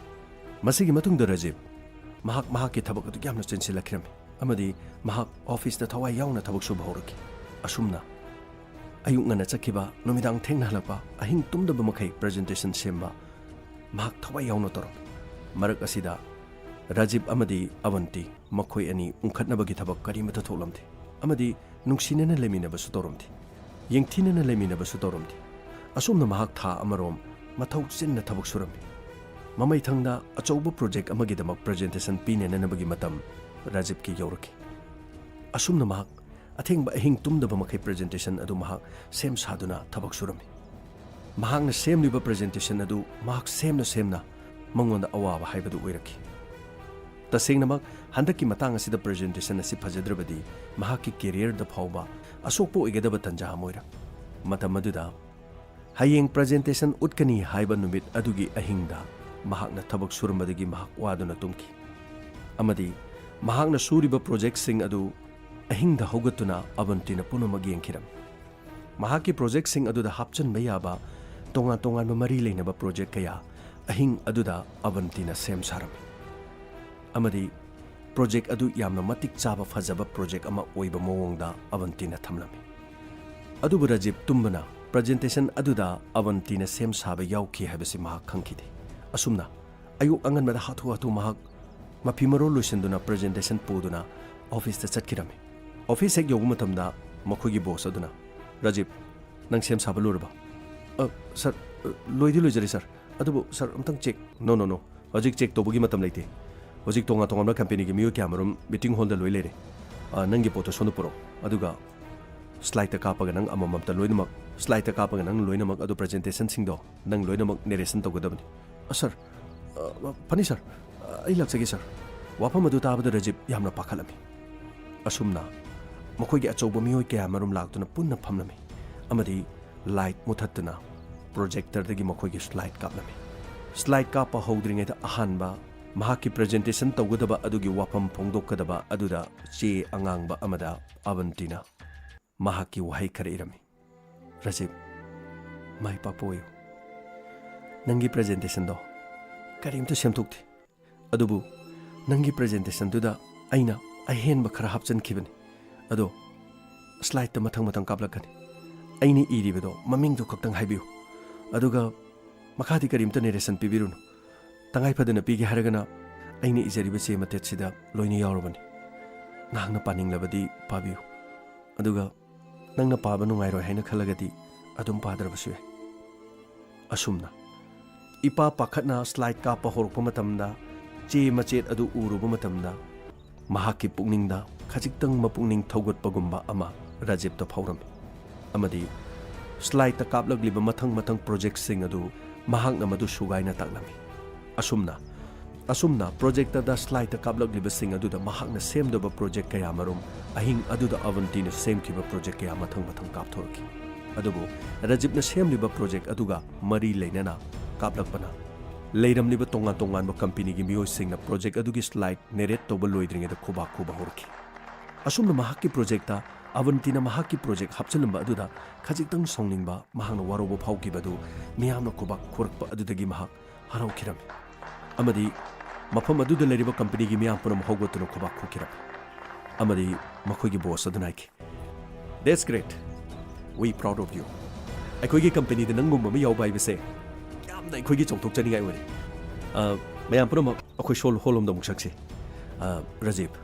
ꯃꯁꯤꯒꯤ ꯃꯇꯨꯡꯗ ꯔꯖꯤꯕ ꯃꯍꯥꯛ ꯃꯍꯥꯛꯀꯤ ꯊꯕꯛ ꯑꯗꯨ ꯌꯥꯝꯅ ꯆꯤꯟꯁꯤꯜꯂꯛꯈꯤꯔꯝꯃꯤ ꯑꯃꯗꯤ ꯃꯍꯥꯛ ꯑꯣꯐꯤꯁꯇ ꯊꯋꯥꯏ ꯌꯥꯎꯅ ꯊꯕꯛ ꯁꯨꯕ ꯍꯧꯔꯛꯈꯤ꯫ ꯑꯁꯨꯝꯅ ꯑꯌꯨꯛ ꯉꯟꯅ ꯆꯠꯈꯤꯕ, ꯅꯨꯃꯤꯗꯥꯡ ꯊꯦꯡꯅ ꯍꯜꯂꯛꯄ, ꯑꯍꯤꯡ ꯇꯨꯝꯗꯕ ꯃꯈꯩ ꯄ꯭ꯔꯖꯦꯟꯇꯦꯁꯟ ꯁꯦꯝꯕ ꯃꯍꯥꯛ ꯊꯋꯥꯏ ꯌꯥꯎꯅ ꯇꯧꯔꯝꯃꯤ꯫ ꯃꯔꯛ ꯑꯁꯤꯗ ꯔꯥꯖꯤꯕ ꯑꯃꯗꯤ ꯑꯕꯟꯇꯤ ꯃꯈꯣꯏ ꯑꯅꯤ ꯎꯪꯈꯠꯅꯕꯒꯤ ꯊꯕꯛ ꯀꯔꯤꯃꯠꯇ ꯊꯣꯛꯂꯝꯗꯦ ꯑꯃꯗꯤ ꯅꯨꯡꯁꯤꯅꯅ ꯂꯩꯃꯤꯟꯅꯕꯁꯨ ꯇꯧꯔꯝꯗꯦ꯫ ꯌꯦꯡꯊꯤꯅꯅ ꯂꯩꯃꯤꯟꯅꯕꯁꯨ ꯇꯧꯔꯝꯗꯦ꯫ ꯑꯁꯨꯝꯅ ꯃꯍꯥꯛ ꯊꯥ ꯑꯃꯔꯣꯝ ꯃꯊꯧ ꯆꯤꯟꯅ ꯊꯕꯛ ꯁꯨꯔꯝꯃꯤ꯫ ꯃꯃꯩꯊꯪꯗ ꯑꯆꯧꯕ ꯄ꯭ꯔꯣꯖꯦꯛ ꯑꯃꯒꯤꯗꯃꯛ ꯄ꯭ꯔꯖꯦꯟꯇꯦꯁꯟ ꯄꯤꯅꯅꯕꯒꯤ ꯃꯇꯝ ꯔꯥꯖꯤꯕꯀꯤ ꯌꯧꯔꯛꯈꯤ꯫ ꯑꯁꯨꯝꯅ ꯃꯍꯥꯛ ꯑꯊꯦꯡꯕ ꯑꯍꯤꯡ ꯇꯨꯝꯗꯕ ꯃꯈꯩ ꯄ꯭ꯔꯖꯦꯟꯇꯦꯁꯟ ꯑꯗꯨ ꯃꯍꯥꯛ ꯁꯦꯝ ꯁꯥꯗꯨꯅ ꯊꯕꯛ ꯁꯨꯔꯝꯃꯤ꯫ ꯃꯍꯥꯛꯅ ꯁꯦꯝꯂꯤꯕ ꯄ꯭ꯔꯖꯦꯟꯇꯦꯁꯟ ꯑꯗꯨ ꯃꯍꯥꯛ ꯁꯦꯝꯅ ꯁꯦꯝꯅ ꯃꯉꯣꯟꯗ ꯑꯋꯥꯕ ꯍꯥꯏꯕꯗꯨ ꯑꯣꯏꯔꯛꯈꯤ꯫ ꯇꯁꯦꯡꯅꯃꯛ, ꯍꯟꯗꯛꯀꯤ ꯃꯇꯥꯡ ꯑꯁꯤꯗ ꯄ꯭ꯔꯖꯦꯟꯇꯦꯁꯟ ꯑꯁꯤ ꯐꯖꯗ꯭ꯔꯕꯗꯤ ꯃꯍꯥꯛꯀꯤ ꯀꯦꯔꯤꯌꯔꯗ ꯐꯥꯎꯕ ꯑꯁꯣꯛꯄ ꯑꯣꯏꯒꯗꯕ ꯇꯥꯟꯖꯥ ꯑꯃ ꯑꯣꯏꯔꯝꯃꯤ꯫ ꯃꯇꯝ ꯑꯗꯨꯗ ꯍꯌꯦꯡ ꯄ꯭ꯔꯖꯦꯟꯇꯦꯁꯟ ꯎꯠꯀꯅꯤ ꯍꯥꯏꯕ ꯅꯨꯃꯤꯠ ꯑꯗꯨꯒꯤ ꯑꯍꯤꯡꯗ ꯃꯍꯥꯛꯅ ꯊꯕꯛ ꯁꯨꯔꯝꯕꯗꯒꯤ ꯃꯍꯥꯛ ꯋꯥꯗꯨꯅ ꯇꯨꯝꯈꯤ꯫ ꯑꯃꯗꯤ ꯃꯍꯥꯛꯅ ꯁꯨꯔꯤꯕ ꯄ꯭ꯔꯣꯖꯦꯛꯁꯤꯡ ꯑꯗꯨ ꯑꯍꯤꯡꯗ ꯍꯧꯒꯠꯇꯨꯅ ꯑꯕꯟꯇꯤꯅ ꯄꯨꯝꯅꯃꯛ ꯌꯦꯡꯈꯤꯔꯝꯃꯤ꯫ ꯃꯍꯥꯛꯀꯤ ꯄ꯭ꯔꯣꯖꯦꯛꯁꯤꯡ ꯑꯗꯨꯗ ꯍꯥꯞꯆꯤꯟꯕ ꯌꯥꯕ ꯇꯣꯉꯥꯟ ꯇꯣꯉꯥꯟꯕ ꯃꯔꯤ ꯂꯩꯅꯕ ꯄ꯭ꯔꯣꯖꯦꯛ ꯀꯌꯥ ꯑꯍꯤꯡ ꯑꯗꯨꯗ ꯑꯕꯟꯇꯤꯅ ꯁꯦꯝ ꯁꯥꯔꯝꯃꯤ꯫ ꯑꯃꯗꯤ ꯄ꯭ꯔꯣꯖꯦꯛ ꯑꯗꯨ ꯌꯥꯝꯅ ꯃꯇꯤꯛ ꯆꯥꯕ ꯐꯖꯕ ꯄ꯭ꯔꯣꯖꯦꯛ ꯑꯃ ꯑꯣꯏꯕ ꯃꯑꯣꯡꯗ ꯑꯕꯟꯇꯤꯅ ꯊꯝꯂꯝꯃꯤ꯫ ꯑꯗꯨꯕꯨ ꯔꯥꯖꯤꯕ ꯇꯨꯝꯕꯅ ꯄ꯭ꯔꯖꯦꯟꯇꯦꯁꯟ ꯑꯗꯨꯗ ꯑꯕꯟꯇꯤꯅ ꯁꯦꯝ ꯁꯥꯕ ꯌꯥꯎꯈꯤ ꯍꯥꯏꯕꯁꯤ ꯃꯍꯥꯛ ꯈꯪꯈꯤꯗꯦ꯫ ꯑꯁꯨꯝꯅ ꯑꯌꯨꯛ ꯑꯉꯟꯕꯗ ꯍꯥꯊꯨ ꯍꯥꯊꯨ ꯃꯍꯥꯛ ꯃꯐꯤ ꯃꯔꯣꯜ ꯂꯣꯏꯁꯤꯟꯗꯨꯅ ꯄ꯭ꯔꯖꯦꯟꯇꯦꯁꯟ ꯄꯨꯗꯨꯅ ꯑꯣꯐꯤꯁꯇ ꯆꯠꯈꯤꯔꯝꯃꯤ꯫ ꯑꯣꯐꯤꯁ ꯍꯦꯛ ꯌꯧꯕ ꯃꯇꯝꯗ ꯃꯈꯣꯏꯒꯤ ꯕꯣꯁ ꯑꯗꯨꯅ, "ꯔꯥꯖꯤꯕ, ꯅꯪ ꯁꯦꯝ ꯁꯥꯕ ꯂꯣꯏꯔꯕ?" "ꯑ, ꯁꯥꯔ, ꯑ, ꯂꯣꯏꯗꯤ ꯂꯣꯏꯖꯔꯦ, ꯁꯥꯔ꯫ ꯑꯗꯨꯕꯨ, ꯁꯥꯔ, ꯑꯝꯇꯪ ꯆꯦꯛ꯫" "ꯅꯣ, ꯅꯣ, ꯅꯣ꯫ ꯍꯧꯖꯤꯛ ꯆꯦꯛ ꯇꯧꯕꯒꯤ ꯃꯇꯝ ꯂꯩꯇꯦ꯫ ꯍꯧꯖꯤꯛ ꯇꯣꯉꯥꯟ ꯇꯣꯉꯥꯟꯕ ꯀꯝꯄꯦꯅꯤꯒꯤ ꯃꯤꯑꯣꯏ ꯀꯌꯥꯃꯔꯨꯝ ꯃꯤꯇꯤꯡ ꯍꯣꯜꯗ ꯂꯣꯏ ꯂꯩꯔꯦ꯫ ꯑ, ꯅꯪꯒꯤ ꯄꯣꯠꯇꯣ ꯁꯣꯝꯗ ꯄꯨꯔꯛꯑꯣ꯫ ꯑꯗꯨꯒ ꯁ꯭ꯂꯥꯏꯗꯇ ꯀꯥꯞꯄꯒ ꯅꯪ ꯑꯃꯃꯝꯇ ꯂꯣꯏꯅꯃꯛ, ꯁ꯭ꯂꯥꯏꯗꯇ ꯀꯥꯞꯄꯒ ꯅꯪ ꯂꯣꯏꯅꯃꯛ ꯑꯗꯨ ꯄ꯭ꯔꯖꯦꯟꯇꯦꯁꯟꯁꯤꯡꯗꯣ ꯅꯪ ꯂꯣꯏꯅꯃꯛ ꯅꯦꯔꯦꯁꯟ ꯇꯧꯒꯗꯕꯅꯤ꯫" "ꯑ, ꯁꯥꯔ, ꯑ, ꯐꯅꯤ, ꯁꯥꯔ꯫ ꯑ, ꯑꯩ ꯂꯥꯛꯆꯒꯦ, ꯁꯥꯔ꯫" ꯋꯥꯐꯝ ꯑꯗꯨ ꯇꯥꯕꯗ ꯔꯥꯖꯤꯕ ꯌꯥꯝꯅ ꯄꯥꯈꯠꯂꯝꯃꯤ꯫ ꯑꯁꯨꯝꯅ ꯃꯈꯣꯏꯒꯤ ꯑꯆꯧꯕ ꯃꯤꯑꯣꯏ ꯀꯌꯥꯃꯔꯨꯝ ꯂꯥꯛꯇꯨꯅ ꯄꯨꯟꯅ ꯐꯝꯂꯝꯃꯤ ꯑꯃꯗꯤ ꯂꯥꯏꯠ ꯃꯨꯊꯠꯇꯨꯅ ꯄ꯭ꯔꯣꯖꯦꯛꯇꯔꯗꯒꯤ ꯃꯈꯣꯏꯒꯤ ꯁ꯭ꯂꯥꯏꯗ ꯀꯥꯞꯂꯝꯃꯤ꯫ ꯁ꯭ꯂꯥꯏꯗ ꯀꯥꯞꯄ ꯍꯧꯗ꯭ꯔꯤꯉꯩꯗ ꯑꯍꯥꯟꯕ ꯃꯍꯥꯛꯀꯤ ꯄ꯭ꯔꯖꯦꯟꯇꯦꯁꯟ ꯇꯧꯒꯗꯕ ꯑꯗꯨꯒꯤ ꯋꯥꯐꯝ ꯐꯣꯡꯗꯣꯛꯀꯗꯕ ꯑꯗꯨꯗ ꯆꯦ ꯑꯉꯥꯡꯕ ꯑꯃꯗ ꯑꯕꯟꯇꯤꯅ ꯃꯍꯥꯛꯀꯤ ꯋꯥꯍꯩ ꯈꯔ ꯏꯔꯝꯃꯤ꯫ "ꯔꯥꯖꯤꯕ, ꯃꯥꯏ ꯄꯥꯛꯄ ꯑꯣꯏꯌꯨ꯫ ꯅꯪꯒꯤ ꯄ꯭ꯔꯖꯦꯟꯇꯦꯁꯟꯗꯣ ꯀꯔꯤꯝꯇ ꯁꯦꯝꯗꯣꯛꯇꯦ꯫ ꯑꯗꯨꯕꯨ ꯅꯪꯒꯤ ꯄ꯭ꯔꯖꯦꯟꯇꯦꯁꯟꯗꯨꯗ ꯑꯩꯅ ꯑꯍꯦꯟꯕ ꯈꯔ ꯍꯥꯞꯆꯤꯟꯈꯤꯕꯅꯤ꯫ ꯑꯗꯣ ꯁ꯭ꯂꯥꯏꯗꯇ ꯃꯊꯪ ꯃꯊꯪ ꯀꯥꯞꯂꯛꯀꯅꯤ꯫ ꯑꯩꯅ ꯏꯔꯤꯕꯗꯣ ꯃꯃꯤꯡꯗꯨ ꯈꯛꯇꯪ ꯍꯥꯏꯕꯤꯌꯨ꯫ ꯑꯗꯨꯒ ꯃꯈꯥꯗꯤ ꯀꯔꯤꯝꯇ ꯅꯦꯔꯦꯁꯟ ꯄꯤꯕꯤꯔꯨꯅꯨ꯫ ꯇꯉꯥꯏ ꯐꯗꯅ ꯄꯤꯒꯦ ꯍꯥꯏꯔꯒꯅ ꯑꯩꯅ ꯏꯖꯔꯤꯕ ꯆꯦ ꯃꯇꯦꯠꯁꯤꯗ ꯂꯣꯏꯅ ꯌꯥꯎꯔꯕꯅꯤ꯫ ꯅꯍꯥꯛꯅ ꯄꯥꯅꯤꯡꯂꯕꯗꯤ ꯄꯥꯕꯤꯌꯨ꯫ ꯑꯗꯨꯒ ꯅꯪꯅ ꯄꯥꯕ ꯅꯨꯡꯉꯥꯏꯔꯣꯏ ꯍꯥꯏꯅ ꯈꯜꯂꯒꯗꯤ ꯑꯗꯨꯝ ꯄꯥꯗ꯭ꯔꯕꯁꯨ ꯌꯥꯏ꯫ ꯑꯁꯨꯝꯅ ꯏꯄꯥ ꯄꯥꯈꯠꯅ ꯁ꯭ꯂꯥꯏꯗ ꯀꯥꯞꯄ ꯍꯧꯔꯛꯄ ꯃꯇꯝꯗ, ꯆꯦ ꯃꯆꯦꯠ ꯑꯗꯨ ꯎꯔꯨꯕ ꯃꯇꯝꯗ ꯃꯍꯥꯛꯀꯤ ꯄꯨꯛꯅꯤꯡꯗ ꯈꯖꯤꯛꯇꯪ ꯃꯄꯨꯛꯅꯤꯡ ꯊꯧꯒꯠꯄꯒꯨꯝꯕ ꯑꯃ ꯔꯥꯖꯤꯕꯇ ꯐꯥꯎꯔꯝꯃꯤ꯫ ꯑꯃꯗꯤ ꯁ꯭ꯂꯥꯏꯗꯇ ꯀꯥꯞꯂꯛꯂꯤꯕ ꯃꯊꯪ ꯃꯊꯪ ꯄ꯭ꯔꯣꯖꯦꯛꯁꯤꯡ ꯑꯗꯨ ꯃꯍꯥꯛꯅ ꯃꯗꯨ ꯁꯨꯒꯥꯏꯅ ꯇꯥꯛꯂꯝꯃꯤ꯫ ꯑꯁꯨꯝꯅ, ꯑꯁꯨꯝꯅ ꯄ꯭ꯔꯣꯖꯦꯛꯇꯔꯗ ꯁ꯭ꯂꯥꯏꯗꯇ ꯀꯥꯞꯂꯛꯂꯤꯕꯁꯤꯡ ꯑꯗꯨꯗ ꯃꯍꯥꯛꯅ ꯁꯦꯝꯗꯕ ꯄ꯭ꯔꯣꯖꯦꯛ ꯀꯌꯥꯃꯔꯨꯝ, ꯑꯍꯤꯡ ꯑꯗꯨꯗ ꯑꯕꯟꯇꯤꯅ ꯁꯦꯝꯈꯤꯕ ꯄ꯭ꯔꯣꯖꯦꯛ ꯀꯌꯥ ꯃꯊꯪ ꯃꯊꯪ ꯀꯥꯞꯊꯣꯔꯛꯈꯤ꯫ ꯑꯗꯨꯕꯨ ꯔꯥꯖꯤꯕꯅ ꯁꯦꯝꯂꯤꯕ ꯄ꯭ꯔꯣꯖꯦꯛ ꯑꯗꯨꯒ ꯃꯔꯤ ꯂꯩꯅꯅ ꯀꯥꯞꯂꯛꯄꯅ ꯂꯩꯔꯝꯂꯤꯕ ꯇꯣꯉꯥꯟ ꯇꯣꯉꯥꯟꯕ ꯀꯝꯄꯦꯅꯤꯒꯤ ꯃꯤꯑꯣꯏꯁꯤꯡꯅ ꯄ꯭ꯔꯣꯖꯦꯛ ꯑꯗꯨꯒꯤ ꯁ꯭ꯂꯥꯏꯗ ꯅꯦꯔꯦꯠ ꯇꯧꯕ ꯂꯣꯏꯗ꯭ꯔꯤꯉꯩꯗ ꯈꯨꯕꯥꯛ ꯈꯨꯕ ꯍꯧꯔꯛꯈꯤ꯫ ꯑꯁꯨꯝꯅ ꯃꯍꯥꯛꯀꯤ ꯄ꯭ꯔꯣꯖꯦꯛꯇ ꯑꯕꯟꯇꯤꯅ ꯃꯍꯥꯛꯀꯤ ꯄ꯭ꯔꯣꯖꯦꯛ ꯍꯥꯞꯆꯤꯜꯂꯝꯕ ꯑꯗꯨꯗ ꯈꯖꯤꯛꯇꯪ ꯁꯥꯎꯅꯤꯡꯕ, ꯃꯍꯥꯛꯅ ꯋꯥꯔꯧꯕ ꯐꯥꯎꯈꯤꯕ ꯑꯗꯨ ꯃꯤꯌꯥꯝꯅ ꯈꯨꯕꯥꯛ ꯈꯨꯔꯛꯄ ꯑꯗꯨꯗꯒꯤ ꯃꯍꯥꯛ ꯍꯔꯥꯎꯈꯤꯔꯝꯃꯤ꯫ ꯑꯃꯗꯤ ꯃꯐꯝ ꯑꯗꯨꯗ ꯂꯩꯔꯤꯕ ꯀꯝꯄꯦꯅꯤꯒꯤ ꯃꯤꯌꯥꯝ ꯄꯨꯝꯅꯃꯛ ꯍꯧꯒꯠꯇꯨꯅ ꯈꯨꯕꯥꯛ ꯈꯨꯈꯤꯔꯝꯃꯤ꯫ ꯑꯃꯗꯤ ꯃꯈꯣꯏꯒꯤ ꯕꯣꯁ ꯑꯗꯨꯅ ꯍꯥꯏꯈꯤ, "That's great. We proud of you. ꯑꯩꯈꯣꯏꯒꯤ ꯀꯝꯄꯦꯅꯤꯗ ꯅꯪꯒꯨꯝꯕ ꯑꯃ ꯌꯥꯎꯕ ꯍꯥꯏꯕꯁꯦ ꯌꯥꯝꯅ ꯑꯩꯈꯣꯏꯒꯤ ꯆꯥꯎꯊꯣꯛꯆꯅꯤꯡꯉꯥꯏ ꯑꯣꯏꯔꯦ꯫ ꯑ, ꯃꯌꯥꯝ ꯄꯨꯝꯅꯃꯛ ꯑꯩꯈꯣꯏ ꯁꯣꯜ ꯍꯣꯜ ꯂꯣꯝꯗ ꯑꯃꯨꯛ ꯆꯠꯁꯤ꯫ ꯑ, ꯔꯥꯖꯤꯕ,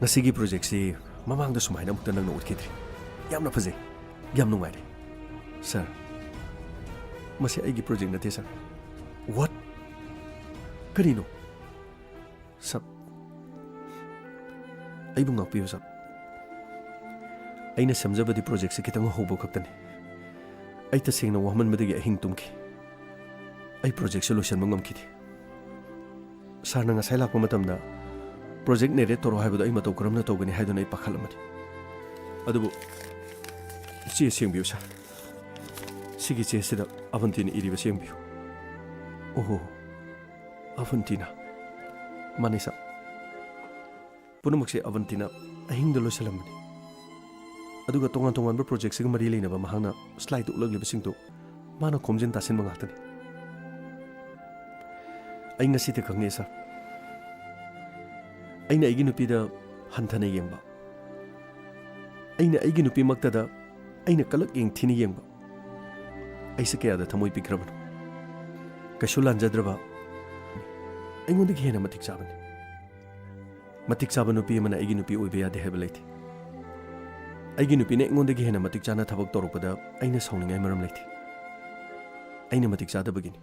ꯉꯁꯤꯒꯤ ꯄ꯭ꯔꯣꯖꯦꯛꯁꯤ ꯃꯃꯥꯡꯗ ꯁꯨꯃꯥꯏꯅ ꯑꯃꯨꯛꯇ ꯅꯪꯅ ꯎꯠꯈꯤꯗ꯭ꯔꯤ꯫ ꯌꯥꯝꯅ ꯐꯖꯩ, ꯌꯥꯝ ꯅꯨꯡꯉꯥꯏꯔꯦ꯫ ꯁꯥꯔ, ꯃꯁꯤ ꯑꯩꯒꯤ ꯄ꯭ꯔꯣꯖꯦꯛ ꯅꯠꯇꯦ, ꯁꯥꯔ꯫" "What? ꯀꯔꯤꯅꯣ?" "ꯁꯥꯔ, ꯑꯩꯕꯨ ꯉꯥꯛꯄꯤꯌꯨ, ꯁꯥꯔ꯫ ꯑꯩꯅ ꯁꯦꯝꯖꯕꯗꯤ ꯄ꯭ꯔꯣꯖꯦꯛꯁꯤ ꯈꯤꯇꯪ ꯍꯧꯕ ꯈꯛꯇꯅꯤ꯫ ꯑꯩ ꯇꯁꯦꯡꯅ ꯋꯥꯃꯟꯕꯗꯒꯤ ꯑꯍꯤꯡ ꯇꯨꯝꯈꯤ꯫ ꯑꯩ ꯄ꯭ꯔꯣꯖꯦꯛꯁꯤ ꯂꯣꯏꯁꯤꯟꯕ ꯉꯝꯈꯤꯗꯦ꯫ ꯁꯥꯔꯅ ꯉꯁꯥꯏ ꯂꯥꯛꯄ ꯃꯇꯝꯗ ꯄ꯭ꯔꯣꯖꯦꯛ ꯅꯦꯔꯦꯠ ꯇꯧꯔꯣ ꯍꯥꯏꯕꯗꯣ ꯑꯩ ꯃꯇꯧ ꯀꯔꯝꯅ ꯇꯧꯒꯅꯤ ꯍꯥꯏꯗꯨꯅ ꯑꯩ ꯄꯥꯈꯠꯂꯝꯕꯅꯤ꯫ ꯑꯗꯨꯕꯨ ꯆꯦ ꯁꯦꯡꯕꯤꯌꯨ, ꯁꯥꯔ꯫ ꯁꯤꯒꯤ ꯆꯦꯁꯤꯗ ꯑꯕꯟꯇꯤꯅ ꯏꯔꯤꯕꯁꯤ ꯌꯦꯡꯕꯤꯌꯨ꯫ ꯑꯣꯍꯣ, ꯑꯕꯟꯇꯤꯅ꯫ ꯃꯥꯅꯤ, ꯁꯥꯔ꯫ ꯄꯨꯝꯅꯃꯛꯁꯦ ꯑꯕꯟꯇꯤꯅ ꯑꯍꯤꯡꯗ ꯂꯣꯏꯁꯤꯜꯂꯝꯕꯅꯤ꯫ ꯑꯗꯨꯒ ꯇꯣꯉꯥꯟ ꯇꯣꯉꯥꯟꯕ ꯄ꯭ꯔꯣꯖꯦꯛꯁꯤꯒ ꯃꯔꯤ ꯂꯩꯅꯕ ꯃꯍꯥꯛꯅ ꯁ꯭ꯂꯥꯏꯗ ꯎꯠꯂꯛꯂꯤꯕꯁꯤꯡꯗꯨ ꯃꯥꯅ ꯈꯣꯝꯖꯤꯟ ꯇꯥꯁꯤꯟꯕ ꯉꯥꯛꯇꯅꯤ꯫ ꯑꯩ ꯉꯁꯤꯗ ꯈꯪꯉꯦ, ꯁꯥꯔ꯫ ꯑꯩꯅ ꯑꯩꯒꯤ ꯅꯨꯄꯤꯗ ꯍꯟꯊꯅ ꯌꯦꯡꯕ, ꯑꯩꯅ ꯑꯩꯒꯤ ꯅꯨꯄꯤꯃꯛꯇꯗ ꯑꯩꯅ ꯀꯂꯛ ꯌꯦꯡꯊꯤꯅ ꯌꯦꯡꯕ, ꯑꯩꯁꯦ ꯀꯌꯥꯗ ꯊꯃꯣꯏ ꯄꯤꯛꯈ꯭ꯔꯕꯅꯣ꯫ ꯀꯩꯁꯨ ꯂꯥꯟꯖꯗ꯭ꯔꯕ, ꯑꯩꯉꯣꯟꯗꯒꯤ ꯍꯦꯟꯅ ꯃꯇꯤꯛ ꯆꯥꯕꯅꯤ꯫ ꯃꯇꯤꯛ ꯆꯥꯕ ꯅꯨꯄꯤ ꯑꯃꯅ ꯑꯩꯒꯤ ꯅꯨꯄꯤ ꯑꯣꯏꯕ ꯌꯥꯗꯦ ꯍꯥꯏꯕ ꯂꯩꯇꯦ꯫ ꯑꯩꯒꯤ ꯅꯨꯄꯤꯅ ꯑꯩꯉꯣꯟꯗꯒꯤ ꯍꯦꯟꯅ ꯃꯇꯤꯛ ꯆꯥꯅ ꯊꯕꯛ ꯇꯧꯔꯛꯄꯗ ꯑꯩꯅ ꯁꯥꯎꯅꯤꯡꯉꯥꯏ ꯃꯔꯝ ꯂꯩꯇꯦ꯫ ꯑꯩꯅ ꯃꯇꯤꯛ ꯆꯥꯗꯕꯒꯤꯅꯤ꯫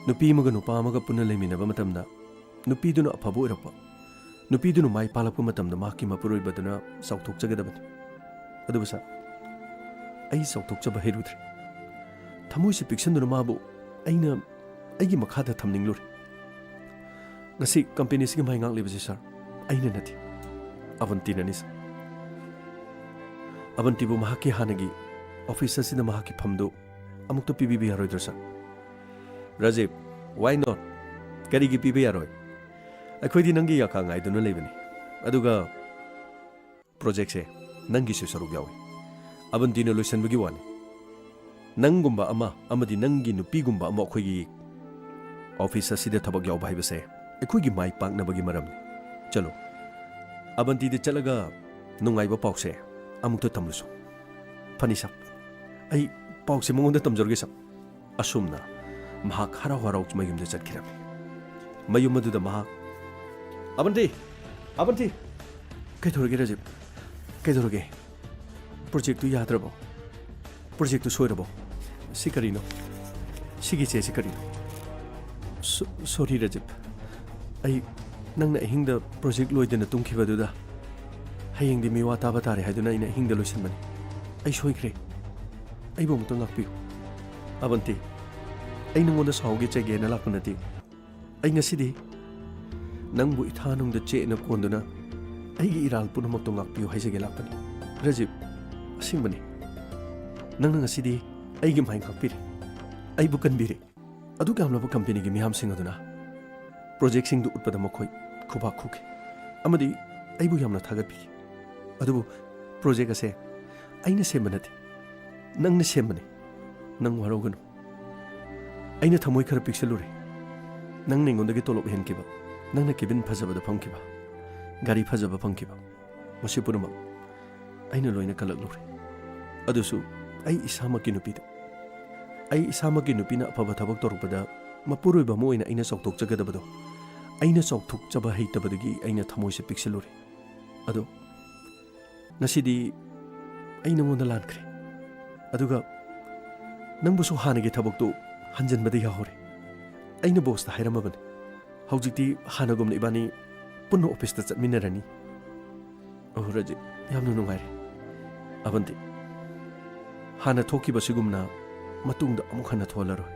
ꯅꯨꯄꯤ ꯑꯃꯒ ꯅꯨꯄꯥ ꯑꯃꯒ ꯄꯨꯟꯅ ꯂꯩꯃꯤꯟꯅꯕ ꯃꯇꯝꯗ ꯅꯨꯄꯤꯗꯨꯅ ꯑꯐꯕ ꯑꯣꯏꯔꯛꯄ, ꯅꯨꯄꯤꯗꯨꯅ ꯃꯥꯏ ꯄꯥꯛꯂꯛꯄ ꯃꯇꯝꯗ ꯃꯍꯥꯛꯀꯤ ꯃꯄꯨꯔꯣꯏꯕꯗꯨꯅ ꯆꯥꯎꯊꯣꯛꯆꯒꯗꯕꯅꯤ꯫ ꯑꯗꯨꯕꯨ ꯁꯥꯔ, ꯑꯩ ꯆꯥꯎꯊꯣꯛꯆꯕ ꯍꯩꯔꯨꯗ꯭ꯔꯦ꯫ ꯊꯃꯣꯏꯁꯤ ꯄꯤꯛꯁꯟꯗꯨꯅ ꯃꯥꯕꯨ ꯑꯩꯅ ꯑꯩꯒꯤ ꯃꯈꯥꯗ ꯊꯝꯅꯤꯡꯂꯨꯔꯦ꯫ ꯉꯁꯤ ꯀꯝꯄꯦꯅꯤꯁꯤꯒꯤ ꯃꯥꯏ ꯉꯥꯛꯂꯤꯕꯁꯤ, ꯁꯥꯔ, ꯑꯩꯅ ꯅꯠꯇꯦ, ꯑꯕꯟꯇꯤꯅꯅꯤ, ꯁꯥꯔ꯫ ꯑꯕꯟꯇꯤꯕꯨ ꯃꯍꯥꯛꯀꯤ ꯍꯥꯟꯅꯒꯤ ꯑꯣꯐꯤꯁ ꯑꯁꯤꯗ ꯃꯍꯥꯛꯀꯤ ꯐꯝꯗꯨ ꯑꯃꯨꯛꯇ ꯄꯤꯕꯤꯕ ꯌꯥꯔꯣꯏꯗ꯭ꯔꯣ, ꯁꯥꯔ? Rajiv, why not? ꯀꯔꯤꯒꯤ ꯄꯤꯕ ꯌꯥꯔꯣꯏ? ꯑꯩꯈꯣꯏꯗꯤ ꯅꯪꯒꯤ ꯌꯥꯈꯥ ꯉꯥꯏꯗꯨꯅ ꯂꯩꯕꯅꯤ꯫ ꯑꯗꯨꯒ ꯄ꯭ꯔꯣꯖꯦꯛꯁꯦ ꯅꯪꯒꯤꯁꯨ ꯁꯔꯨꯛ ꯌꯥꯎꯏ꯫ ꯑꯕꯟꯇꯤꯅ ꯂꯣꯏꯁꯤꯟꯕꯒꯤ ꯋꯥꯅꯤ꯫ ꯅꯪꯒꯨꯝꯕ ꯑꯃ ꯑꯃꯗꯤ ꯅꯪꯒꯤ ꯅꯨꯄꯤꯒꯨꯝꯕ ꯑꯃ ꯑꯩꯈꯣꯏꯒꯤ ꯑꯣꯐꯤꯁ ꯑꯁꯤꯗ ꯊꯕꯛ ꯌꯥꯎꯕ ꯍꯥꯏꯕꯁꯦ ꯑꯩꯈꯣꯏꯒꯤ ꯃꯥꯏ ꯄꯥꯛꯅꯕꯒꯤ ꯃꯔꯝꯅꯤ꯫ ꯆꯠꯂꯣ, ꯑꯕꯟꯇꯤꯗ ꯆꯠꯂꯒ ꯅꯨꯡꯉꯥꯏꯕ ꯄꯥꯎꯁꯦ ꯑꯃꯨꯛꯇ ꯇꯝꯂꯨꯁꯣ꯫ ꯐꯅꯤ, ꯁꯥꯔ꯫ ꯑꯩ ꯄꯥꯎꯁꯦ ꯃꯉꯣꯟꯗ ꯇꯝꯖꯔꯒꯦ, ꯁꯥꯔ꯫ ꯑꯁꯨꯝꯅ ꯃꯍꯥꯛ ꯍꯔꯥꯎ ꯍꯔꯥꯎ ꯃꯌꯨꯝꯗ ꯆꯠꯈꯤꯔꯝꯃꯤ꯫ ꯃꯌꯨꯝ ꯑꯗꯨꯗ ꯃꯍꯥꯛ, "ꯑꯕꯟꯇꯤ! ꯑꯕꯟꯇꯤ!" "ꯀꯩꯗꯧꯔꯒꯦ, ꯔꯥꯖꯤꯕ? ꯀꯩꯗꯧꯔꯒꯦ? ꯄ꯭ꯔꯣꯖꯦꯛꯇꯨ ꯌꯥꯗ꯭ꯔꯕꯣ? ꯄ꯭ꯔꯣꯖꯦꯛꯇꯨ ꯁꯣꯏꯔꯕꯣ? ꯁꯤ ꯀꯔꯤꯅꯣ? ꯁꯤꯒꯤ ꯆꯦꯁꯤ ꯀꯔꯤꯅꯣ?" "ꯁꯣ-, ꯁꯣꯔꯤ, ꯔꯥꯖꯤꯕ꯫ ꯑꯩ ꯅꯪꯅ ꯑꯍꯤꯡꯗ ꯄ꯭ꯔꯣꯖꯦꯛ ꯂꯣꯏꯗꯅ ꯇꯨꯝꯈꯤꯕꯗꯨꯗ ꯍꯌꯦꯡꯗꯤ ꯃꯤꯋꯥ ꯇꯥꯕ ꯇꯥꯔꯦ ꯍꯥꯏꯗꯨꯅ ꯑꯩꯅ ꯑꯍꯤꯡꯗ ꯂꯣꯏꯁꯤꯟꯕꯅꯤ꯫ ꯑꯩ ꯁꯣꯏꯈ꯭ꯔꯦ꯫ ꯑꯩꯕꯨ ꯑꯃꯨꯛꯇ ꯉꯥꯛꯄꯤꯌꯨ꯫" "ꯑꯕꯟꯇꯤ, ꯑꯩ ꯅꯉꯣꯟꯗ ꯁꯥꯎꯒꯦ ꯆꯩꯒꯦꯅ ꯂꯥꯛꯄ ꯅꯠꯇꯦ꯫ ꯑꯩ ꯉꯁꯤꯗꯤ ꯅꯪꯕꯨ ꯏꯊꯥꯅꯨꯡꯗ ꯆꯦꯠꯅ ꯀꯣꯟꯗꯨꯅ ꯑꯩꯒꯤ ꯏꯔꯥꯜ ꯄꯨꯝꯅꯃꯛꯇꯣ ꯉꯥꯛꯄꯤꯌꯨ ꯍꯥꯏꯖꯒꯦ ꯂꯥꯛꯄꯅꯤ꯫ ꯔꯖꯤꯕ, ꯑꯁꯦꯡꯕꯅꯤ, ꯅꯪꯅ ꯉꯁꯤꯗꯤ ꯑꯩꯒꯤ ꯃꯥꯏ ꯉꯥꯛꯄꯤꯔꯦ, ꯑꯩꯕꯨ ꯀꯟꯕꯤꯔꯦ꯫ ꯑꯗꯨꯛ ꯌꯥꯝꯂꯕ ꯀꯝꯄꯦꯅꯤꯒꯤ ꯃꯤꯌꯥꯝꯁꯤꯡ ꯑꯗꯨꯅ ꯄ꯭ꯔꯣꯖꯦꯛꯁꯤꯡꯗꯨ ꯎꯠꯄꯗ ꯃꯈꯣꯏ ꯈꯨꯕꯥꯛ ꯈꯨꯈꯤ ꯑꯃꯗꯤ ꯑꯩꯕꯨ ꯌꯥꯝꯅ ꯊꯥꯒꯠꯄꯤꯈꯤ꯫ ꯑꯗꯨꯕꯨ ꯄ꯭ꯔꯣꯖꯦꯛ ꯑꯁꯦ ꯑꯩꯅ ꯁꯦꯝꯕ ꯅꯠꯇꯦ, ꯅꯪꯅ ꯁꯦꯝꯕꯅꯤ꯫ ꯅꯪ ꯋꯥꯔꯧꯒꯅꯨ꯫ ꯑꯩꯅ ꯊꯃꯣꯏ ꯈꯔ ꯄꯤꯛꯁꯜꯂꯨꯔꯦ꯫ ꯅꯪꯅ ꯑꯩꯉꯣꯟꯗꯒꯤ ꯇꯣꯂꯣꯞ ꯍꯦꯟꯈꯤꯕ, ꯅꯪꯅ ꯀꯦꯕꯤꯟ ꯐꯖꯕꯗ ꯐꯝꯈꯤꯕ, ꯒꯥꯔꯤ ꯐꯖꯕ ꯐꯪꯈꯤꯕ, ꯃꯁꯤ ꯄꯨꯝꯅꯃꯛ ꯑꯩꯅ ꯂꯣꯏꯅ ꯀꯜꯂꯛꯂꯨꯔꯦ꯫ ꯑꯗꯨꯁꯨ ꯑꯩ ꯏꯁꯥꯃꯛꯀꯤ ꯅꯨꯄꯤꯗ, ꯑꯩ ꯏꯁꯥꯃꯛꯀꯤ ꯅꯨꯄꯤꯅ ꯑꯐꯕ ꯊꯕꯛ ꯇꯧꯔꯛꯄꯗ ꯃꯄꯨꯔꯣꯏꯕ ꯑꯃ ꯑꯣꯏꯅ ꯑꯩꯅ ꯆꯥꯎꯊꯣꯛꯆꯒꯗꯕꯗꯣ ꯑꯩꯅ ꯆꯥꯎꯊꯣꯛꯆꯕ ꯍꯩꯇꯕꯗꯒꯤ ꯑꯩꯅ ꯊꯃꯣꯏꯁꯦ ꯄꯤꯛꯁꯜꯂꯨꯔꯦ꯫ ꯑꯗꯣ ꯉꯁꯤꯗꯤ ꯑꯩ ꯅꯉꯣꯟꯗ ꯂꯥꯟꯈ꯭ꯔꯦ꯫ ꯑꯗꯨꯒ ꯅꯪꯕꯨꯁꯨ ꯍꯥꯟꯅꯒꯤ ꯊꯕꯛꯇꯨ ꯍꯟꯖꯤꯟꯕꯗ ꯌꯥꯍꯧꯔꯦ꯫ ꯑꯩꯅ ꯕꯣꯁꯇ ꯍꯥꯏꯔꯝꯃꯕꯅꯤ, ꯍꯧꯖꯤꯛꯇꯤ ꯍꯥꯟꯅꯒꯨꯝꯅ ꯏꯕꯥꯅꯤ ꯄꯨꯟꯅ ꯑꯣꯐꯤꯁꯇ ꯆꯠꯃꯤꯟꯅꯔꯅꯤ꯫ ꯑꯣ ꯔꯖꯤꯠ, ꯌꯥꯝꯅ ꯅꯨꯡꯉꯥꯏꯔꯦ꯫ ꯑꯕꯟꯇꯤ, ꯍꯥꯟꯅ ꯊꯣꯛꯈꯤꯕꯁꯤꯒꯨꯝꯅ ꯃꯇꯨꯡꯗ ꯑꯃꯨꯛ ꯍꯟꯅ ꯊꯣꯛꯍꯜꯂꯔꯣꯏ꯫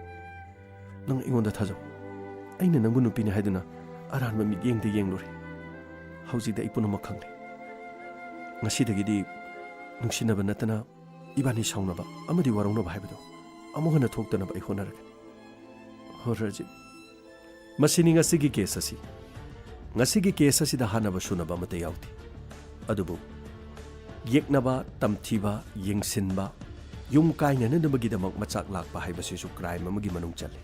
ꯅꯪ ꯑꯩꯉꯣꯟꯗ ꯊꯥꯖꯧ꯫ ꯑꯩꯅ ꯅꯪꯕꯨ ꯅꯨꯄꯤꯅꯤ ꯍꯥꯏꯗꯨꯅ ꯑꯔꯥꯟꯕ ꯃꯤꯠꯌꯦꯡꯗ ꯌꯦꯡꯂꯨꯔꯦ꯫ ꯍꯧꯖꯤꯛꯇꯤ ꯑꯩ ꯄꯨꯝꯅꯃꯛ ꯈꯪꯂꯦ꯫ ꯉꯁꯤꯗꯒꯤꯗꯤ ꯅꯨꯡꯁꯤꯅꯕ ꯅꯠꯇꯅ ꯏꯕꯥꯅꯤ ꯁꯥꯎꯅꯕ ꯑꯃꯗꯤ ꯋꯥꯔꯧꯅꯕ ꯍꯥꯏꯕꯗꯨ ꯑꯃꯨꯛ ꯍꯟꯅ ꯊꯣꯛꯇꯅꯕ ꯑꯩ ꯍꯣꯠꯅꯔꯒꯅꯤ꯫ ꯍꯣ ꯔꯖꯤꯠ, ꯃꯁꯤꯅꯤ ꯉꯁꯤꯒꯤ ꯀꯦꯁ ꯑꯁꯤ꯫ ꯉꯁꯤꯒꯤ ꯀꯦꯁ ꯑꯁꯤꯗ ꯍꯥꯟꯅꯕ ꯁꯨꯅꯕ ꯑꯃꯠꯇ ꯌꯥꯎꯗꯦ꯫ ꯑꯗꯨꯕꯨ ꯌꯦꯛꯅꯕ, ꯇꯝꯊꯤꯕ, ꯌꯦꯡꯁꯤꯟꯕ, ꯌꯨꯝ ꯀꯥꯏꯅꯅꯅꯕꯒꯤꯗꯃꯛ ꯃꯆꯥꯛ ꯂꯥꯛꯄ ꯍꯥꯏꯕꯁꯤꯁꯨ ꯀ꯭ꯔꯥꯏꯝ ꯑꯃꯒꯤ ꯃꯅꯨꯡ ꯆꯜꯂꯤ꯫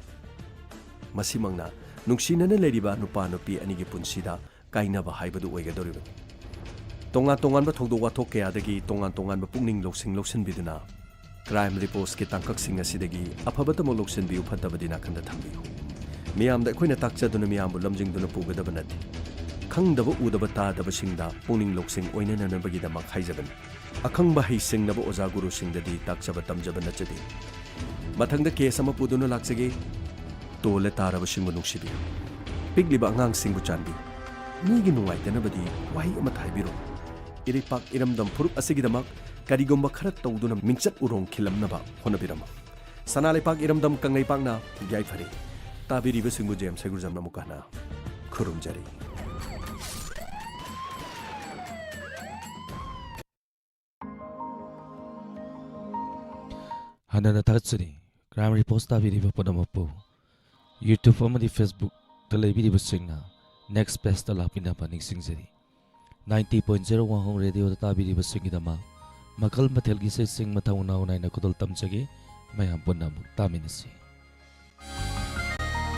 ꯃꯁꯤꯃꯛꯅ ꯅꯨꯡꯁꯤꯅꯅ ꯂꯩꯔꯤꯕ ꯅꯨꯄꯥ ꯅꯨꯄꯤ ꯑꯅꯤꯒꯤ ꯄꯨꯟꯁꯤꯗ ꯀꯥꯏꯅꯕ ꯍꯥꯏꯕꯗꯨ ꯑꯣꯏꯒꯗꯧꯔꯤꯕꯅꯤ꯫ ꯇꯣꯉꯥꯟ ꯇꯣꯉꯥꯟꯕ ꯊꯧꯗꯣꯛ ꯋꯥꯊꯣꯛ ꯀꯌꯥꯗꯒꯤ ꯇꯣꯉꯥꯟ ꯇꯣꯉꯥꯟꯕ ꯄꯨꯛꯅꯤꯡ ꯂꯧꯁꯤꯡ ꯂꯧꯁꯤꯟꯕꯤꯗꯨꯅ ꯀ꯭ꯔꯥꯏꯝ ꯔꯤꯄꯣꯔꯠꯁꯀꯤ ꯇꯥꯡꯀꯛꯁꯤꯡ ꯑꯁꯤꯗꯒꯤ ꯑꯐꯕꯇꯃꯛ ꯂꯧꯁꯤꯟꯕꯤꯌꯨ, ꯐꯠꯇꯕꯗꯤ ꯅꯥꯀꯟꯗ ꯊꯝꯕꯤꯌꯨ꯫ ꯃꯤꯌꯥꯝꯗ ꯑꯩꯈꯣꯏꯅ ꯇꯥꯛꯆꯗꯨꯅ ꯃꯤꯌꯥꯝꯕꯨ ꯂꯝꯖꯤꯡꯗꯨꯅ ꯄꯨꯒꯗꯕ ꯅꯠꯇꯦ꯫ ꯈꯪꯗꯕ ꯎꯗꯕ ꯇꯥꯗꯕꯁꯤꯡꯗ ꯄꯨꯛꯅꯤꯡ ꯂꯧꯁꯤꯡ ꯑꯣꯏꯅꯅꯅꯕꯒꯤꯗꯃꯛ ꯍꯥꯏꯖꯕꯅꯤ꯫ ꯑꯈꯪꯕ ꯍꯩꯁꯤꯡꯅꯕ ꯑꯣꯖꯥ ꯒꯨꯔꯨꯁꯤꯡꯗꯗꯤ ꯇꯥꯛꯆꯕ ꯇꯝꯖꯕ ꯅꯠꯆꯗꯦ꯫ ꯃꯊꯪꯗ ꯀꯦꯁ ꯑꯃ ꯄꯨꯗꯨꯅ ꯂꯥꯛꯆꯒꯦ꯫ ꯇꯣꯜꯂꯦ ꯇꯥꯔꯕꯁꯤꯡꯕꯨ ꯅꯨꯡꯁꯤꯕꯤꯌꯨ꯫ ꯄꯤꯛꯂꯤꯕ ꯑꯉꯥꯡꯁꯤꯡꯕꯨ ꯆꯥꯟꯕꯤꯌꯨ꯫ ꯃꯤꯒꯤ ꯅꯨꯡꯉꯥꯏꯇꯅꯕꯗꯤ ꯋꯥꯍꯩ ꯑꯃꯠꯇ ꯍꯥꯏꯕꯤꯔꯣꯏ꯫ ꯏꯔꯩꯄꯥꯛ ꯏꯔꯝꯗꯝ ꯐꯨꯔꯨꯞ ꯑꯁꯤꯒꯤꯗꯃꯛ ꯀꯔꯤꯒꯨꯝꯕ ꯈꯔ ꯇꯧꯗꯨꯅ ꯃꯤꯡꯆꯠ ꯎꯔꯣꯡ ꯈꯤꯜꯂꯝꯅꯕ ꯍꯣꯠꯅꯕꯤꯔꯝꯃꯨ꯫ ꯁꯅꯥ ꯂꯩꯄꯥꯛ ꯏꯔꯝꯗꯝ ꯀꯪꯂꯩꯄꯥꯛꯅ ꯌꯥꯏꯐꯔꯦ꯫ ꯇꯥꯕꯤꯔꯤꯕꯁꯤꯡꯕꯨ ꯖꯦꯝꯁ ꯍꯩꯒ꯭ꯔꯨꯖꯝꯅ ꯑꯃꯨꯛꯀ ꯍꯟꯅ ꯈꯨꯔꯨꯝꯖꯔꯤ꯫ ꯍꯟꯅ ꯊꯥꯒꯠꯆꯔꯤ꯫ Crime Reports ꯇꯥꯕꯤꯔꯤꯕ ꯄꯨꯝꯅꯃꯛꯄꯨ YouTube ꯑꯃꯗꯤ Facebook ꯇ ꯂꯩꯕꯤꯔꯤꯕꯁꯤꯡꯅ next page ꯇ ꯂꯥꯛꯄꯤꯅꯕ ꯅꯤꯡꯁꯤꯡꯖꯔꯤ꯫ Ninety point zero Waghung Radio ꯗ ꯇꯥꯕꯤꯔꯤꯕꯁꯤꯡꯒꯤꯗꯃꯛ ꯃꯈꯜ ꯃꯊꯦꯜꯒꯤ ꯏꯁꯩꯁꯤꯡ ꯃꯊꯧ ꯃꯅꯥꯎ ꯅꯥꯏꯅ ꯈꯨꯗꯣꯜ ꯇꯝꯖꯒꯦ꯫ ꯃꯌꯥꯝ ꯄꯨꯟꯅ ꯑꯃꯨꯛ ꯇꯥꯃꯤꯟꯅꯁꯤ꯫